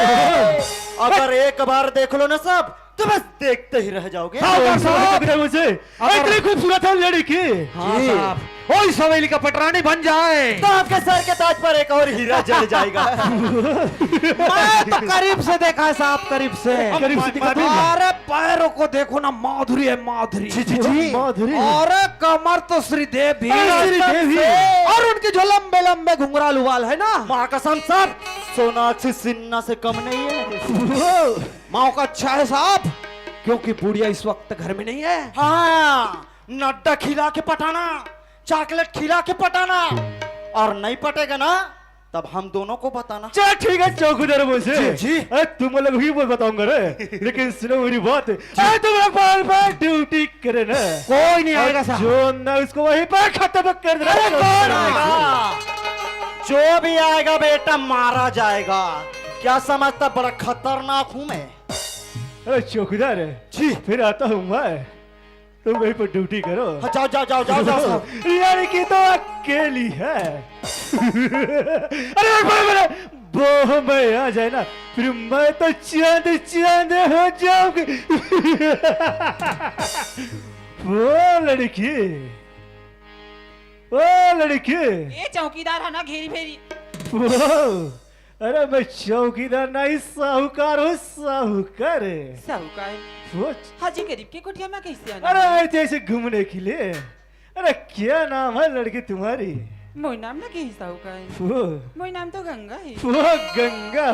अगर एक बार देख लो ना साहब, तो बस देखते ही रह जाओगे। साहब, साहब। मुझे अगर इतनी खूबसूरत है लड़की। हाँ, जी। साहब। ओए सवेली का पटरानी बन जाए। तो आपके सर के ताज पर एक और हीरा जड़ जाएगा। मैं तो करीब से देखा है साहब, करीब से। करीब से देखा है। अरे पैरों को देखो ना, माधुरी है, माधुरी। जी, जी, जी। माधुरी। और कमर तो श्रीदेवी। अरे श्रीदेवी। और उनके जो लंबे लंबे घुंघरालू बाल है ना। माँ कसम साहब, सोनाक्षी सिन्हा से कम नहीं है। माँ का अच्छा है साहब, क्योंकि बुढ़िया इस वक्त घर में नहीं है। हाँ, नड्डा खिला के पटाना, चॉकलेट खिला के पटाना, और नहीं पटेगा ना, तब हम दोनों को बताना। चल ठीक है चौकीदार मुंशी। जी, जी। अरे तुम लोग ही वो बताऊंगा रे, लेकिन सुनो मेरी बात। अरे तुम लोग बार बार ड्यूटी करे ना। कोई नहीं आएगा साहब। जो ना उसको वहीं पर खत्म कर देना। अरे कौन आएगा? जो भी आएगा बेटा मारा जाएगा। क्या समझता बड़ा खतरनाक हूँ मैं। अरे चौकीदार है। जी। फिर आता हूँ मैं। तुम वहीं पर ड्यूटी करो। हाँ, जाओ, जाओ, जाओ, जाओ, जाओ, साहब। लड़की तो अकेली है। अरे, अरे, अरे, अरे, बॉम्बे आ जाए ना, फिर मैं तो चांद, चांद हो जाऊंगी। वो लड़की, वो लड़की। ये चौकीदार है ना, घेरी भेरी। वो अरे मैं चौकीदार नहीं, साहूकार हूँ, साहूकार। साहूकार? वो हाजी गरीब के कुटिया में कैसे आना? अरे ऐसे ऐसे घूमने के लिए। अरे क्या नाम है लड़की तुम्हारी? मोर नाम ल किही साहूकार। वो। मोर नाम तो गंगा हे। वो गंगा।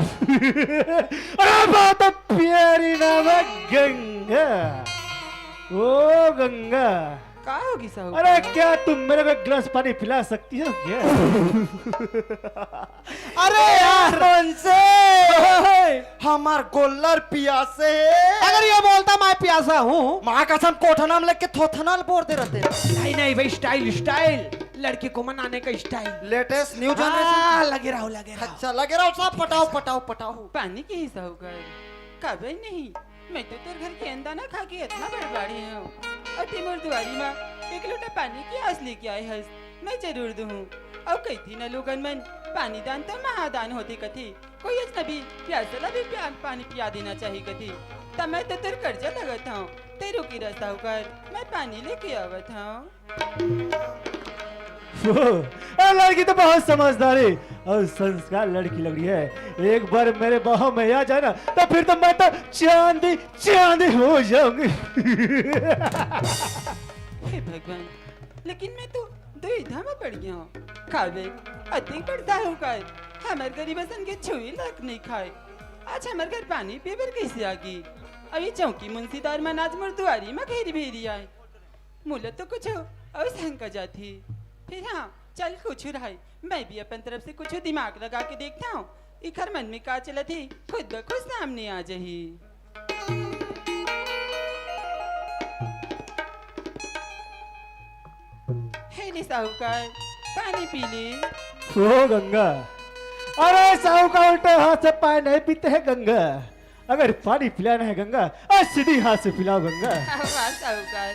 अरे, बहुत प्यारी नाम है गंगा। ओ गंगा। का होगे साहूकार? अरे, क्या तुम मेरे को एक गिलास पानी पिला सकती हो क्या? अरे यार, मुंशी, ओए! हमर गोल्लर पियासे हे। अगर ये बोलता मैं पियासा हूँ। माँ कसम, कोठना म लेके थोथना ल बोर दे रहते। नहीं, नहीं भाई, style, style। लड़की को मनाने का style। Latest new generation। हाँ, लगे रहो, लगे रहो। अच्छा, लगे रहो साहब, पटाओ, पटाओ, पटाओ। पानी किही साहूकार? काबर नहीं, मैं तो तोर घर के अंडा ना खा के इतना बड़ बाढ़े हूँ। अउ ते मोर दुआरी मा एक लोटा पानी के आस लेके आए हस, मैं जरूर दूँ। अउ कहिथे न लोगन मन, पानी दान तो महादान होथे कथे। कोई अजनबी प्यासा ला भी प्या-, पानी पिया देना चाही कथे। त मैं तो तोर कर्जा लगत हूँ, ते रुकी रह साहूकार, मैं पानी लेके आवत हूँ। ओह, ए लड़की तो बहुत समझदार है और संस्कार लड़की लग रही है। एक बार मेरे बाहों में आ जाए ना, तो फिर तो मैं तो चांदी, चांदी हो जाऊंगी। हे भगवान, लेकिन मैं तो दुविधा में पड़ गया हूँ। काबर, अतिक बड़ साहूकार, हमर गरीब असन के छुई लायक नहीं खाए। आज हमर घर पानी पीए बर कैसे आगी? अभी चौकी मुंशीदार मन आज मोर दुआरी में घेरी भेरी आए। मोला तो कुछ अउ शंका जात हे। फिर हाँ, चल कुछ रहय, मैं भी अपन तरफ से कुछ दिमाग लगा के देखता हूँ। इखर मन में का चलत हे, खुद ब खुद सामने आ जाही। हे ले साहूकार, पानी पी ले। ओ गंगा, अरे साहूकार उल्टे हाथ से पानी नहीं पीते हैं गंगा। अगर पानी पिलाना है गंगा, आज सीधी हाथ से पिलाओ गंगा। वाह साहूकार,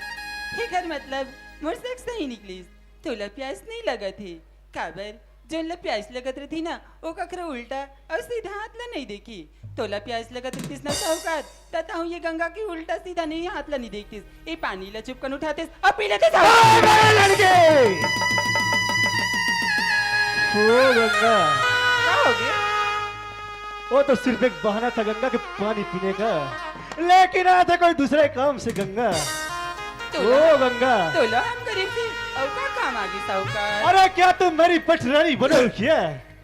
एकर मतलब मोर शक सही निकलिस, तोला प्यास नहीं लगत हे। काबर, जोन ला प्यास लगत रहिथे ना, ओ कखरो उल्टा अउ सीधा हाथ ला नहीं देखी। तोला प्यास लगत रहितिस ना साहूकार, त तहूँ ये गंगा के उल्टा सीधा नहीं हाथ ला नहीं देखतिस। ए पानी ला चुपकन उठातिस अउ पी लेतिस। ए, मेरे लड़के! ओ गंगा। का होगे? वो तो सिर्फ एक बहाना था गंगा के पानी पीने का, लेकिन आया था कोई दूसरे काम से गंगा। तोला, ओ गंगा। तोला हम गरीब से अउ का काम आगे साहूकार? अरे क्या तुम मेरी पटरानी बनोगी क्या?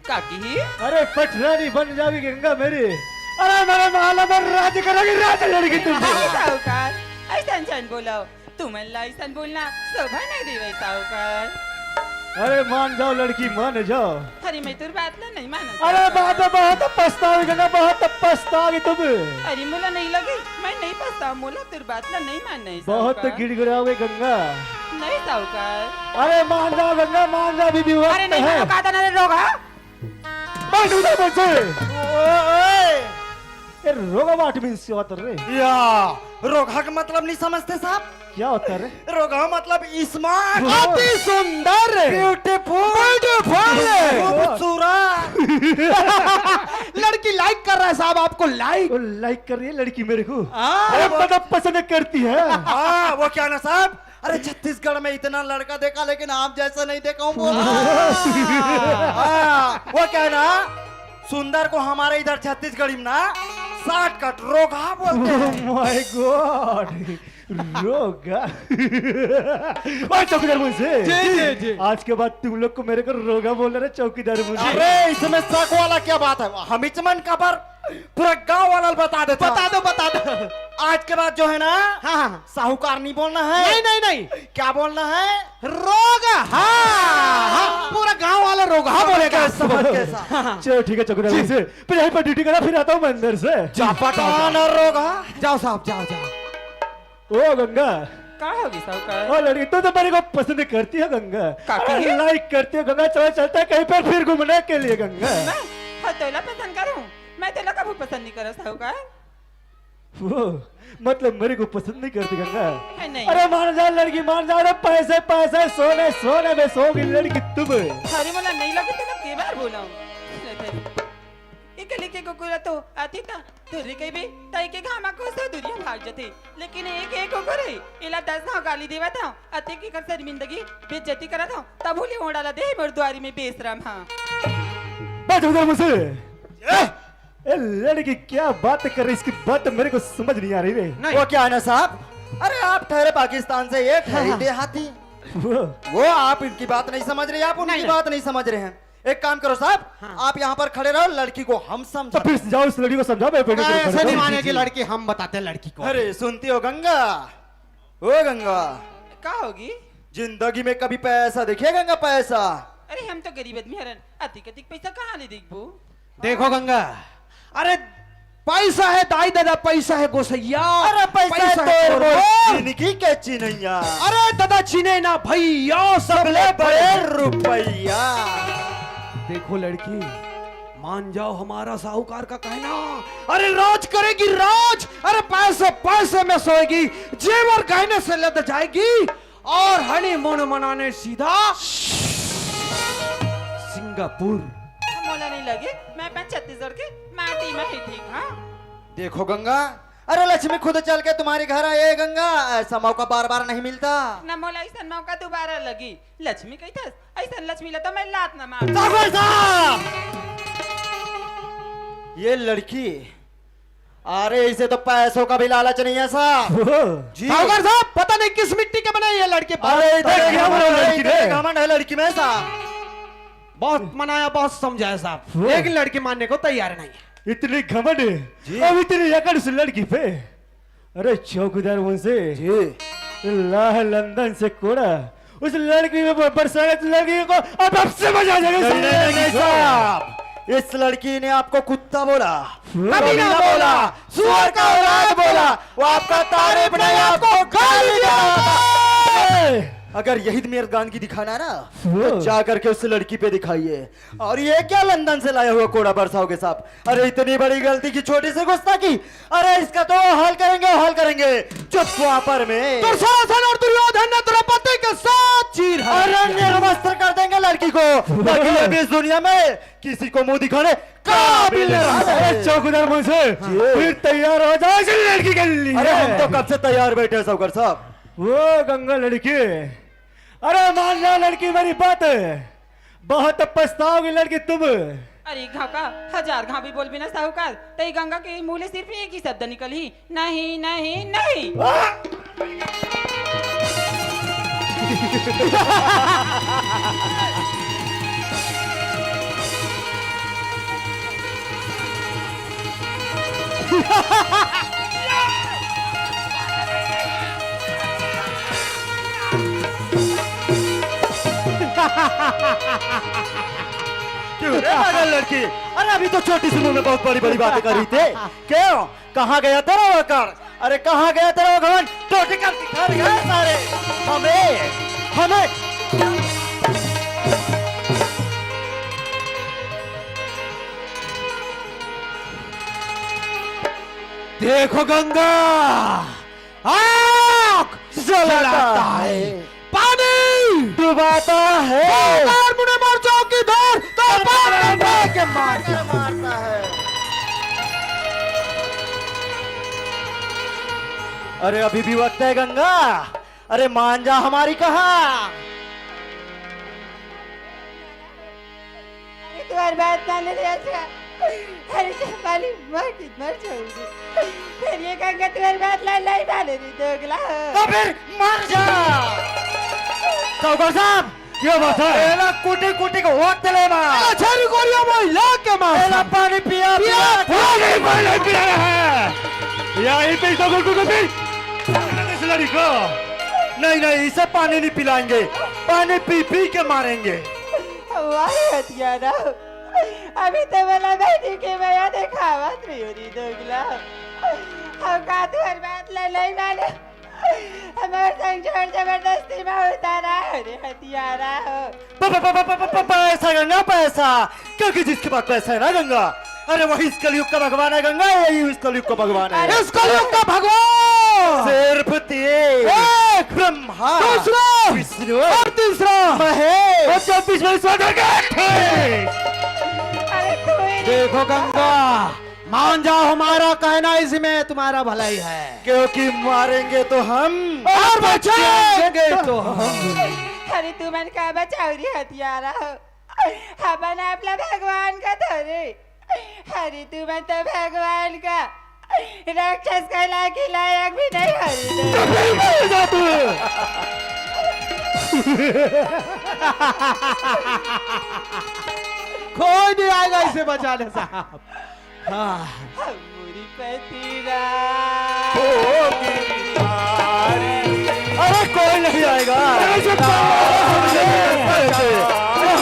काकी ही? अरे पटरानी बन जाओगी गंगा मेरी। अरे मेरे महल में राज करोगी, राज लड़की तुम। नहीं साहूकार, अइसन झन बोलो। तुमन ला अइसन बोलना शोभा नहीं देवे साहूकार। अरे मान जाओ लड़की, मान जाओ। अरे मैं तोर बात ला नहीं मानत अरे साहूकार। बात बहुत पछताओगी गंगा, बहुत पछताओगी तुम। अरे मोला नहीं लगे, मैं नहीं पछताओ, मोला तोर बात ला नहीं मानना है बहुत साहूकार। गिड़गिड़ाओगे गंगा। नहीं साहूकार। अरे मान जाओ गंगा, मान जाओ, अभी भी वक्त अरे नहीं है। मानो, का था ना रे रोग, हाँ? बंद उधर बंद से। ओए। ए, रोगा what means क्या होता रे? या, रोगा का मतलब नहीं समझते साहब? क्या होता रे? रोगा मतलब smart। अति सुंदर। Beautiful। Beautiful। खूबसूरत। लड़की like कर रहा है साहब, आपको like। वो like कर रही है लड़की मेरे को। हाँ। अरे, मतलब पसंद करती है। हाँ, वो क्या ना साहब, अरे, छत्तीसगढ़ में इतना लड़का देखा, लेकिन आप जैसा नहीं देखा हूँ, बोला। हाँ, वो क्या है ना, सुंदर को हमारे इधर छत्तीसगढ़ी में ना shortcut रोगहा बोलते हैं। Oh my God, रोगहा। ओए चौकीदार मुंशी, जी, जी, जी। आज के बाद तुम लोग को मेरे को रोगहा बोलना रे चौकीदार मुंशी। अरे, इसमें शक वाला क्या बात है? हम इचमन का पर पूरा गांव वाला बता देता। बता दो, बता दो। आज के बाद जो है ना, हाँ, हाँ। साहूकार नहीं बोलना है। नहीं, नहीं, नहीं। क्या बोलना है? रोगहा। हाँ, पूरा गांव वाला रोगहा समझ बोलेगा। गए, समझ गए साहब। हाँ, हाँ। चलो ठीक है चौकीदार जी। मुंशी, फिर यहीं पर duty करा, फिर आता हूँ मैं अंदर से। जा पटाना रोगहा। जाओ साहब, जाओ, जाओ। ओ गंगा। का होगे साहूकार? ओ लड़की, तू तो मेरे को पसंद करती है गंगा। का अरे कही? Like करती है गंगा, चलो चलते हैं कहीं पर फिर घूमने के लिए गंगा। मैं? हाँ, तोला पसंद करूँ? मैं तोला कभू पसंद नहीं करा साहूकार। वो, मतलब मेरे को पसंद नहीं करती गंगा? है नहीं। अरे मान जा लड़की, मान जा, अरे पैसे, पैसे, सोने, सोने में सोगी लड़की तुम। अरे मोला नहीं लगे तो मैं के बार बोला हूँ। इकली के कुकुर तो आती था, तुरी के भी ताई के घामा को से दुनिया भाग जथे। लेकिन एक, एक कुकुर है, इला दस घाव गाली देवा था, अते की कर शर्मिंदगी, बेइज्जती करा था, तब ले ओड़ा ला दे मोर दुआरी में बेसरम हाँ। बच उधर मुझसे। ए, ए, लड़की क्या बात कर रही, इसकी बात मेरे को समझ नहीं आ रही रे। नहीं। वो क्या है ना साहब, अरे आप ठहरे पाकिस्तान से, ये ठहरी हाँ, हाँ। देहाती। वो वो आप इनकी बात नहीं समझ रहे, आप उनकी नहीं, नहीं। बात नहीं समझ रहे हैं। एक काम करो साहब, हाँ। आप यहाँ पर खड़े रहो, लड़की को हम तो समझा। फिर जाओ, उस लड़की को समझाओ, मैं बेटे को ऐसे नहीं मानेगी लड़की, हम बताते हैं लड़की को। अरे सुनती हो गंगा, ओ गंगा, का होगी? जिंदगी में कभी पैसा देखे गंगा, पैसा? अरे हम तो गरीब आदमी हरन, अतिक अतिक पैसा कहाँ ले देखबो? देखो गंगा, अरे पैसा है दाई ददा, पैसा है गोसैया। अरे पैसा है पैसा है तोर तोर मोर मोर। जिंदगी के चिन्हैया। अरे ददा चिन्हे ना भैया, सबले सबले बड़े बड़े रुपैया। देखो लड़की, मान जाओ हमारा साहूकार का कहना, अरे राज करेगी राज, अरे पैसे पैसे में सोएगी, जेवर गहने से लद जाएगी और हनीमून मनाने सीधा सिंगापुर। मोला नहीं लगे, मैं अपन छत्तीसगढ़ के माटी में ही ठीक हाँ। देखो गंगा, अरे लक्ष्मी खुद चल के तुम्हारे घर आए गंगा, ऐसा मौका बार बार नहीं मिलता। न मोला ऐसा मौका दोबारा लगी। लक्ष्मी कही थस, ऐसा लक्ष्मी ला तो मैं लात न मार। साहूकार साहब, ये लड़की, अरे इसे तो पैसों का भी लालच नहीं है साहब। ओहो। जी। साहूकार साहब, पता नहीं किस मिट्टी के बने ये लड़के। अरे इतने अरे, घमंड है अरे, लड़की इतने में। घमंड है लड़की में साहब। बहुत मनाया, बहुत समझाया साहब, ओहो। लेकिन लड़की मानने को तैयार नहीं है। इतनी घमंड है, जी। अब इतनी अकड़ उस लड़की पे। अरे चौकीदार मुंशी, जी। लाह लंदन से कोड़ा उस लड़की में बर-, बरसाएगा, उस लड़की को अब, अब से मजा आ जाएगा। नहीं, नहीं, नहीं, नहीं, साहब, इस लड़की ने आपको कुत्ता बोला, वो कमीना बोला, सुअर का औलाद बोला, वो आपका तारीफ नहीं, आपको गाली दिया। अगर यही मेहरबानगी दिखाना है ना, तो वो जा करके उस लड़की पे दिखाइए। और ये क्या लंदन से लाया हुआ कोड़ा बरसाओगे साहब? अरे इतनी बड़ी गलती की, छोटी सी गुस्ताखी, अरे इसका तो हल करेंगे, हल करेंगे। चुप द्वापर में दुशासन और दुर्योधन ने द्रौपदी के साथ चीर हरण अरे किया। निर्वस्त्र कर देंगे लड़की को, ताकि ये भी इस दुनिया में किसी को मुंह दिखाने काबिल न रह जाए। अरे चौकीदार मुंशी, जी। फिर तैयार हो जाओ इस लड़की के लिए। अरे हम तो कब से तैयार बैठे हैं साहूकार साहब। वो गंगा लड़की, अरे मान लो लड़की मेरी बात, बहुत पछताओगी लड़की तुम। अरे घाव का हजार घाव भी बोल बिना साहूकार, तई गंगा के मुंह ले सिर्फ एक ही शब्द निकली, नहीं, नहीं, नहीं। क्यों रे पागल लड़की? अरे अभी तो छोटी सी मुंह में बहुत बड़ी बड़ी बातें कर रही थी। क्यों? कहाँ गया तेरा वो अकड़? अरे कहाँ गया तेरा वो घमंड? टोटी कर दिखा रही है सारे। हमें, हमें। देखो गंगा, आग जलाता है, पानी डुबाता है। और मुने मार चौकीदार तो बाप डंडा के मार के मारता है। अरे अभी भी वक्त है गंगा, अरे मान जा हमारी कहा। अरे तुम्हारी बात माने रे अच्छा। अरे चंपाली मर के मर जाऊंगी। फिर ये गंगा तुम्हारी बात ला नहीं माने रे दोगला। तो फिर मर जा। साहूकार साहब, क्या बात है? एला कुटी कुटी के वक्त ले मार। अच्छा रिकोरिया में ला के मार। एला पानी पिया, पिया, पिया। पानी, पानी पिया रहा है। या इतनी तो गुल गुल गुल। इस लड़की को। नहीं, नहीं, इसे पानी नहीं पिलाएंगे। पानी पी पी के मारेंगे। वाह हथियारा, अभी तो मला बहनी के मया देखावत रही हो री दोगला। हम का तुहर बात ले नहीं माने। हमार संग जोर जबरदस्ती में उतारा हो रे हथियारा हो। प-, प-, प-, प-, प-, प-, पैसा गंगा पैसा, क्योंकि जिसके पास पैसा है ना गंगा, अरे वही इस कलयुग का भगवान है गंगा, यही इस कलयुग का भगवान है। अरे इस कलयुग का भगवान सिर्फ तीन। एक। ब्रह्मा, दूसरा, विष्णु और तीसरा महेश। और चौबीस में ईश्वर का गठे। अरे तू ही देखो गंगा, मान जाओ हमारा कहना, इसी में तुम्हारा भलाई है। क्योंकि मारेंगे तो हम और बचाएंगे तो हम। अरे तू मन का बचाओ रे हथियारा हो। अपन आप ला भगवान का धरे। अरे तू मन तो भगवान का राक्षस कहला के लायक भी नहीं हरे। तो फिर मर जा तू। कोई नहीं आएगा इसे बचाने, साहब। हाँ। मुरी पैतीरा। अरे, कोई नहीं आएगा। अरे,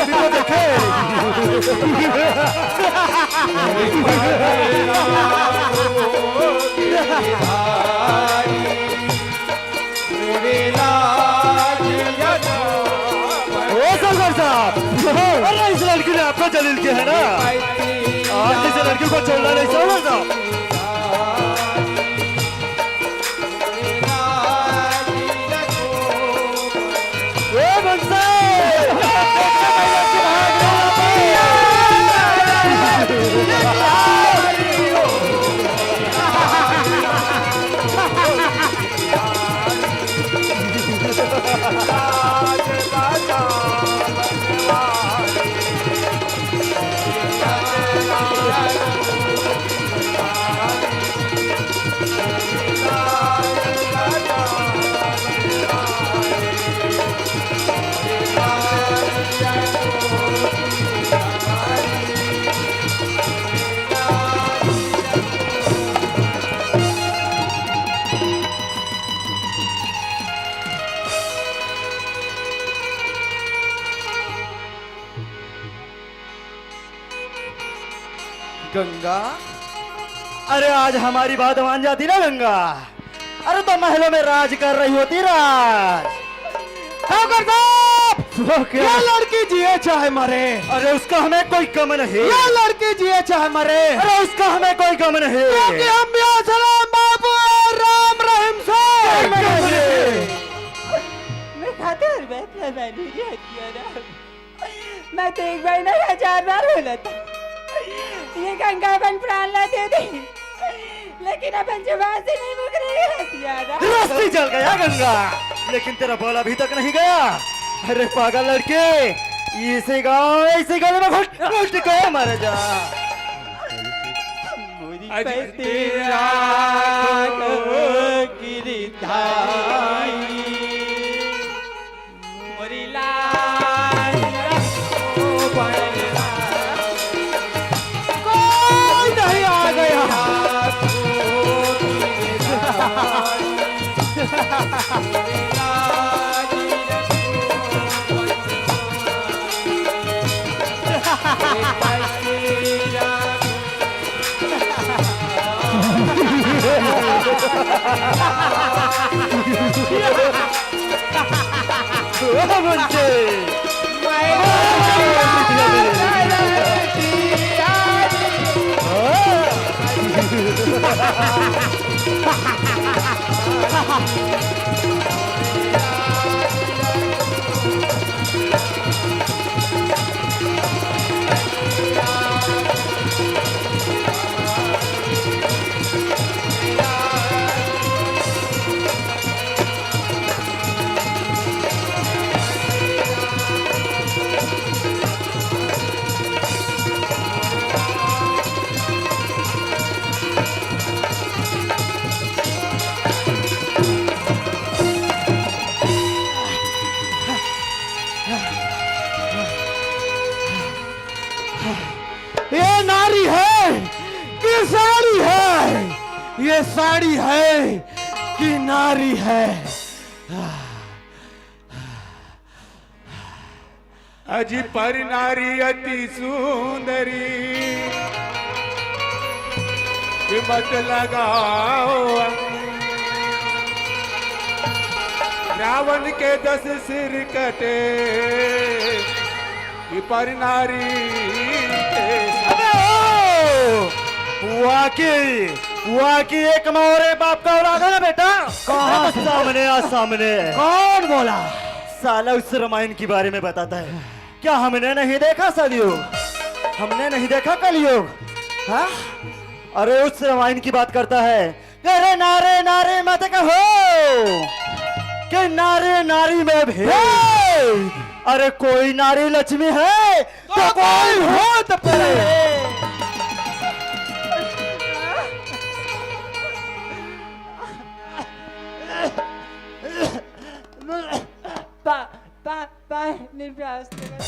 अभी तो देखे। ओ सरदार साहब, अरे, इस लड़की ने आपको जलील किया है ना? आज इस लड़की को छोड़ना नहीं, सरदार साहब। ए बंसी! गंगा, अरे आज हमारी बात मान जाती ना गंगा, अरे तो महलों में राज कर रही होती राज। साहूकार साहब, वो क्या? ये लड़की जिए चाहे मरे, अरे उसका हमें कोई गम नहीं। ये लड़की जिए चाहे मरे, अरे उसका हमें कोई गम नहीं। क्योंकि हम भी सलाम बाबू और राम रहीम से। मैं खाते और बैठ रहे, मैं नहीं रहती हूँ ना। मैं तो एक बार ना हजार बार बोला था, ये गंगा अपन प्राण ला दे दे, लेकिन अपन जुबान से नहीं मुकर रही है, यार। रस्सी जल गया गंगा, लेकिन तेरा बल अभी तक नहीं गया। अरे पागल लड़के, इसी गांव, इसी गली में घुट घुट के मर जा। मुरी अजी पैतीरा को गिरधाई। कोई नहीं आ गया। ये नारी है कि साड़ी है? ये साड़ी है कि नारी है? अजी पर नारी अति सुंदरी, कि मत लगाओ रावण के दस सिर कटे, कि पर नारी के अबे ओ! वाकई, वाकई एक माँ और एक बाप का औलाद है ना बेटा? कहाँ से? सामने आ, सामने। कौन बोला? साला उस रामायण के बारे में बताता है। क्या हमने नहीं देखा सतयुग? हमने नहीं देखा कलयुग? हाँ? अरे उस रामायण की बात करता है। अरे नारे नारे मत कहो कि नारे नारी में भेद। अरे कोई नारी लक्ष्मी है तो कोई भूत प्रेत। पा-, प्यास लगा,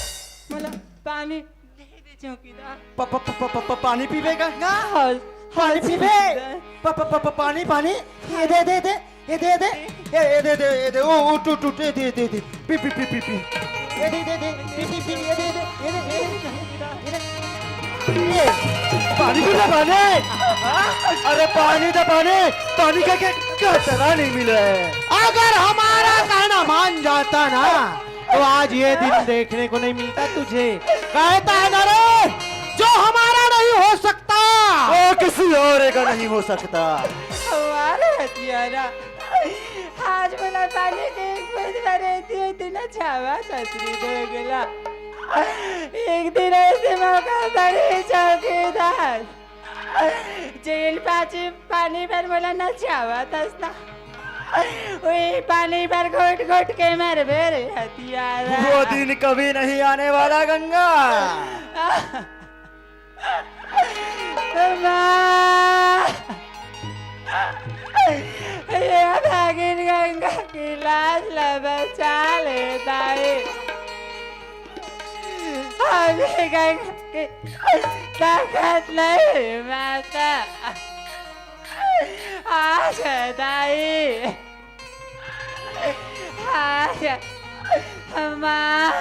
मोला पानी दे दे चौकीदार। प-, प-, प-, प-, प-, प-, पानी पीबे का? हाँ, पानी हाँ, पीबे? चौकीदार। प-, प-, प-, प-, पानी, पानी। ये दे, दे, दे। ये दे, दे। ये, ये दे, दे, ये दे। ओ, उठ, उठ, उठ, ये दे, दे, दे। पी, पी, पी, पी, पी। ये दे, दे, दे। पी, पी, पी, ये दे, दे। ये दे, दे, दे। ये दे। ये, पानी पीबे, पानी। हाँ? अरे, पानी दे, पानी। पानी का क्या, क्या तरह नहीं मिला है? अगर हमारा कहना मान जाता ना, तो आज ये दिन देखने को नहीं मिलता तुझे। कहता है ना रे, जो हमारा नहीं हो सकता, वो किसी और का नहीं हो सकता। हमारा हथियारा। आज मोला पानी के एक बूंद भरे दिए, इतना छावा ससुरी दे गेला। एक दिन ऐसे मौका पड़े चौकीदार, जेन पाछी पानी बर मोला नचावत हस ना, उही पानी बर घोट घोट के मरबे रे हथियारा। वो दिन कभी नहीं आने वाला गंगा। माँ, ये भागिन गंगा की लाज ला बचा ले दाई। अभी गंगा की ताकत नहीं माता। आज दाई, आज माँ।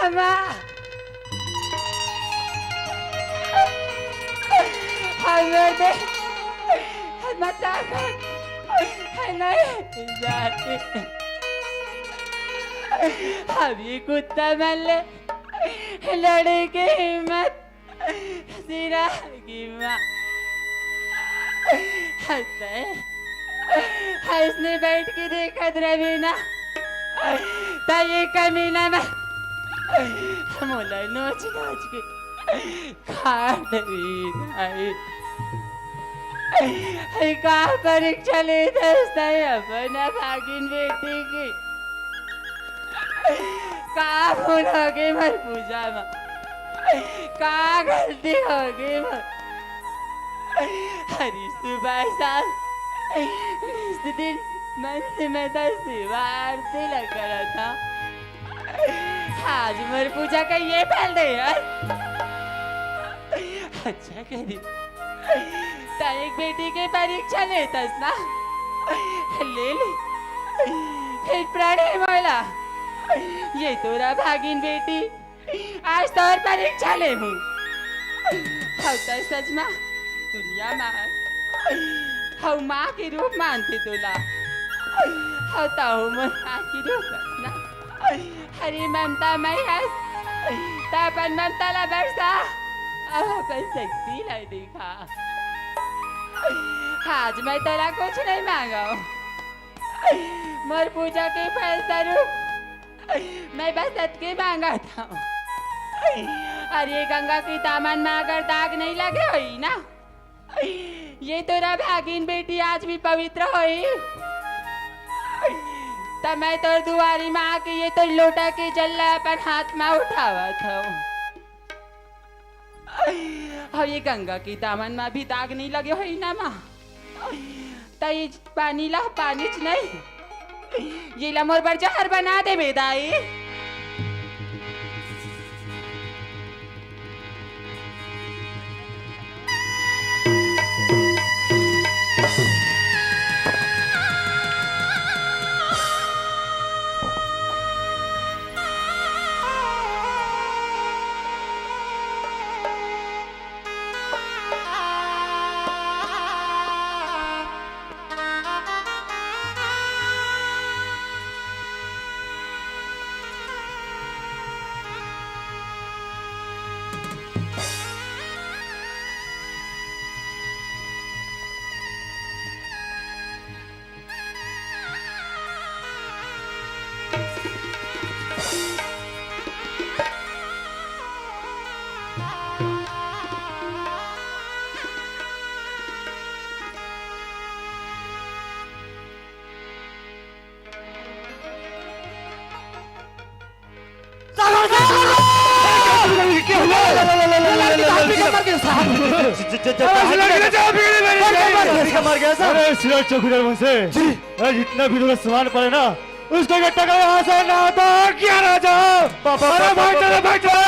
हमा, हमर दे, हमर ताकत है नहीं जाती। अब ये कुत्ता मन ले लड़े के हिम्मत सिरा गिमा। हंसते, हंसने बैठ के देखत रहे ना, त ये कमीना ना मोला नोच नोच के खा डरी नहीं। हे का परीक्षा लेत हस तैं अपन भागिन बेटी की? का भूल होगे मोर पूजा म? का गलती होगे मोर? अरे सुबह सास, इस दिन मन से मैं तो सेवा आरती ल करत हंव। आज मोर पूजा का ये फल दे यार। अच्छा करी, तैं एक बेटी के परीक्षा लेत हस ना, ले ले। फिर प्रणय मोला, ये तोर भागिन बेटी, आज तोर परीक्षा लेहूं। हव त सच मा दुनिया मा हव माँ के रूप मानथे तोला। हव त हो मोर माँ के रूप ना। अरे ममता मई हस, त अपन ममता ला बरसा, अउ अपन शक्ति ला देखा। आज मैं तोला कुछ नहीं मांगव, मोर पूजा के फल स्वरूप मैं बस अतके मांगत हंव। अरे गंगा के दामन म अगर दाग नइ लगे होही ना, ये तोर भागिन बेटी आज भी पवित्र होही। त मैं तोर दुवारी म आके ये तोर लोटा के जल ल अपन हाथ म उठावत हंव। अउ ये गंगा के दामन म भी दाग नइ लगे होही ना माँ, त ये पानी ला पानीच नइ, ये ला मोर बर जहर बना देबे दाई। क्या हुआ? लड़की तो हाथी का मर गया साहब। ज-, ज-, ज-, ज-, अरे, हाथी का मर गया साहब। अरे, सिरट चौकीदार मुंशी। जी। अरे, जितना भी तुम्हें सामान पड़े ना, उसको इकट्ठा करो यहाँ से, ना तो क्या राजा। पापा, अरे, पापा, भाई, चलो, पापा। भाई, चलो।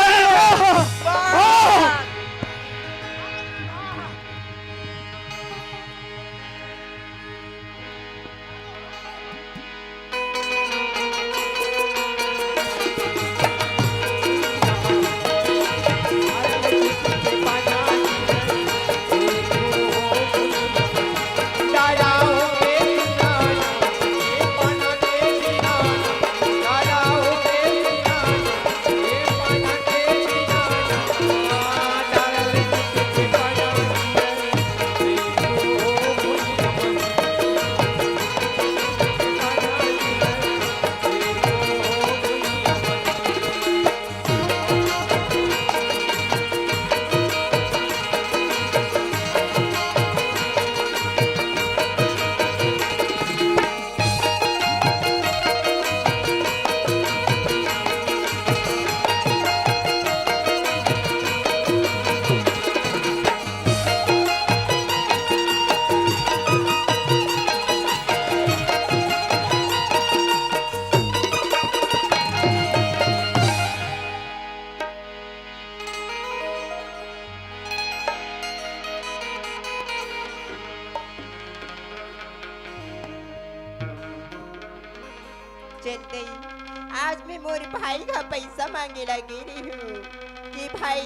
चल दई, आज मैं मोर भाई का पैसा मांगे ला गे रही हूँ कि भाई,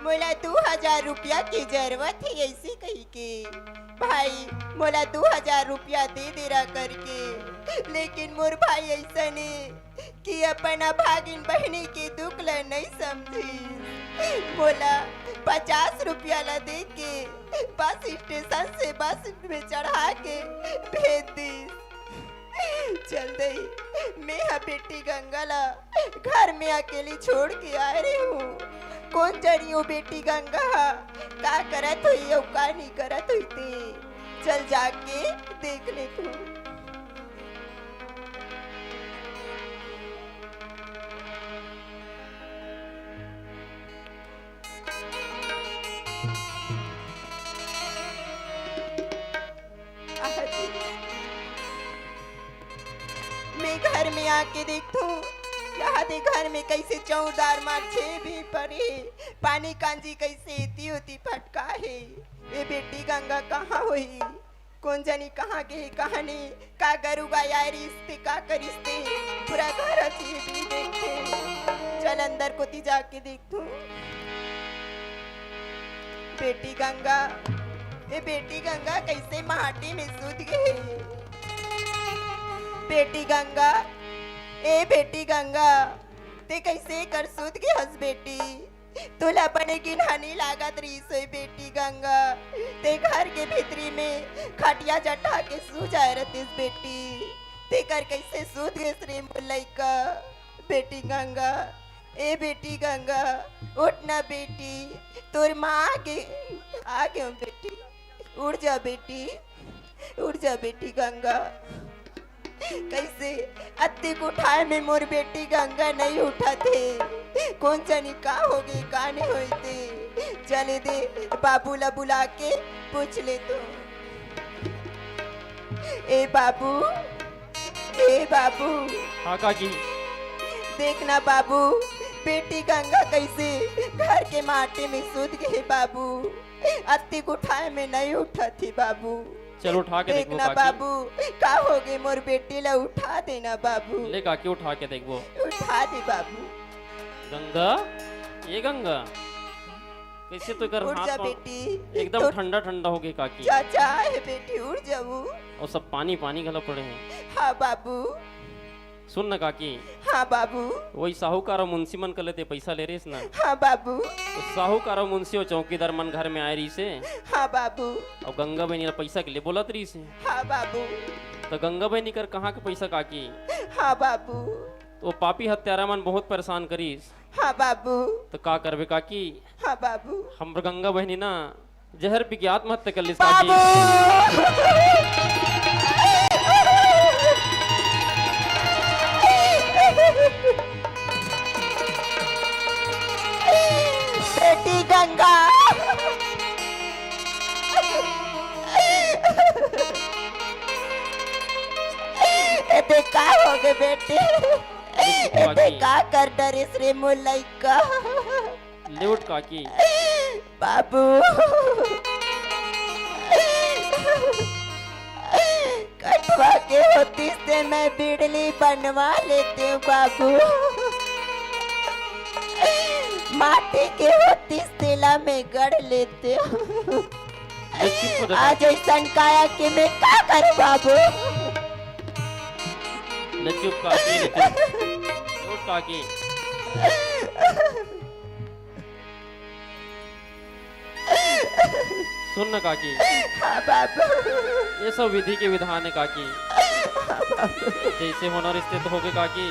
मोला दू हजार रुपया के जरूरत हे, ऐसे कही के, भाई, मोला दू हजार रुपया दे दे रहा करके। लेकिन मोर भाई ऐसा ने कि अपन अभागिन बहिनी के दुख ल नइ समझिस। मोला पचास रुपया ल दे के बस स्टेशन से बस में चढ़ा के भेज दिस। चल दई, मैं ह बेटी गंगा ला घर में अकेली छोड़ के आए रहे हूँ। कोन जनी ओ बेटी गंगा ह का करत होही अउ का नहीं करत होही ते। चल जाके देख ले तू। मैं घर में आके देखथूं, यहाँ दे घर में कैसे चौरदार मार छे भी पड़े, पानी कांजी कैसे एती ओती फटका हे। ए बेटी गंगा कहाँ होही? कोन जनी कहाँ गे हे, कहाँ नहीं? का गरू गाय आए रिहिस ते, का करिस ते? पूरा घर ह चीज भी देखथे। चल अंदर कोती जाके देखथूं। बेटी गंगा, ए बेटी गंगा, कैसे माटी में सूत गे हे? बेटी गंगा, ए बेटी गंगा, ते कैसे कर सूत गे हस बेटी? तोला बने गिनहा नी लागत रिहिस होही बेटी गंगा। ते घर के भीतरी में खटिया जटा के सू जाए रहतिस बेटी। तेकर कैसे सूत गेस रे मोर लइका? बेटी गंगा, ए बेटी गंगा, उठ ना बेटी, तोर माँ आगे, आगे हूँ बेटी, उठ जा बेटी, उठ जा बेटी गंगा। कैसे अत्ती उठाए में मोर बेटी गंगा नहीं उठत हे, कौन जानी का होगे, का नहीं होइते। चले दे बाबू ला बुला के पूछ ले तो। ए बाबू, ए बाबू। हाँ काकी। देख ना बाबू, बेटी गंगा कैसे घर के माटी में सुत गई बाबू। अत्ती उठाए में नहीं उठत ही बाबू। चल उठा के देख देखबो ना काकी। बाबू, का होगे मोर बेटी ला उठा देना बाबू। ले काकी उठा के देखबो। उठा दे बाबू। गंगा, ये गंगा, कैसे तो कर उठ हाथ जा पाँव बेटी। एकदम तो ठंडा ठंडा हो गए काकी। चाचा है बेटी, उठ जाऊ। और सब पानी पानी घला पड़े हैं। हाँ बाबू। सुन न काकी। हाँ बाबू। वही साहूकार और मुंशी मन कले ते पैसा ले रहीस ना। हाँ बाबू। तो साहूकार और मुंशी और चौकीदार मन घर में आए रहीस हे। हाँ बाबू। और गंगा बहनी ला पैसा के लिए बोलत रहीस हे। हाँ बाबू। तो गंगा बहनी कर कहाँ के पैसा काकी? हाँ बाबू। तो वो पापी हत्यारा मन बहुत परेशान करीस। हाँ बाबू। तो का करबे काकी? हाँ बाबू। हमर गंगा बहनी ना जहर पी के आत्महत्या कर लिस काकी। बाबू। बेटी गंगा। ए दे का होगे बेटी? ए दे का कर डरिस रे मोर लइका? ले उठ काकी। बाबू, कठवा के होतिस ते मैं बिड़ली बनवा लेतेंव बाबू, माटी के होतिस तेला मैं गढ़ लेतेंव। ले चुप हो जा आज काकी। ऐसन काया के मैं का करूं बाबू? ले चुप काकी, ले चुप। ले उठ काकी। सुन न काकी। हाँ बाबू। ये सब विधि के विधान है काकी। हाँ बाबू। जैसे होना रिश्ते तो होगे काकी,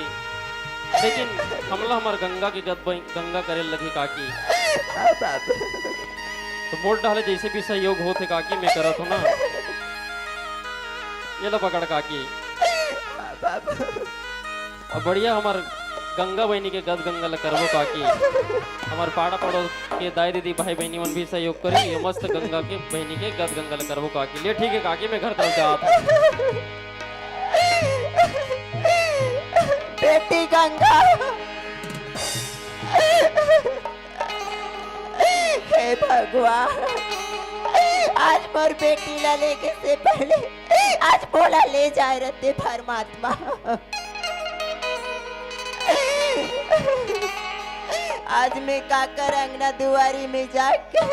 लेकिन हमला हमर गंगा के गद बही-, गंगा करे लगही काकी। हाँ बाबू। तो मोर डहले जैसे भी सहयोग होत हे काकी, मैं करत हूँ ना। ये लो पकड़ काकी। हाँ बाबू। अउ बढ़िया हमर गंगा बहिनी के गद गंगा ल करबो काकी। हमर पाड़ा पड़ोस के दाई दीदी भाई बहिनी मन भी सहयोग करी, ये मस्त गंगा के बहिनी के गद गंगा ल करबो काकी। ले ठीक है काकी, मैं घर तरफ जात हूँ। बेटी गंगा, हे भगवान, आज मोर बेटी ला लेगे से पहले आज मोला ले जाए रहते परमात्मा। आज मैं काकर अंगना दुआरी में जाके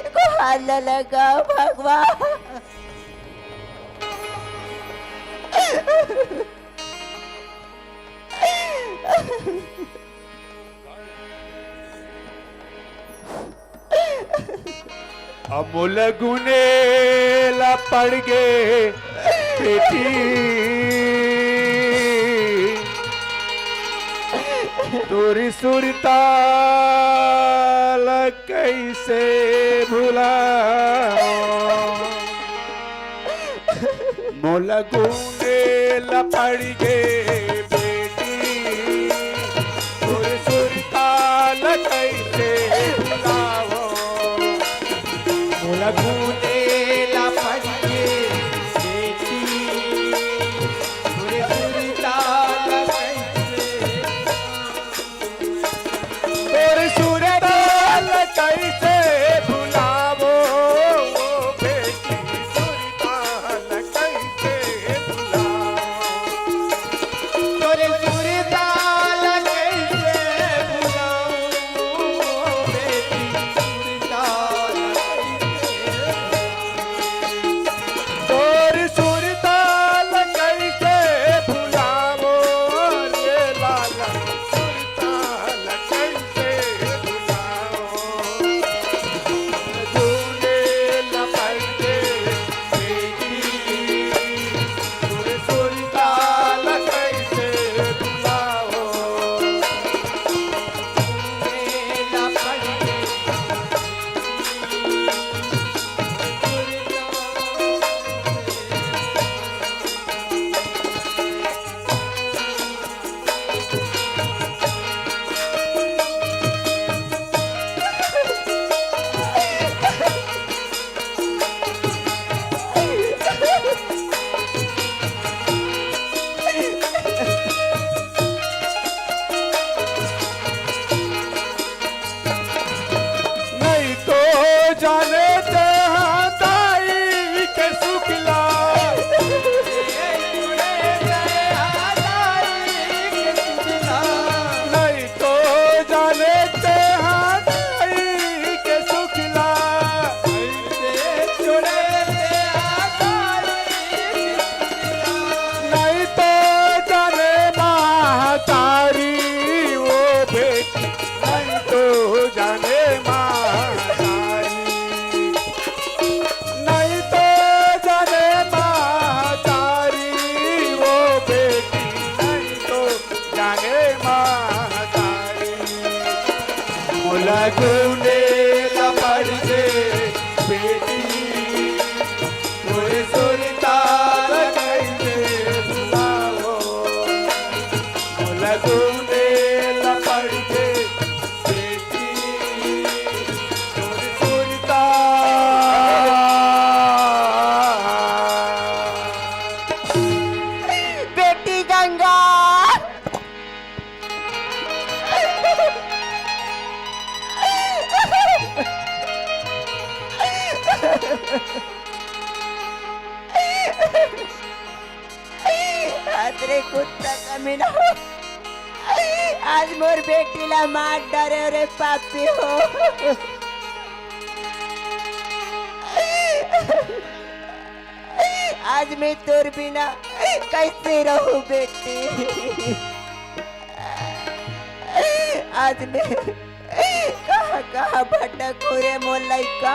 गुहार ला लगाओ भगवान। अमोल गुने ला पड़ गे बेटी, तोरी सुरता ला कैसे भुला। मोला गुने ला पड़ गे बेटी, सुर सुर ताल कैसे भुलावो। मोला गुने ला पड़ गे बेटी, सुर सुर ताल कैसे तोर सुरताल कैसे भुलावो, ओ बेटी, सुरताल कैसे भुलावो। बेटी नहीं तो जाने महतारी, नहीं तो जाने महतारी, वो बेटी नहीं तो जाने महतारी। मोला गुने ला पड़थे बेटी, तोरे सुरता ला कइसे भुलाओ। मोला गुने ला पड़थे बेटी, तोरे सुरता। बेटी गंगा। अरे कुत्ता कमीना, आज मोर बेटी ला मार डारे रे पापी हो। आज मैं तोर बिना कैसे रहूं बेटी? आज मैं कहां कहां भटकहूं रे मोर लइका।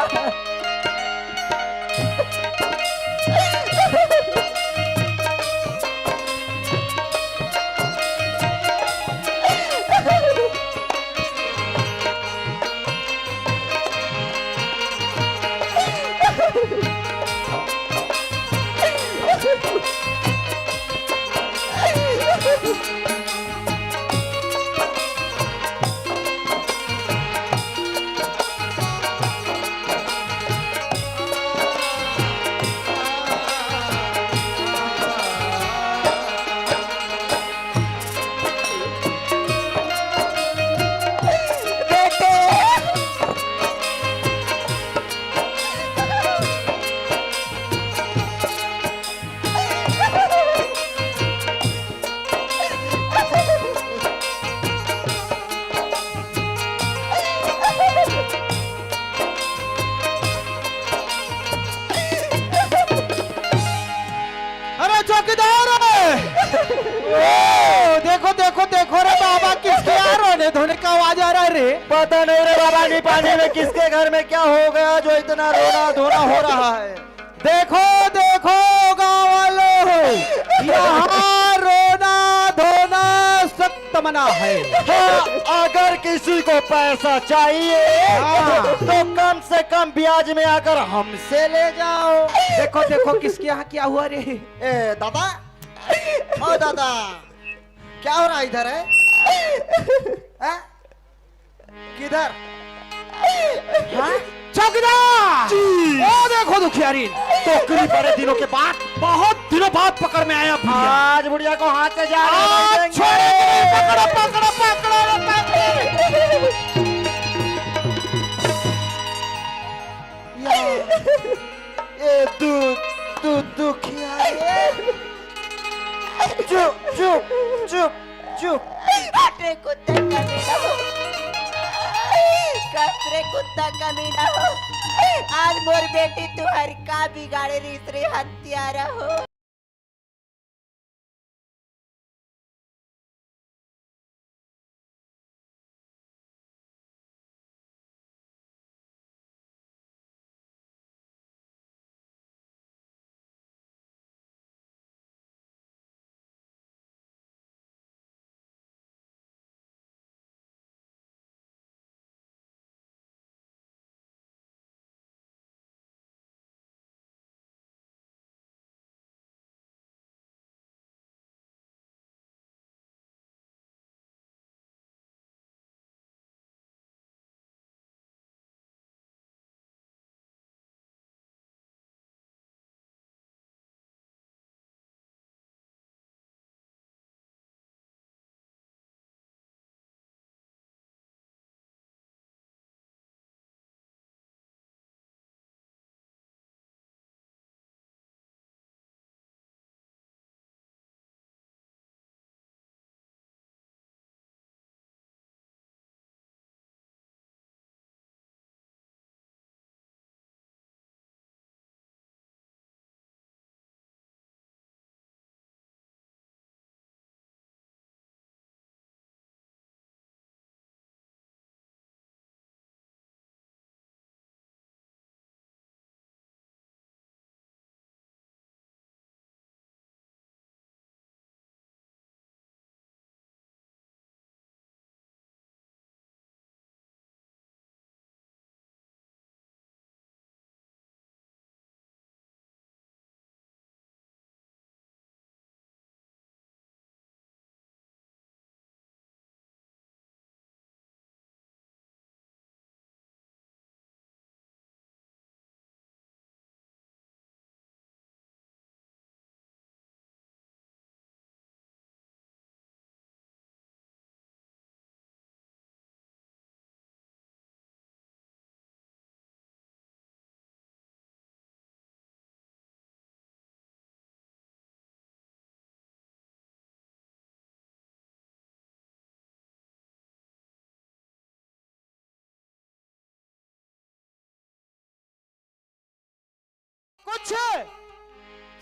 अरे चौकीदार, ओ, देखो, देखो, देखो रे बाबा, किसके यहाँ रोने धोने का आवाज आ रहा है रे? पता नहीं रे बाबा, नी पानी में किसके घर में क्या हो गया जो इतना रोना धोना हो रहा है। देखो, देखो गांव वालों, यहाँ रोना धोना सख्त मना है। हाँ, अगर किसी को पैसा चाहिए, हाँ। तो कम से कम ब्याज में आकर हमसे ले जाओ। देखो, देखो, किसके यहाँ क्या हुआ रे? ए, दादा, ओ दादा, क्या हो रहा है इधर है? हैं? किधर? हाँ? चौकीदार! जी। ओ देखो दुखियारी, टोकरी बड़े दिनों के बाद, बहुत दिनों बाद पकड़ में आया बुढ़िया। आज बुढ़िया को हाथ से जा आज छोड़ेंगे। पकड़ो, पकड़ो, पकड़ो, पकड़ो। या, ए, तू, तू दुखियारी। चुप, चुप, चुप, चुप। कतरे कुत्ता कमीना हो, कतरे कुत्ता कमीना हो। आज मोर बेटी तुहर का बिगाड़े रिहिस रे हत्यारा हो। छे,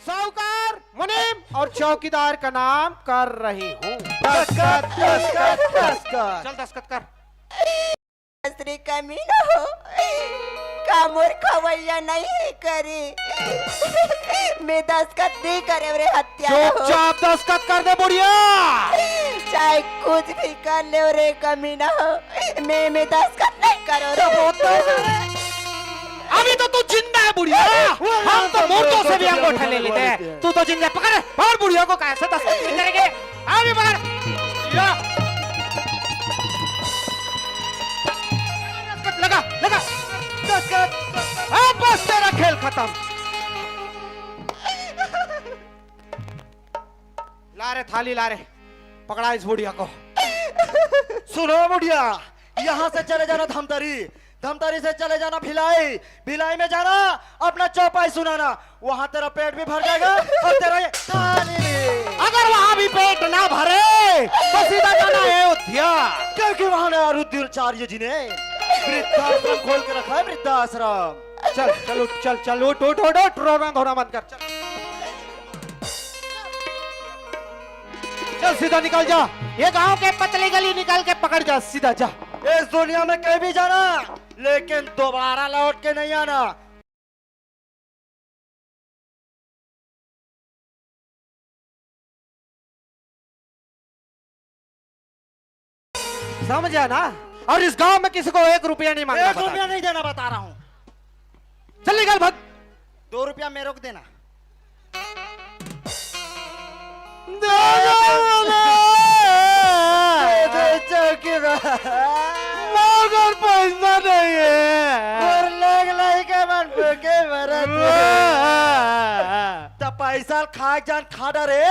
साहूकार, मुनीम और चौकीदार का नाम कर रही हूँ। दस्तखत, दस्तखत, दस्तखत। चल दस्तखत कर। श्री कमीना हो, का मोर खवैया नहीं है करे? मैं दस्तखत नहीं करे रे हत्या हो। चुपचाप दस्तखत कर दे बुढ़िया। चाहे कुछ भी कर ले रे कमीना हो, मैं, मैं दस्तखत नहीं करो रे। अभी तो तू जिंदा है बुढ़िया। हम तो मुर्दों से भी अंगूठा ले लेते हैं। तू तो जिंदा है। पकड़, पकड़ बुढ़िया को, कैसे दस्तखत नहीं करेंगे? अभी पकड़। या। लगा, लगा। हाँ, बस तेरा खेल खत्म। ला रे थाली, ला रे। पकड़ा इस बुढ़िया को। सुनो बुढ़िया, यहाँ से चले जाना धमतरी, धमतरी से चले जाना भिलाई, भिलाई में जाना अपना चौपाई सुनाना, वहाँ तेरा पेट भी भर जाएगा और तेरा ये थाली भी। अगर वहाँ भी पेट ना भरे तो सीधा जाना अयोध्या, क्योंकि वहाँ ने अरुद्धाचार्य जी ने वृद्धाश्रम खोल के रखा है, वृद्धाश्रम। चल चल उठ, चल चल उठ, उठ उठ उठ, रोना धोना बंद कर, चल। चल सीधा निकल जा, ये गांव के पतली गली निकल के पकड़ जा, सीधा जा। इस दुनिया में कहीं भी जाना, लेकिन दोबारा लौट के नहीं आना। समझा ना? और इस गांव में किसी को एक रुपया नहीं मांगना, एक रुपया नहीं देना, बता रहा हूँ। चल निकल, भाग। दो रुपया मेरे को देना। दे दे चौकीदार। मगर पैसा नहीं है। और लोग लइका मन भूखे मरत हे। त पैसा खा जान खा डरे,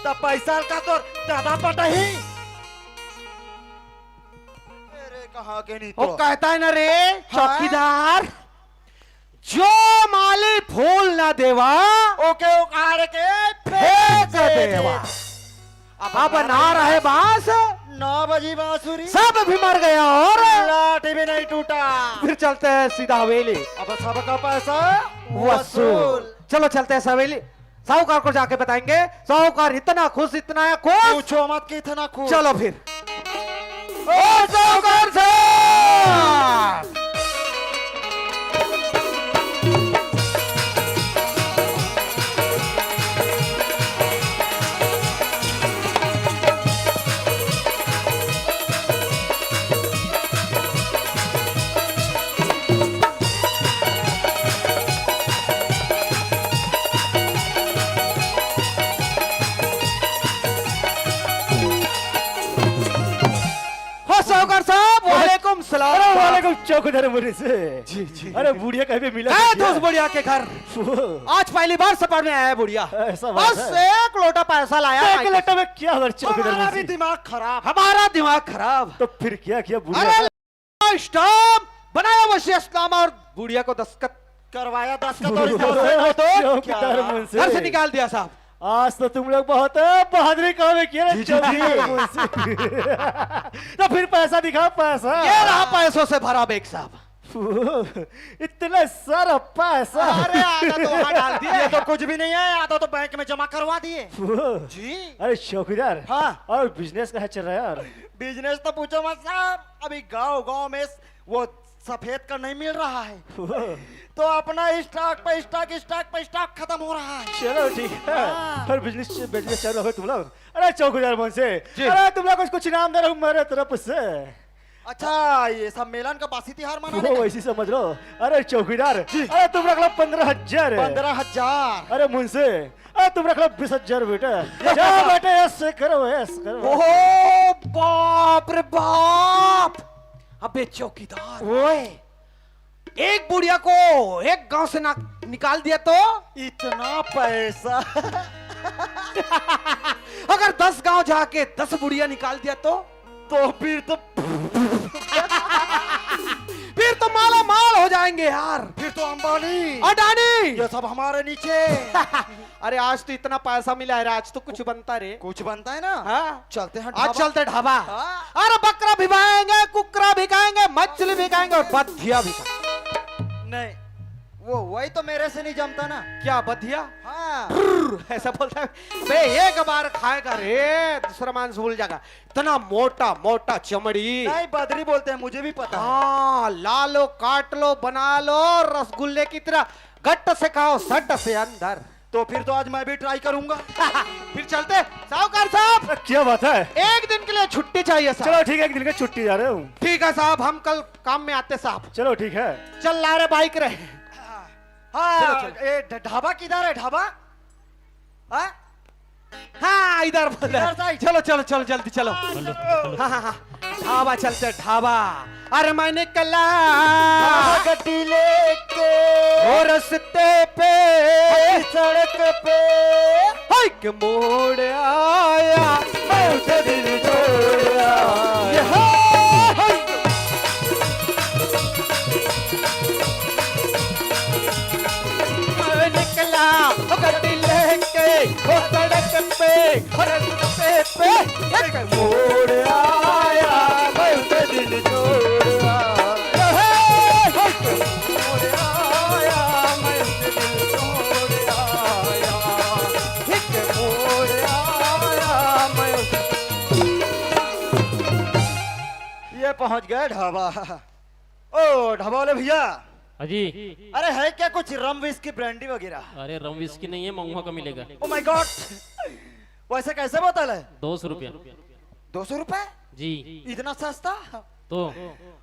त पैसा का तोर दादा पटही। अरे कहाँ के नहीं वो तो कहता है ना रे, हाँ? चौकीदार, जो माली फूल ना देवा, ओके उखाड़ के फेंक फेंक देवा। देवा। अब अब ना ना रहे बांस, ना बजी बांसुरी, सब भी मर गया और लाठी भी नहीं टूटा। फिर चलते हैं सीधा हवेली। अब सबका पैसा वसूल। वसूल। चलो चलते हैं हवेली, साहूकार को जाके बताएंगे। साहूकार इतना खुश, इतना खुश। पूछो मत कि इतना खुश। चलो फिर। ओ साहूकार साहब! हो साहूकार साहब, वालेकुम सलाम। अरे वालेकुम चौकीदार मुनीम। जी, जी। अरे बुढ़िया कहीं पे मिला क्या? दोस्त बुढ़िया के घर। आज पहली बार सफर में आया है बुढ़िया। ऐसा बात है। बस एक लोटा पैसा लाया। एक लोटा में क्या होगा चौकीदार मुनीम? हमारा भी दिमाग खराब। हमारा दिमाग खराब। तो फिर क्या किया बुढ़िया? अरे स्टाम्प बनाया वसीयतनामा और बुढ़िया को दस्तखत करवाया, दस्तखत और इधर से ना तो चौकीदार मुनीम। घर से निकाल दिया साहब। आज तो तुम लोग बहुत बहादुरी काम किया ना जी, जी, जी। चौकीदार मुनीम। तो फिर पैसा दिखाओ, पैसा। ये रहा पैसों से भरा बैग साहब। इतना सारा पैसा। अरे आधा तो वहाँ डाल दिया। ये तो कुछ भी नहीं है, आधा तो बैंक में जमा करवा दिए। जी। अरे चौकीदार। हाँ। और बिजनेस कैसा चल रहा है यार? बिजनेस तो पूछो मत साहब, अभी गांव गांव में वो सफेद का नहीं मिल रहा है। तो अपना स्टॉक पे स्टॉक, स्टॉक पे स्टॉक खत्म हो रहा है। चलो ठीक है। हाँ। फिर बिजनेस, बिजनेस चालू हो तुम लोग। अरे चौकीदार मुनीम। जी। अरे तुम लोग कुछ, कुछ इनाम दे रहा हूँ मेरे तरफ से। अच्छा, ये सम्मेलन का बासी तिहार मनाने वो का? वैसी समझ लो। अरे चौकीदार, जी। अरे तुम रख लो पन्द्रह हजार। पन्द्रह हजार। अरे मुनीम, अरे तुम रख लो बीस हजार बेटा। जा बेटा, ऐसे करो, ऐसे करो। ओ बाप रे बाप। अबे चौकीदार, ओए, एक बुढ़िया को एक गांव से ना निकाल दिया तो? इतना पैसा। अगर दस गांव जाके दस बुढ़िया निकाल दिया तो? तो फिर तो फिर तो माला माल हो जाएंगे यार। फिर तो अंबानी, अडानी। ये सब हमारे नीचे। अरे आज तो इतना पैसा मिला है रे, आज तो कुछ बनता रे। कुछ बनता है ना? हाँ। चलते हैं आज ढाबा। चलते ढाबा। हाँ। अरे बकरा भी खाएंगे, कुकरा भी खाएंगे, मछली भी खाएंगे और बधिया भी खाएंगे। नहीं, वो वही तो मेरे से नहीं जमता ना। क्या बधिया? हाँ। ब्र, ऐसा बोलता है। बे, एक बार खाएगा रे, दूसरा मांस भूल जाएगा। इतना मोटा मोटा चमड़ी। नहीं, बदरी बोलते हैं, मुझे भी पता है। हाँ, ला लो, काट लो, बना लो, रसगुल्ले की तरह गट्ट से खाओ, सट्ट से अंदर। तो फिर तो आज मैं भी ट्राई करूंगा। फिर चलते साहूकार साहब। क्या बात है? एक दिन के लिए छुट्टी चाहिए साहब। चलो ठीक है, एक दिन की छुट्टी जा रहे हूँ। ठीक है साहब, हम कल काम में आते साहब। चलो ठीक है। चल ला रे बाइक रे। हाँ। चलो, चलो। ए, ढ-, ढाबा किधर है, ढाबा? हाँ? हाँ, इधर बोल रहा है। इधर से। चलो, चलो, चलो, जल्दी चलो। हाँ, चलो। हाँ, हाँ, हाँ। ढाबा चलते, ढाबा। अरे मैं निकला गड्डी लेके। ओ रस्ते पे। सड़क पे। हाय के मोड़ आया। मैं उसे दिल जोड़ आया। ये हाय, हाय। मैं निकला गड्डी लेके, ओ सड़क पे, ओ रस्ते पे, एक मोड़ आया, मैं उसे दिल जोड़ आया। मोड़ आया, मैं उसे दिल जोड़ आया। एक मोड़ आया, मैं उसे ये पहुंच गए ढाबा। ओ, ढाबा वाले भैया। हाँ जी। अरे, है क्या कुछ रम, विस्की, ब्रांडी वगैरह? अरे, रम विस्की नहीं है, महुआ का मिलेगा। Oh my God! वैसे कैसे बोतल है? दो सौ रुपया। दो सौ रुपए? जी। इतना सस्ता? तो?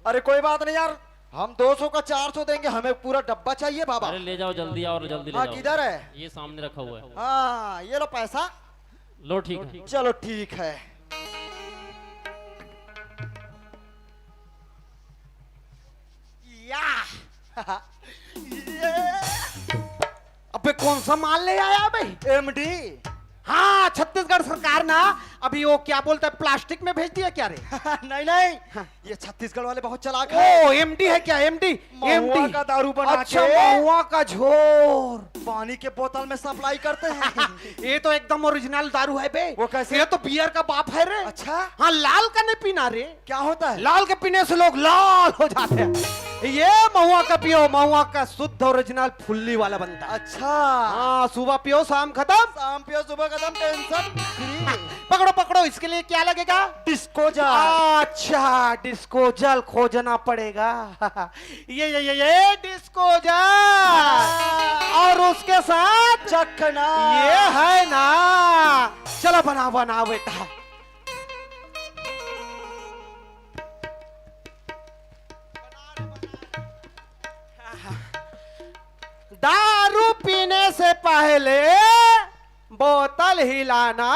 अरे, कोई बात नहीं यार, हम दो सौ का चार सौ देंगे, हमें पूरा डब्बा चाहिए बाबा। अरे, ले जाओ जल्दी, और जल्दी ले हाँ, जाओ। किधर है? ये सामने रखा हुआ है। हाँ, ये लो पैसा। लो, ठीक है। चलो, ठीक है। या। ये। अबे, कौन सा माल ले आया बे? एमडी। हाँ, छत्तीसगढ़ सरकार ना, अभी वो क्या बोलता है, प्लास्टिक में भेज दिया क्या रे? नहीं, नहीं, हाँ। ये छत्तीसगढ़ वाले बहुत चालाक हैं। ओ, एमडी है क्या? एमडी? महुआ एमडी। का दारू बना अच्छा, के महुआ का झोर। पानी के बोतल में सप्लाई करते हैं। ये तो एकदम ओरिजिनल दारू है बे। वो कैसे? ये तो बियर का बाप है रे। अच्छा। हाँ, लाल का नहीं पीना रे। क्या होता है? लाल के पीने से लोग लाल हो जाते हैं। ये महुआ का पियो, महुआ का शुद्ध ओरिजिनल फुल्ली वाला बनता है। अच्छा। हाँ, सुबह पियो, शाम खत्म। शाम पियो, सुबह खत्म, टेंशन फ्री। पकड़ो, पकड़ो, इसके लिए क्या लगेगा? डिस्पोजल। अच्छा, डिस्पोजल खोजना पड़ेगा। ये, ये, ये, ये डिस्पोजल। हाँ। और उसके साथ चखना। ये है ना। चलो, बनाओ, बनाओ बेटा। दारू पीने से पहले बोतल हिलाना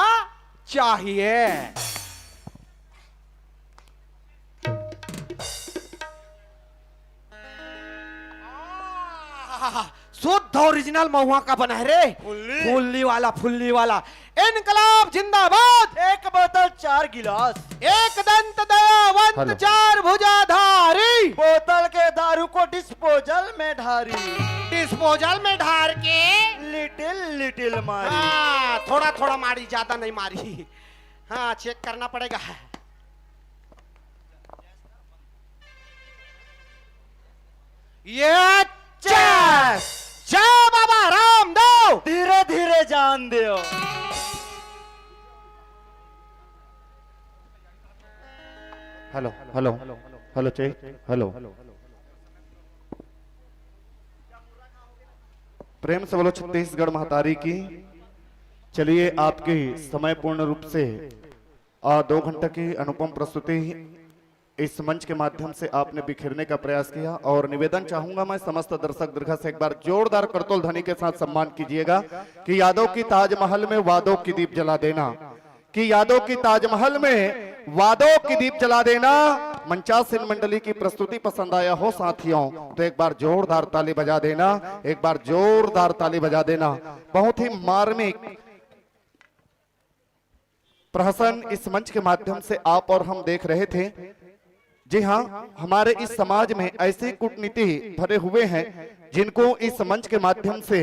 चाहिए। आह, शुद्ध ओरिजिनल महुआ का बना है रे। फुल्ली। फुल्ली वाला, फुल्ली वाला। इनकलाब जिंदाबाद। एक बोतल, चार गिलास। एक दंत दयावंत, हेलो। चार भुजाधारी। बोतल के दारू को डिस्पोजल में ढारी। डिस्पोजल में ढार के। लिटिल लिटिल मारी। हाँ, थोड़ा थोड़ा मारी, ज्यादा नहीं मारी। हाँ, चेक करना पड़ेगा। ये चेस। जय बाबा रामदेव। धीरे धीरे जान दियो। Hello, hello, hello, check, hello. प्रेम से बोलो छत्तीसगढ़ महतारी की। चलिए, आपकी समय पूर्ण रूप से, आ, दो घंटे की अनुपम प्रस्तुति इस मंच के माध्यम से आपने बिखेरने का प्रयास किया, और निवेदन चाहूंगा मैं समस्त दर्शक दीर्घा से एक बार जोरदार करतोल ध्वनि के साथ सम्मान कीजिएगा कि यादों की ताजमहल में वादों की दीप जला देना, कि यादों की ताजमहल में वादों की दीप जला देना। मंचासीन मंडली की प्रस्तुति पसंद आया हो साथियों, तो एक बार जोरदार ताली बजा देना, एक बार जोरदार ताली बजा देना। बहुत ही मार्मिक प्रहसन इस मंच के माध्यम से आप और हम देख रहे थे। जी हाँ, हमारे इस समाज में ऐसे कूटनीति भरे हुए हैं, जिनको इस मंच के माध्यम से